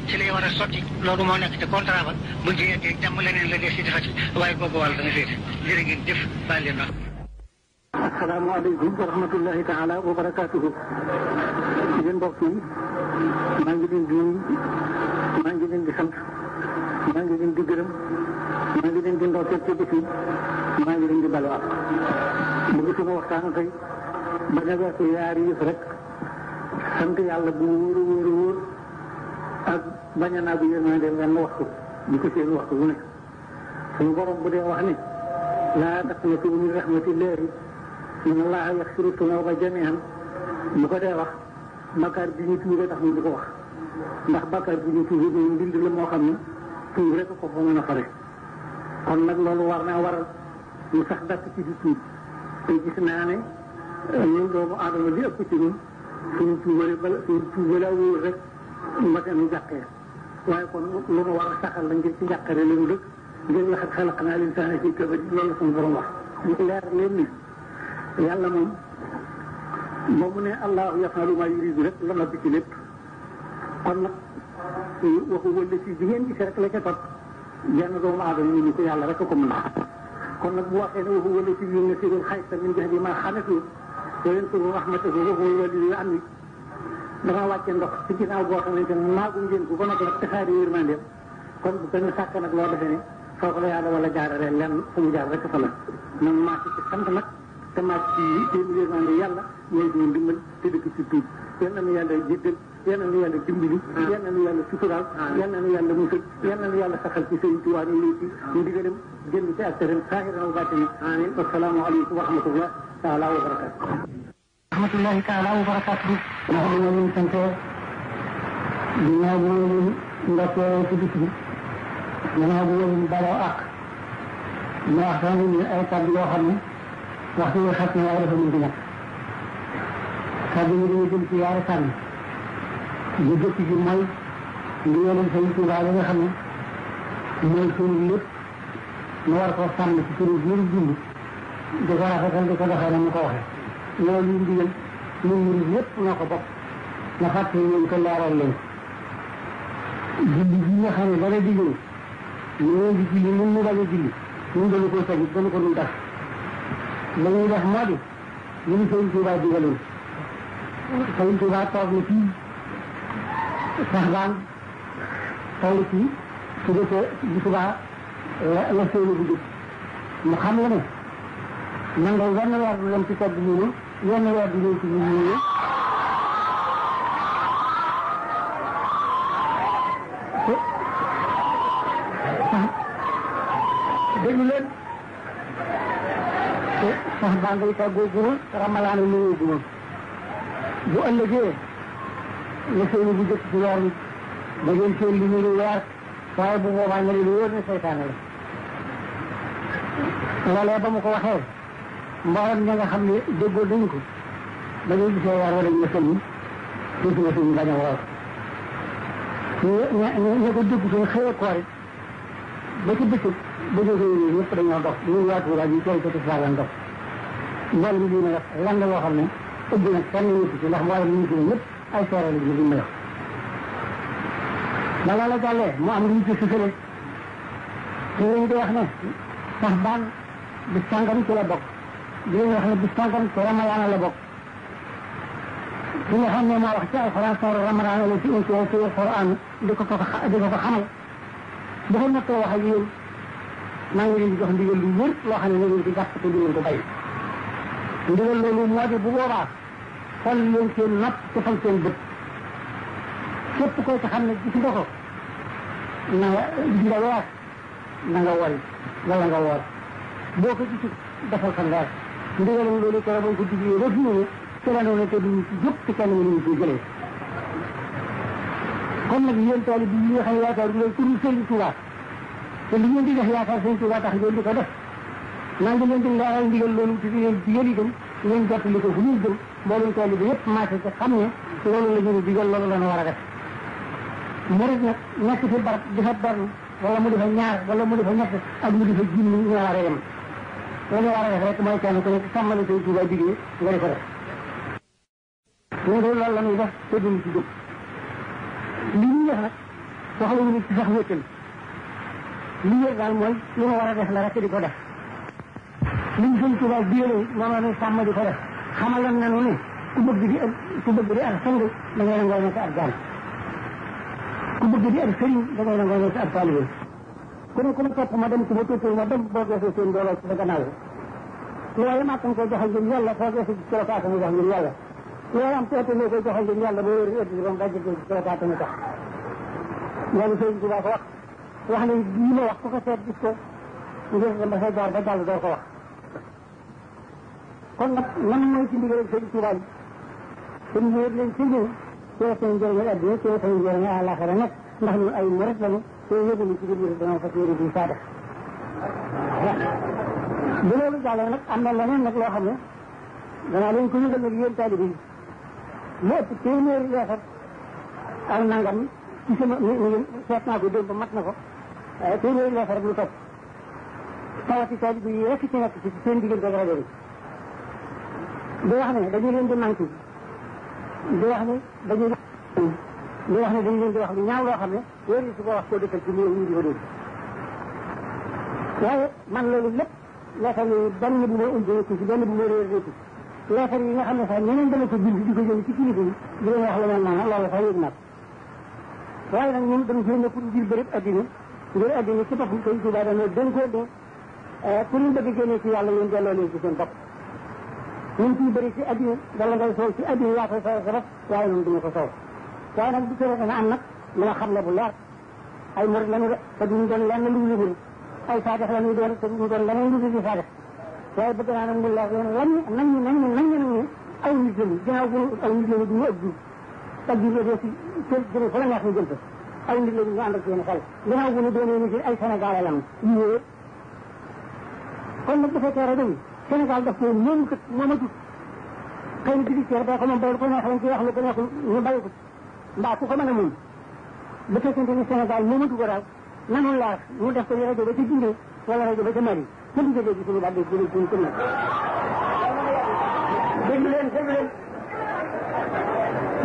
ci lay war a sotti loolu moo nekk te contrat ba buñ ci yeggee jàmm leneen la des si defati waaye boobu wàll dana féete jërë ngeen jëf baal leen wax. asalaamaaleykum wa rahmatullahi taala wa barakaatuhu. yéen mbokk yi maa ngi leen di nuyu maa ngi leen di sant maa ngi leen di gërëm maa ngi leen di ndokkeel ci bés yi maa ngi leen di balu ak bëgg suma waxtaan tey ba nga weesu yaari yëf rek sant yàlla bu wóor ak bañ a naagu yéen dem wenn waxtu di ko seen waxtu bu ne suñu borom bu dee wax ni laa taqnatu min rahmatillahi inna allaha yaxfiru zunuba jamian bu ko dee wax bakkaar bi ñu tuubee tax ñu di ko wax ndax bakkaar bi ñu tuubee day mbind la moo xam ne tuub rek ko fa mën a fare kon nag loolu war naa waral ñu sax dakk ci di tuub te gis naa ne ñun doomu aadama li ëpp ci ñun suñu tuubale wóor rek mbate nu jàqee waaye kon lu nu war a saxal la ngir ci njàqare lañu dëkk ngir waxat xalaqnaa l-insaana fii kabad loolu la suñu borom wax ñu leer leen ni yàlla moom moom mu ne allahu yafalu ma yuridu rek la noppi ci lépp kon nag waxu wëlle si bi ngeen gis rek la ca topp jenn doomu aadama ñu ni ko yàlla rek ko mën kon nag bu waxee ne waxu wëlle si bi nga sirul xayta min jox bi ma xamatu te leen suru rahmatahu waxu wëlle yu am ni dama wàcce ndox ci ginnaaw boo xamante ne naagu ngeen ko ba noppi nag taxaari yërmandeem kon bu kenn sàkk nag loo defee ne foofu la yàlla wala jaarare lenn fu mu jaar rek fa la man maa ci sant nag te maa ci seen yërmande yàlla ñooy doon dimbal te dëkk ci tuub yal na nu yàlla jéggal yal na nu yàlla dimbali yal na nu yàlla suturaal yal na nu yàlla musal yal na nu yàlla saxal ci sëñ Tuubaa ñu lay ci ñu digalam génn ci ak tëram saahiran wa baatinan amiin assalaamu aleykum wa rahmatullah taala wa barakaatu rahmatullahi taala wa barakaatu ndax dañoo leen sante ginnaaw bu leen ndokkee ci bis bi ginnaaw bu leen baloo ak ñu waxtaan ñu ay kàddu yoo xam ne waxtu bi xas na waaye dafa mën di ñàkk kàddu yi dañuy jëm ci yaari fànn bu jëkk ji mooy ndigalam Sëñ Tuubaa yi nga xam ne mooy suñu lépp mu war koo sàmm ci suñu biir dund di ko rafetal di ko doxee na mu ko waxee loolu yu ndigal ñun murid lépp ñoo ko bokk na fàtte leen ko leeral leen julli bi nga xam ne dara digal ñu leen di julli ñun ñu bañ a julli ñun dañu koy sañit dañu ko dul def la ñuy def moo di ñu ngi Sëñ Tuubaa digaloon Sëñ Tuubaa toog na fii sax baan toll fii su defee bu subaa la séenu bu jëkk mu xam la ne man de wenn weer du dem ci tedd ñu ne wenn weer du ñëw ci ñu ne déglu leen sax baa ngay tàggoo guma ramalaana nuyoo guma bu ëllëgee la seeni bu jëkk ci weer bi da ngeen seen li ñu weer waaye bu boobaa nga leen wóor ne seytaane la loolee ba mu ko waxee mboolem ña nga xam ne déggoo dañu ko da ngay gisee weer wala ñu sëñ tuuti na suñu bañ a woor ña ko dégg suñu xëyee koor it ba ci bëccëg ba ñu réew ñëpp dañoo dox ñu waatu rajo yi tey ko tisbaar lan dox mboolem lii na def lan la loo xam ne ëgg nag kenn ñëpp ci ndax mboolem ñu ci ñëpp ay seere la ñu li may wax ba loola jàllee mu am lu ñu ci sufale te lañ di wax ne sax baan bis sàngam ci la bokk di leen wax ne bis sàngam ci ramadaana la bokk ki nga xam ne moo wax ci alxuraan sooru ramadaana la ci unti ci alxuraan di ko ko xamal dafa nattoo wax ak yéen maa ngi leen di jox ndigal lu wër loo xam ne na ngeen ci jàpp te di leen ko bay ndigal loolu moo di bu boobaa xool leen seen napp te fal seen bët képp koo ci xam ne gis nga ko na nga weer na nga wori wala nga woor boo ko gisul defal fa leer ndigalam loolu ko bañ ko diglee ba fi mu ne ci la noonu te duñu ci jóg te kenn mënuñu ci jëlee kon nag yéen taalibe yi nga xam ne yaakaar leen turu Sëñ Tuubaa te li ngeen di def yaakaar Sëñ Tuubaa tax ngeen di ko def maa ngi leen di leeral ndigal loolu te di leen digal itam ngeen jottali ko fu ñuy jëm mboolem taalibe yëpp marché te xam ne loolu la ñu digal loolu la ñu war a def murid nag nekk fi barab di fa benn wala mu di fa ñaar wala mu di fa ñett ak mu di fa junni ñu war a yem loolu war a def rek mooy kenn ku nekk sàmmali Sëñ Tuubaa digee nga di ko def ñun de loolu la ñuy def te duñ ci jóg li ñuy def nag soxla wu ñu ci sax wéttal li ñuy daal mooy li ma war a def la rek di ko def li ñu Sëñ Tuubaa digalee moom la ñuy sàmm di ko def xamaloon nañu ne ku bëgg di ak sang da ngay nangoo nekk ab jaam ku bëgg di ak sëriñ da ngay nangoo nekk ab taalibe ku ne ku ne topp ma dem ku ma toppul ma dem boo geesee seen dooloo ci sa gannaaw loolu maa kan koy joxe ngir yàlla foo geesee ci colokaata mu jox ngir yàlla loolu am teete loo koy joxe ngir yàlla ba wér ëtt bam dajj ci colokaata mu tax loolu Sëñ Tuubaa ko wax ne lii ma wax ku ko seet gis ko ngir dafay jaar ba jàll doo ko wax kon nag lan mooy ci ndigal Sëñ Tuubaa yi te ñu wér leen ci ñëw tee seen njëriñal adduna tee seen njëriñal àllaaxira nag ndax ñun ay murit lañu te yëguñu ci biir dana fas yéene di saa def bu loolu jàllee nag am na leneen nag loo xam ne danaa leen ko yëgal nag yéen taalibe yi lu ëpp téeméeri leesar ak nangam ci sama seet naa ko démb mat na ko téeméeri leesar ak lu topp tawati taalibe yi rekk ci nekk ci seen diggante ak rajo bi di wax ne dañu leen di manqué di wax ne dañu leen di wax lu ñaaw loo xam ne yooyu su ko wax koo dëkkal ci réew mi di ko dégg waaye man loolu lépp leetar yi benn bu ma ubbee ci benn bu ma réer ci leetar yi nga xam ne sax ñeneen dana ko bind di ko jël ci kilifa yi di leen wax la mel noonu loolu sax yëg naa ko waaye nag ñun dañu fee nekk ngir bërëb addina ngir addina ci boppam Sëñ Tuubaa dana dénkoo de pour ñu bëgg génnee ci yàlla yéen delloo leen ci seen bopp ñun ciy bëri ci addina wala ngay soow ci addina yaa koy soow sa bopp waaye noonu duñu ko soow waaye nag bu tere dana am nag li nga xam ne bu leer ay murid lañu de te duñu doon lenn lu ñu murid ay saadix lañuy doon te duñu doon leneen lu dul saadix waaye bëgg naa nag mu leer leen nañ aw nit lañu ginnaaw bu aw nit lañu duñu ëpp jur ak jur la doo si jëre fa la neex ñu jël aw nit lañu ñu ànd ak seen xel ginnaaw bu ñu doonee ni ay Sénégalais lañu yée kon nag bu fekkee rajo bi Sénégal daf ko moom kat moomatu xëy na judiciaire ba ko moom bay ko neex lañ ci wax lu ko neexul ñu bàyyi ko mbaa ku ko mën a moom bu fekkente ni Sénégal moomatu ko daal nanu laas mu def ko ni rajo ba ca Guinée wala rajo ba ca Mali kenn du ko dégg suñu baat dégg suñu ko nekk déglu leen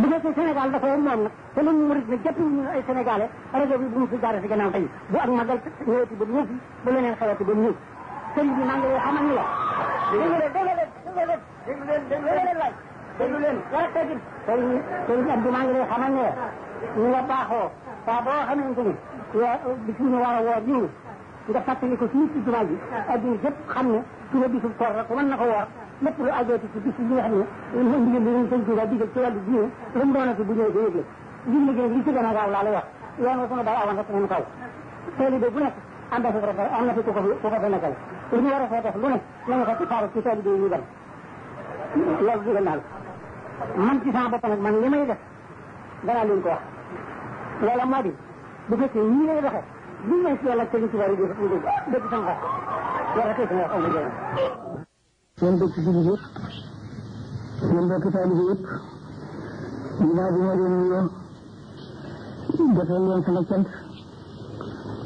bu fekkee Sénégal dafa moom nag te lu mu murit ne jàpp ñu ay Sénégalais rajo bi bu mu fi jaaree si gannaaw tey bu ak magal ñëwati ba ñëw fi bu leneen xewati ba ñëw sëriñ bi maa ngi lay xamal ni la déglu leen wala tegin sëriñ Abdou maa ngi lay xamal ne la ñu nga baaxoo saa boo xamante ni bis ñu war a woor ñu nga fàttali ko fii ci jumaa ji adduna yëpp xam ne suba bisu koor rek mën na ko woor lépp lu ajooti ci bis yi nga xam ne ndigal li ñu Sëñ Tuubaa digal ci wàllu diine lu mu doonati bu ñëwee ko yëgle ngir liggéey li ci gën a gaaw laa lay wax yoon wa sama day awoon rek nañu kaw taalibe bu nekk ambassadeur am na fi ku ko fa nekkal lu ñu war a fee def lu ne nañu ko ci faaru ci taalibe yi ñu dem loolu digal naa la man ci sama bopp nag man li may def danaa leen ko wax loola moo di bu fekkee ñii lay doxee li may si yàlla Sëñ Tuubaa yi dëgg sama wax wala tey sama wax amul njëriñ seen dëkk jullit yëpp seen dëkk taalibe yëpp ginnaaw bi ma leen nuyoo jotal leen sama cant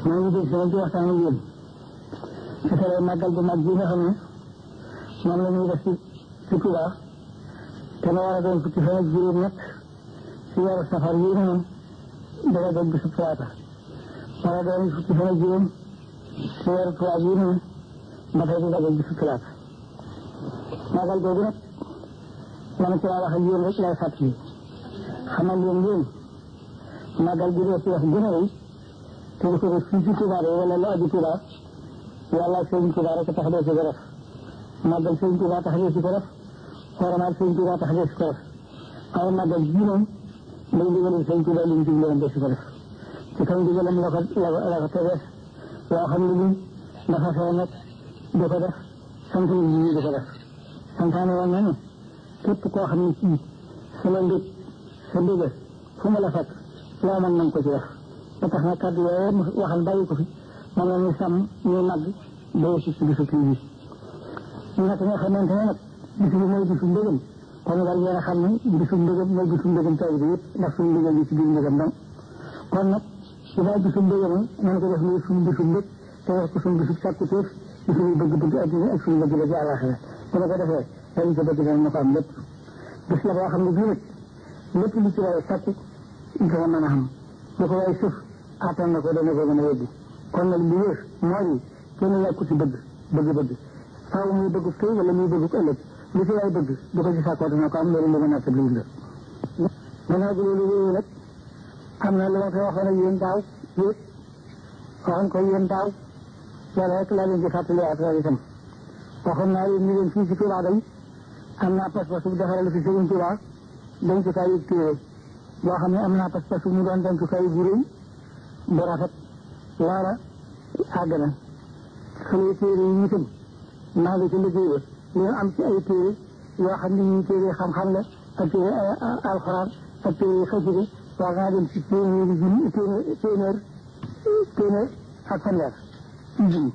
maa ngi dégg sama ci waxtaan ak yéen su fekkee màggal bu mag bi nga xam ne moom la ñuy def ci Tuubaa te ma war a doon fukki fan ak juróom-ñett ci weeru safar yi moom dara doon bisu Talaata war a doon fukki fan ak juróom ci weeru tubaab yi moom ba tey di dagal bisu Talaata màggal googu nag man ci waa wax ak yéen rek lay fàttali xamal leen yéen màggal gi doo ci wax gën a rëy te di ko def fii ci Tuubaa wala lu aju Tuubaa yàlla Sëñ Tuubaa rek tax doo ci ko def màggal Sëñ Tuubaa tax doo ci ko def xoramaat Sëñ Tuubaa tax doo ci ko def waaye màggal ji moom day ndigalul Sëñ Tuubaa li mu jubloon doo ci ko def ci kaw ndigalam la ko tegee loo xam ne lii dafa fee nag di ko def sant yi di ko def santaane woon na ne képp koo xam ne ci sama ndëg sa ndëga fu mu la fekk loo mën nañ ko ci def ba tax na kàddu yooyu mu waxal bàyyi ko fi moom la ñuy sàmm ñuy màgg day si bisu kii bi nag nga xamante ne nag bisu bi mooy bisu ndëgam kon war ngeen a xam ne bisu ndëgam mooy bisu ndëgam taw bi yëpp ndax suñu ndëgam yi ci biir ndëgam donc kon nag su daal bisu ndëgam nañ ko def muy suñu bisu ndëg te wax ko suñu bisu sàkkuteef ci suñu bëgg-bëgg adduna ak suñu bëgg-bëgg àllaaxira bu ko defee dañ ko bëgg dana ko am lépp bis la boo xam ne bii nag lépp lu ci waaye sàkku dafa mën a xam lu ko waaye suuf attan na ko dana ko mën a yóbbu kon nag li wér moo di kenn nekku ci bëgg faaw muy bëgg tey wala muy bëgg ëllëg lu ci waay bëgg du ko ci sàkkoo dana ko am loolu lu mën a tëbliwul la gannaaw gi loolu yooyu nag am na lu ma ko waxoon ak yéen daaw yëpp waxoon ko yéen daaw wala rek laa leen di fàttaliwaat loolu itam waxoon naa leen ni leen fii ci Tuubaa day am naa pas-pas bu defaral fi Sëriñ Tuubaa dencukaay yu téere boo xam ne am naa pas-pas mu doon dencukaay bu rëy bu rafet loola àgg na xale téere yi itam maa ngi ci liggéey ba li am ci ay téere yoo xam ne ñuy téere xam-xam la ak téere alxuraan ak téere xasida war naa dem ci téeméer ak fanweer junni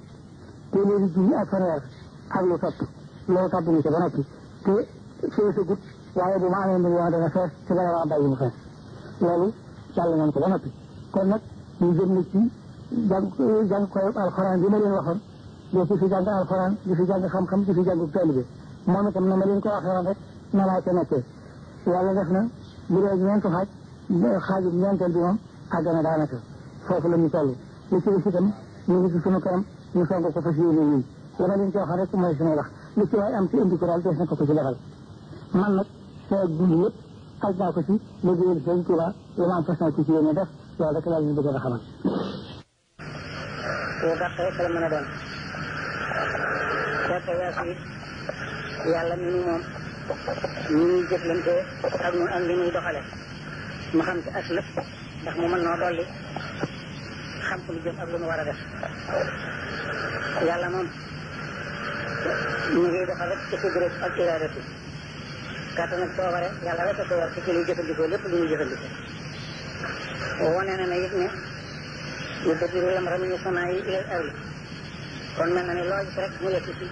téeméeri junni ak fanweer ak lu topp loolu topp ñu ci ba noppi te feesagut waaye bu ma amee million dana fees ci dara waa bàyyi mu fees loolu jàll nañ ko ba noppi kon nag ñu jëm na ci jàng koy alxuraan bi ma leen waxoon doo ci fi jàng alxuraan di fi jàng xam-xam di fi jàng taalibe moom itam na ma leen ko waxee woon rek na laa ca nekkee yàlla def na bu dee ñeenti xaaju ñeenteel bi moom àgg na daanaka foofu la ñu toll li ci des itam ñu ngi ci sunu kanam ñu soog ko fas yéene nii la ma leen ci waxee rek mooy suñuy wax li ci waay am ci indi ko daal des na ko ci defal man nag sa dund yëpp aj naa ko ci liggéeyal Sëñ Tuubaa la ma am fas naa ko ci yéene def loolu rek laa leen bëgg a xamal. boo gàttee rek la mën a doon kooku weesu it yàlla mi moom ñu ñuy jëflante ak ñun ak li muy doxale ma xam ci as lépp ndax mu mën noo dolli xam ko lu jëm ak lu mu war a def yàlla moom ñu ngi doxal rek ci kudrat ak iradati kàttan ak coobare yàlla rek a ko war ci ci luy jëfandikoo lépp lu muy jëfandikoo wane na ne it ne yudabbiru l-amra mina s-samaa'i ila l-ardi kon mel na ne loo gis rek mu yegg ci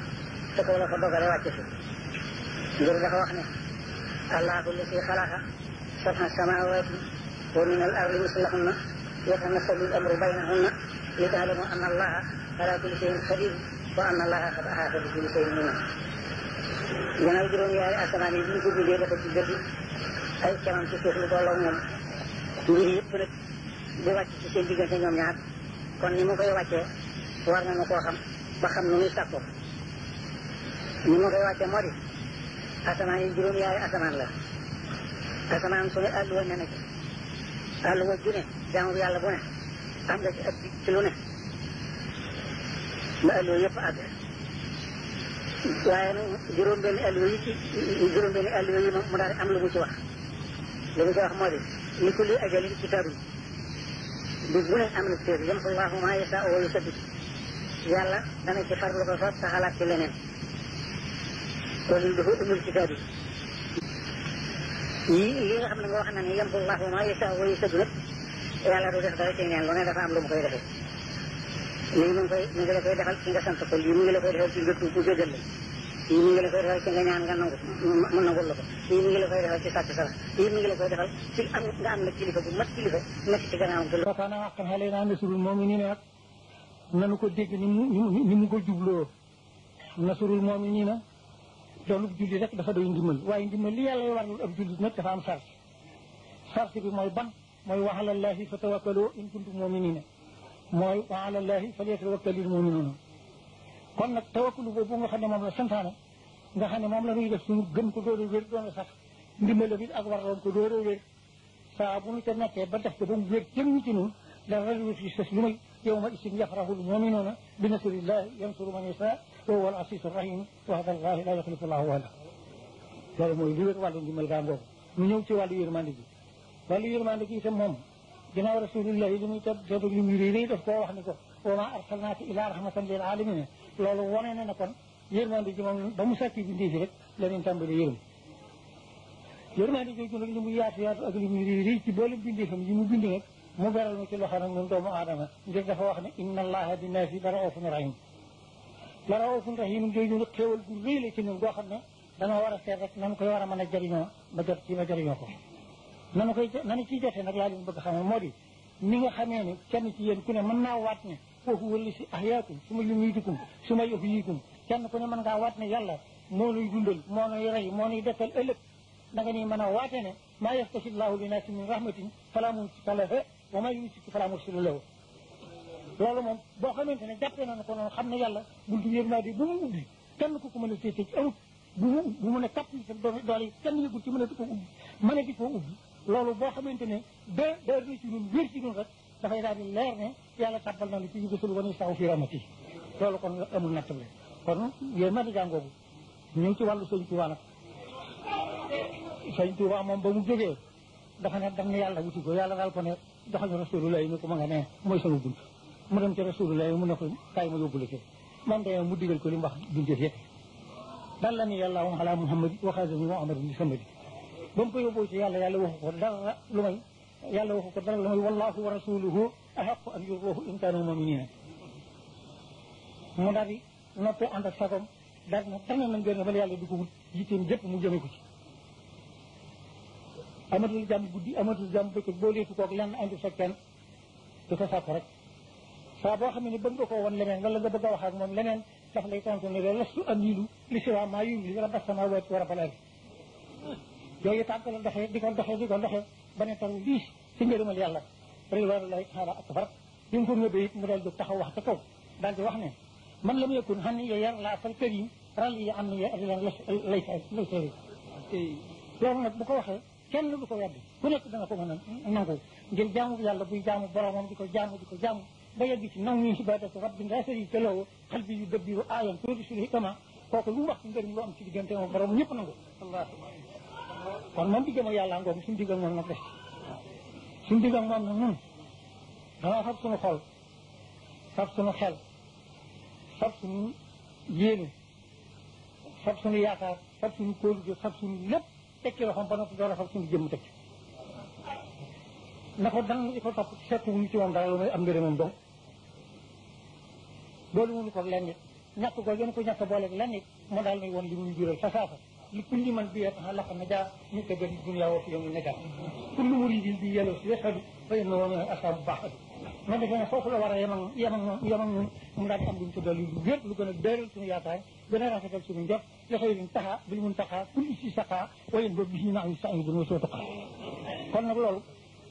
te ko la ko dogale wàcce si ngir dafa wax ne allahu alladi xalaqa sab'a samaawaati wa mina al-ardi mislahunna yatanazzalu l-amru baynahunna li ta'lamu anna allaha ala kulli shay'in qadir wa anna allaha qad ahaata bi kulli shay'in ilman gannaaw juróom-ñaari asamaan yi bi ñu ko bindee dafa ci gëdd ay camam ci suuf lu tolloo moom mbir yëpp nag di wàcc ci seen diggante ñoom ñaar kon ni mu koy wàccee war nañu koo xam ba xam nu muy sàkkoo ni mu koy wàccee moo di asamaan yi juróom-ñaari asamaan la asamaan su ne àlluwa ne na ci àlluwa ju ne jaamu yàlla bu ne am nga ci ak ci lu ne ba àlluwa yëpp àgg waaye nag juróom-benni àlluwa yi moom mu daal di am lu mu ci wax li mu ci wax moo di li kulli ajalin kitaabun bis bu ne am na téere yamhu llaahu maa yashaa'u wa yusabbit yàlla dana ci farlu ko soob taxalaat ci leneen loolu dafa umul kitaab yi li nga xam ne nga wax na ne yamhu llaahu maa yashaa'u wa yusabbit nag yàlla du def dara ci ñaan lu ne dafa am lu mu koy defee lii mu ngi la koy defal ci nga sant ko lii mu ngi la koy defal ci nga tuub bu jéggal la lii mu ngi la koy defal ci nga ñaan nga nangu mu nangul la ko lii mu ngi la koy defal ci sàcc sara lii mu ngi la koy defal ci am nga am na kilifa bu mat kilifa nekk ci gannaawam ko wakaana haqqan alaynaa nasrul mu'miniina nag nanu ko dégg ni mu ko jubloo nasrul mu'miniina doonu julli rek dafa doy ndimbal waaye ndimbal li yàlla warul ab jullit nag dafa am sart bi mooy ban mooy wa ala llaahi fatawakkalu in kuntum mu'miniina mooy wa ala llaahi falyatawakkalil mu'minuuna kon nag tawakkalu boobu nga xam ne moom la santaane nga xam ne moom la ñuy def suñu gën ko door a wér doon sax ndimbal bi ak warloon ko door a wér saa bu ñu ca nekkee ba def ko ba mu wér jëm ci ñun dara lu fi sës lu may yawma isin yafrahul mu'minuuna bi nasrillahi yansuru man yashaa wa huwa al-aziizu r-rahiim wa'da llaahi laa yuxlifu llaahu wa'dahu loolu mooy li wér wàllu ndimbal gaa ngoogu ñu ñëw ci wàllu yërmande gi wàllu yërmande gi itam moom ginnaaw rasulillahi li muy tedd li muy réy daf koo wax ni ko wa maa arsalnaaka illaa rahmatan lil aalamiin loolu wane na ne kon yërmande ji moom ba mu sàkki bindee fi rek la leen tàmbali yërëm yërmande jooju nag li mu yaatu ak li muy réy ci boole bindee fam yi mu bind nag mu beral ma ci loxo nag ñun doomu aadama ngir dafa wax ne inna allaha binnaasi la raufun rahim la raufun rahim jooju nag xéewal bu réy la ci ñun goo xam ne dana war a seet rek nanu koy war a mën a jëriñoo ba jot ci ba jëriñoo ko nanu ciy jotee nag laa leen bëgg xamal moo di ni nga xamee ne kenn ci yéen ku ne mën naa waat ne foofu wëlli si ahyaakum su ma yumiitukum su ma yuhyiikum kenn ku ne mën ngaa waat ne yàlla moo nuy dundal moo nuy rey moo nuy dekkal ëllëg da nga ni mën a waate ne maa yaftahi llaahu linnaasi min rahmatin falaa mumsika lahaa wa maa yumsik falaa mursila lahu loolu moom boo xamante ne jàppee na ko noonu xam ne yàlla buntu yërmande bu mu ubbi kenn ku ko mën a téete ci amut bu mu ne kapp sa doole yi kenn yëgul ci mën a di ko ubbi mën a di ko ubbi loolu boo xamante ne da na ci ñun wér ci ñun rek dafay daal di leer ne yàlla tàbbal na lu ci yudxil man yashaa'u fi rahmatihi loolu kon amul nattable kon yërmande jàngoobu ñu ci wàllu sëñ Tuubaa nag sëñ Tuubaa moom ba mu jógee dafa ne dam ne yàlla wuti ko yàlla daal ko ne doxal na rasulullah ni ko ma nga ne mooy sama bunt mu dem ci rasulullah mu ne ko kaay ma yóbbu la ci moom de mu digal ko li mu wax bindeef yëpp dal la ni yàlla ala muhammad wa xaadani muhammad li samadi ba mu ko yóbboo ci yàlla waxu ko dara lu may yàlla waxu ko dara lu may wallahu wa rasuluhu ahaqu an yurduhu in kaanu mu'minin mu daal di noppee ànd ak sagom daal na tànn nañ gën bala yàlla du ko wut yitteem jëpp mu jëme ko ci amatul jàmm guddi amatul jàmm bëccëg boo leetu koog lenn andi sa kenn di ko sàkk rek saa boo xam ne bëgg nga koo wan leneen wala nga bëgg a wax ak moom leneen daf lay tontu ne de lastu amilu li si waa maa yum li rabba samaawaati wa rabbal ardi yooyu tànk la doxee di ko doxee ba ne toll lii ci ngërëmal yàlla ridwanullahi taala akbar bi mu ko ñëbee it mu daal jóg taxaw wax ca kaw daal di wax ne man lam yakun xam ni yar laa fal karim ral yi am na lay loolu nag bu ko waxee kenn du ko weddi ku nekk dana ko mën a nangu ngir jaamu yàlla buy jaamu boromam di ko jaamu ba yegg ci naw ñu ibadatu rabbin la sharika lahu xal bi yu dëbbiru aayan tuuti hikama kooku lu mu wax ci ngëriñ lu am ci diggante moom borom ñëpp nangu kon moom diggam ak yàlla ngoom suñu digg ak moom nag des suñu digg ak moom nag nun dana fab suñu xol fab suñu xel fab suñu yéene fab suñu yaakaar fab suñu kóolute fab suñu lépp teg ci loxoom ba noppi door a fab suñu jëmm teg ci na ko dan di ko topp seet wuñu ci moom dara lu may am ngërëmam dong loolu mënu ko lenn nit ñàkk ko gën ko ñàkk booleeg lenn nit moo daal may woon li muy jural fa saasa li kulli man bi tax laq na jaa ñu ko gën dunya wa fi yawmi najaat kullu muridin bi yello si yashadu fa innahu min ashab bu baax man defe ne foofu la war a yem ak ñun mu daal di am lu ñu ko dolli lu wér lu gën a dëral suñu yaakaar gën a rafetal suñu njot li xëy liñ taxaa bil mun taxaa kulli si saqaa wayen boobu bis ñu na am sa ñu gën soo taxaa kon nag loolu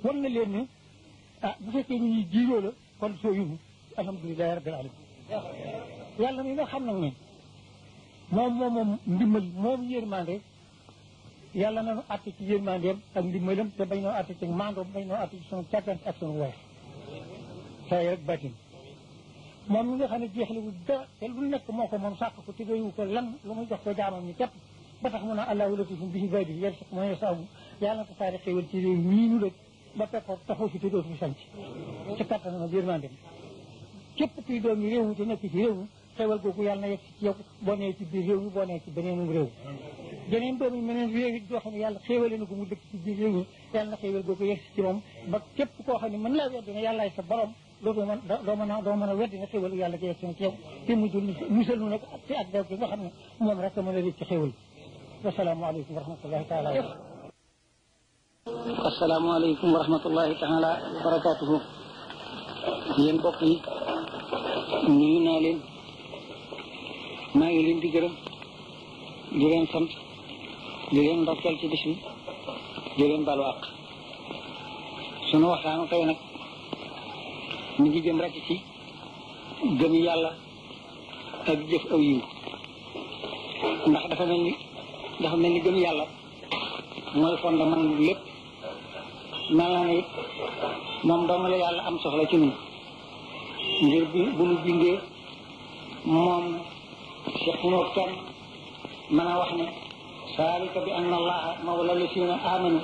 war na leen ni bu fekkee ñu ñuy jiiroo la kon soo yunu alhamdulilahi rabbil alamin yàlla mi nga xam nag ne moom ndimbal moom yërmande yàlla nanu àtte ci yërmandeem ak ndimbalam te bañ noo àtte ci mandoom bañ noo àtte ci sunu càggante ak sunu woyof say rek batin moom mi nga xam ne jeexliwul dara te lu nekk moo ko moom sàkk ko te doywu ko lan lu muy jox ko jaamam ñi képp ba tax mu ne allahu latifun bi ibaadihi yarzuqu man yashaa'u yàlla na ko saare xéewal ci réew mii nu dëkk ba peppoor taxaw fi te dootu fi sanc ci kattanam ak yërmandeem képp kuy doomi réew mi te nekk ci réew mi xewal googu yàlla na yegg ci yow boo nee ci biir réew mi boo nee ci beneenum réew geneen doomi meneen réew it joo xam ne yàlla xéewale na ko mu dëkk ci biir réew mi yàlla na xéewal googu yegg ci moom ba képp koo xam ne mën laa weddi ne yàllaay sa borom doo mën a weddi ne xéewal yàlla gi yegg ci yow te mujjul musal nu nag ci ak daw gi nga xam ne moom rek a mën a rëcc ci xéewal wasalaamaaleykum wa rahmatullahi taala asalaamaaleykum wa rahmatullahi taala wa barakatuhu yéen mbokk yi nuyu naa leen maa ngi leen di gërëm di leen sant di leen ndokkeel ci bis bi di leen balu àq sunu waxtaanu tey nag mi ngi jëm rek ci gëm yàlla ak jëf aw yiw ndax dafa mel ni gëm yàlla mooy fondement lépp mel na ne it moom dong la yàlla am soxla ci ñun ngir bu nu bindee moom sequnoo kenn mën a wax ne saalika bi anna allaha mawla lasina amanu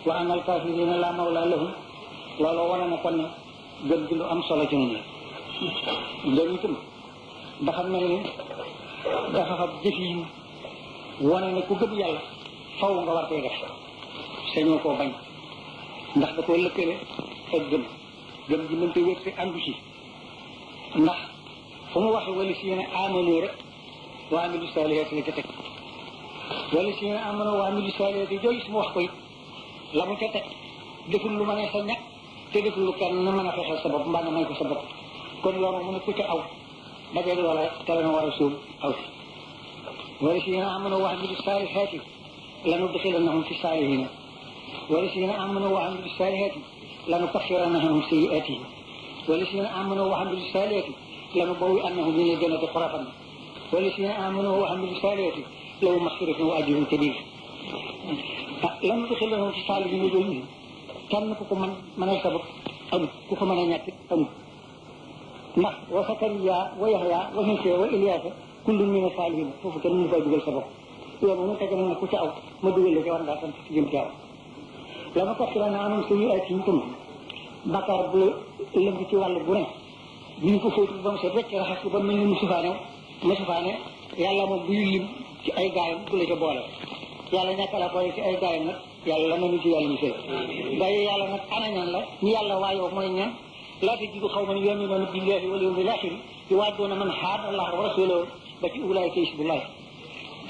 wa anna alkafirina la mawla lahum loolu wane na kon ne gëm gi lu am solo ci ñun la gëm itam dafa mel ni dafa fab jëf yi wane ne ku gëm yàlla faw nga war koy def sañoo koo bañ ndax da koo lëkkale ak gëm ji mënta wér te àndu ci ndax fu mu waxe wala si yéen amanu rek wa amilu saalihaati la ca teg wala si yéen amanu wa amilu saalihaati jooju su mu wax ko it la mu ca teg deful lu mën a sa ñàkk te deful lu kenn mën a fexeel sa bopp mbaa nga may ko sa bopp kon loolu mu ne ku ca aw dajee loola rek te la na war a suul aw si wala si yéen amanu wa amilu saalihaati lanudxilannahum fi saalihiina wala si yéen amanu wa amilu saalihaati lanukaffiranna sayyi'aatihim والذين آمنوا وعملوا الصالحات لنبوئنهم من الجنة غرفا والذين آمنوا وعملوا الصالحات لهم مغفرة وأجر كبير لندخلنهم في الصالحين جميعا kenn ku ko mën a sabab amul ku ko mën a ñàkk amul ndax wa Sakariya wa Yahya wa Iisa wa Ilyaasa kullun mina saalihiin foofu kenn mënu koy dugal sa bopp yow mu tegal na ku ca aw ma dugal la ca war ngaa sant ci jëm caaw la ma kaffiranna anhum sayyi'aatihim tam bakkaar bu lëmb ci wàll bu ne ñu ngi ko fóotu ba mu set rek raxas ko ba mel ni mu sufaane yàlla moom buy lim ci ay gaayam bu la ca boole yàlla ñàkk la boole ci ay gaayam nag yàlla nañu ci yàlla ñu sëy gaay yàlla nag ana ñaan la ñu yàlla waayoo mooy ñaan laata jigu xaw man yu'minuuna billahi wal yawmil aaxir yuwaadduuna man haadda allaha wa rasuulahu ba ci ulaa'ika hizbullaah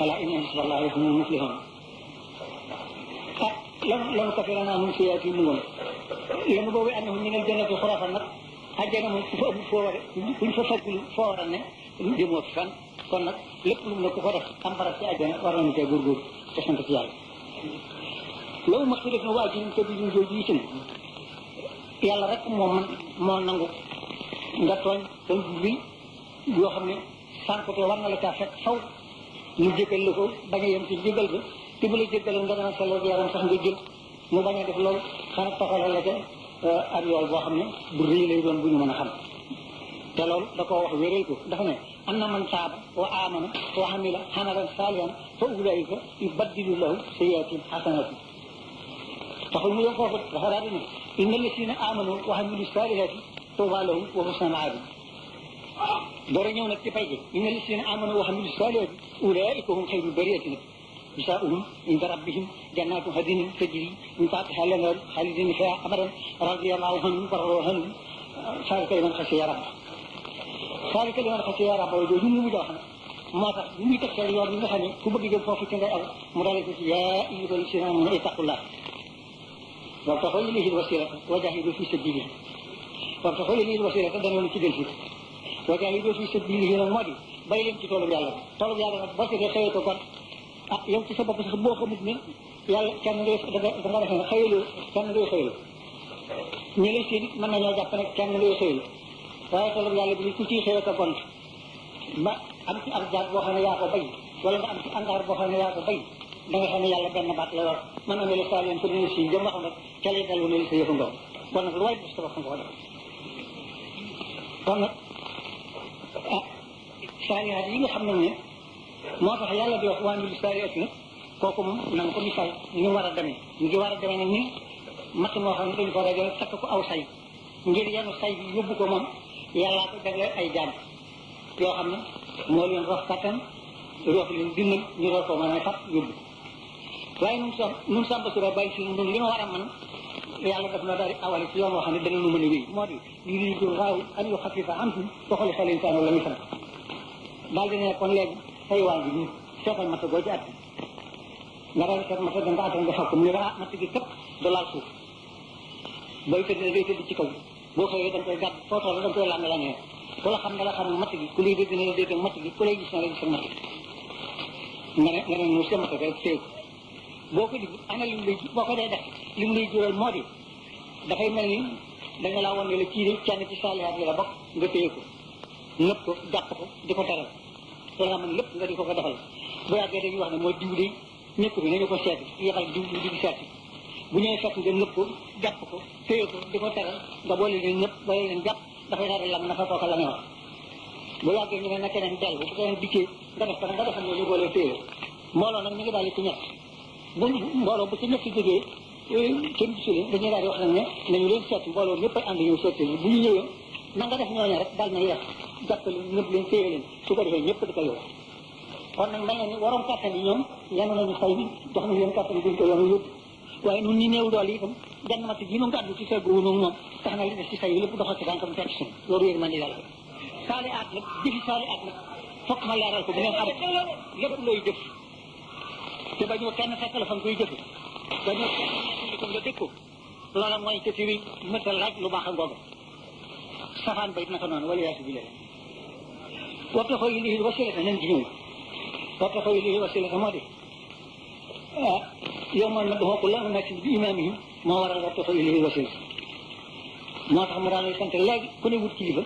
alaa inna hizballaahi humul muflihuun lanu kaffiranna anhum sayyi'aatihim mu ngoon lanu bawwi'annahum minal jannati xurafan nag àjjana moom ku fa amul foo war a kuñ fa faggul foo war a ne demoo fi fan kon nag lépp lu mu ne ku ko def am barab ci àjjana war nañu cee góorgóorlu te sant ci yàlla loolu ma ko def na waa ji ñu ko bi ñu jooju itam yàlla rek moo nangu nga tooñ tooñ bi yoo xam ne sànqute war na la caa fekk faw ñu jéggal la ko bañ a yem ci jéggal ga te bu la jéggaloon nga dana solo yaram sax nga jël mu bañ a def loolu xanaa toxale la ca ak yool boo xam ne bu rëy lay doon bu ñu mën a xam te loolu da koo wax wéral ko dafa ne am na man taaba wa amana wa amila amalan salihan fa ulaika yubaddilu lahu sayyi'atihim hasanat taxul mu yom foofu dafa daal di ne inna alladhina amanu wa amilu salihati tuuba lahum wa husna ma'ab doora ñëw nag ci pay gi inna alladhina amanu wa amilu salihati ulaika hum khayrul bariyati nag جزاؤهم عند ربهم جنات عدن تجري من تحتها الانهار خالدين فيها ابدا رضي الله عنهم ورضوا عنه ذلك لمن خشي ربه ذلك لمن خشي ربه jooju ñu mu dox moo tax ñu ngi tegtal yoon bi nga xam ne ku bëgg jëm foofu ci ngay aw mu dale ko ci yaa ayyuhal lazina amanu ittaqullah wabtaghuu ilayhi al-wasilata wa jahidu fi sabilihi wabtaghuu ilayhi al-wasilata danoonu ci del fi wa jahidu fi sabilihi nag moo di bay leen ci toolu yàlla nag boo seetee xëyee ko kon ah yow ci sa bopp sax boo xamut ne yàlla kenn ngay da nga defee ne xëyaloo kenn ngay xëyal ñu lay seen mën nañoo jàpp ne kenn ngay xëyal waaye toolu yàlla bi ku ciy xëyee ko gont ba am ci ab jaat boo xam ne yaa ko bay wala nga am ci angaar boo xam ne yaa ko bay da nga xam ne yàlla benn baat la war man amee la saa leen ko ne si jëm waxam rek ca lay dellu ne li sa yëfu ndoom kon nag lu waay def sa bopp nga ko def kon nag ah saalihaat yi nga xam ne moo tax yàlla di wax waa amilu saalihaati nag kooku moom na nga ko misaal ñu war a demee ñu ngi war a demee nag ni matt moo xam ne dañu ko dajale takk ko aw say ngir yenu say bi yóbbu ko moom yàllaa ko jagleel ay jaam yoo xam ne moo leen rox kattan rox leen dimbal ñu rox ko mën a fat yóbbu waaye nun sàmba sura bàyyi si nun li ma war a man yàlla daf na daal di awale ci yoon woo xam ne dana nu mën a wéy moo di yuriidu llaahu an yuxaffifa ankum wa xuliqa l-insaanu da'iifan daal di ne kon léegi say waa ngi nii seetal matt goo ci at nga daal di seet matt da nga attan nga fakk mu ne ah matt gi kat du laal suuf booy tëdd ne day tëdd ci kaw boo xëyee da nga koy gàdd foo toll da nga koy lànge ku la xam ne la xam ne matt gi ku lay dégg ne la dégg matt gi ku lay gis ne la gis matt gi nga ne nu sa matt rek seeg boo ko dig ana lim lay boo ko dee def lim lay jural moo di dafay mel ni dañu laa wan ne la kii de kenn ci saalihaat yi la bokk nga téye ko nëpp ko jàpp ko di ko teral te nga mën lépp nga di ko ko defal bu yàggee dañuy wax ne mooy diw de nekk bi nañu ko seeti yebal diw di seeti bu ñëwee fekk nga nëpp ko jàpp ko téye ko di ko teral nga boole leen nëpp boole leen jàpp dafay daal di lam naka kooka la ngay wax bu yàggee ñu ne na keneen dellu bu keneen dikkee nga def ko nga defal ne ñu boole téye mbooloo nag mi ngi daal di ci ñett bu mbooloo bu ci ñett jógee kenn gisulee dañuy daal di wax nag ne nañu leen seet mbooloo ñëpp ay ànd ñëw seet bu ñu ñëwee na nga def ñooña rek daal na yeex jàppale ñëpp leen téye leen su ko defee ñëpp di ko yow kon nag mel na ni waroon kàttan yi ñoom yenn nañu say bi jox nañu leen kàttan duñ ko yoonu yóbbu waaye nun ñi néew doole itam benn matt ji nu gàddu ci feggu wu moom tax na li def ci say yi lépp doxal ci tànkam fekk suñ loolu yéen man di yàlla saali aat nag jëfi saali aat nag fokk ma leeral ko bu ngeen xam lépp looy jëf te bañoo kenn fekk la fa nga koy jëf bañoo kenn ko nga dégg ko loola mooy ca tiri mëtal laaj lu baax a ngooga safaan bayit naka noonu wala yaasu bi leen wabtaghuu ilayhi l-wasiilata nañ ci ñëw wabtaghuu ilayhi l-wasiilata moo di yow man nag waxoo ko la nekk bi imaamihim moo waral wabtaghuu ilayhi l-wasiilata moo tax mu daan lay sant léegi ku ne wut kilifa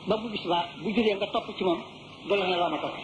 ba bu bis baa bu jógee nga topp ci moom du la ne loo ma topp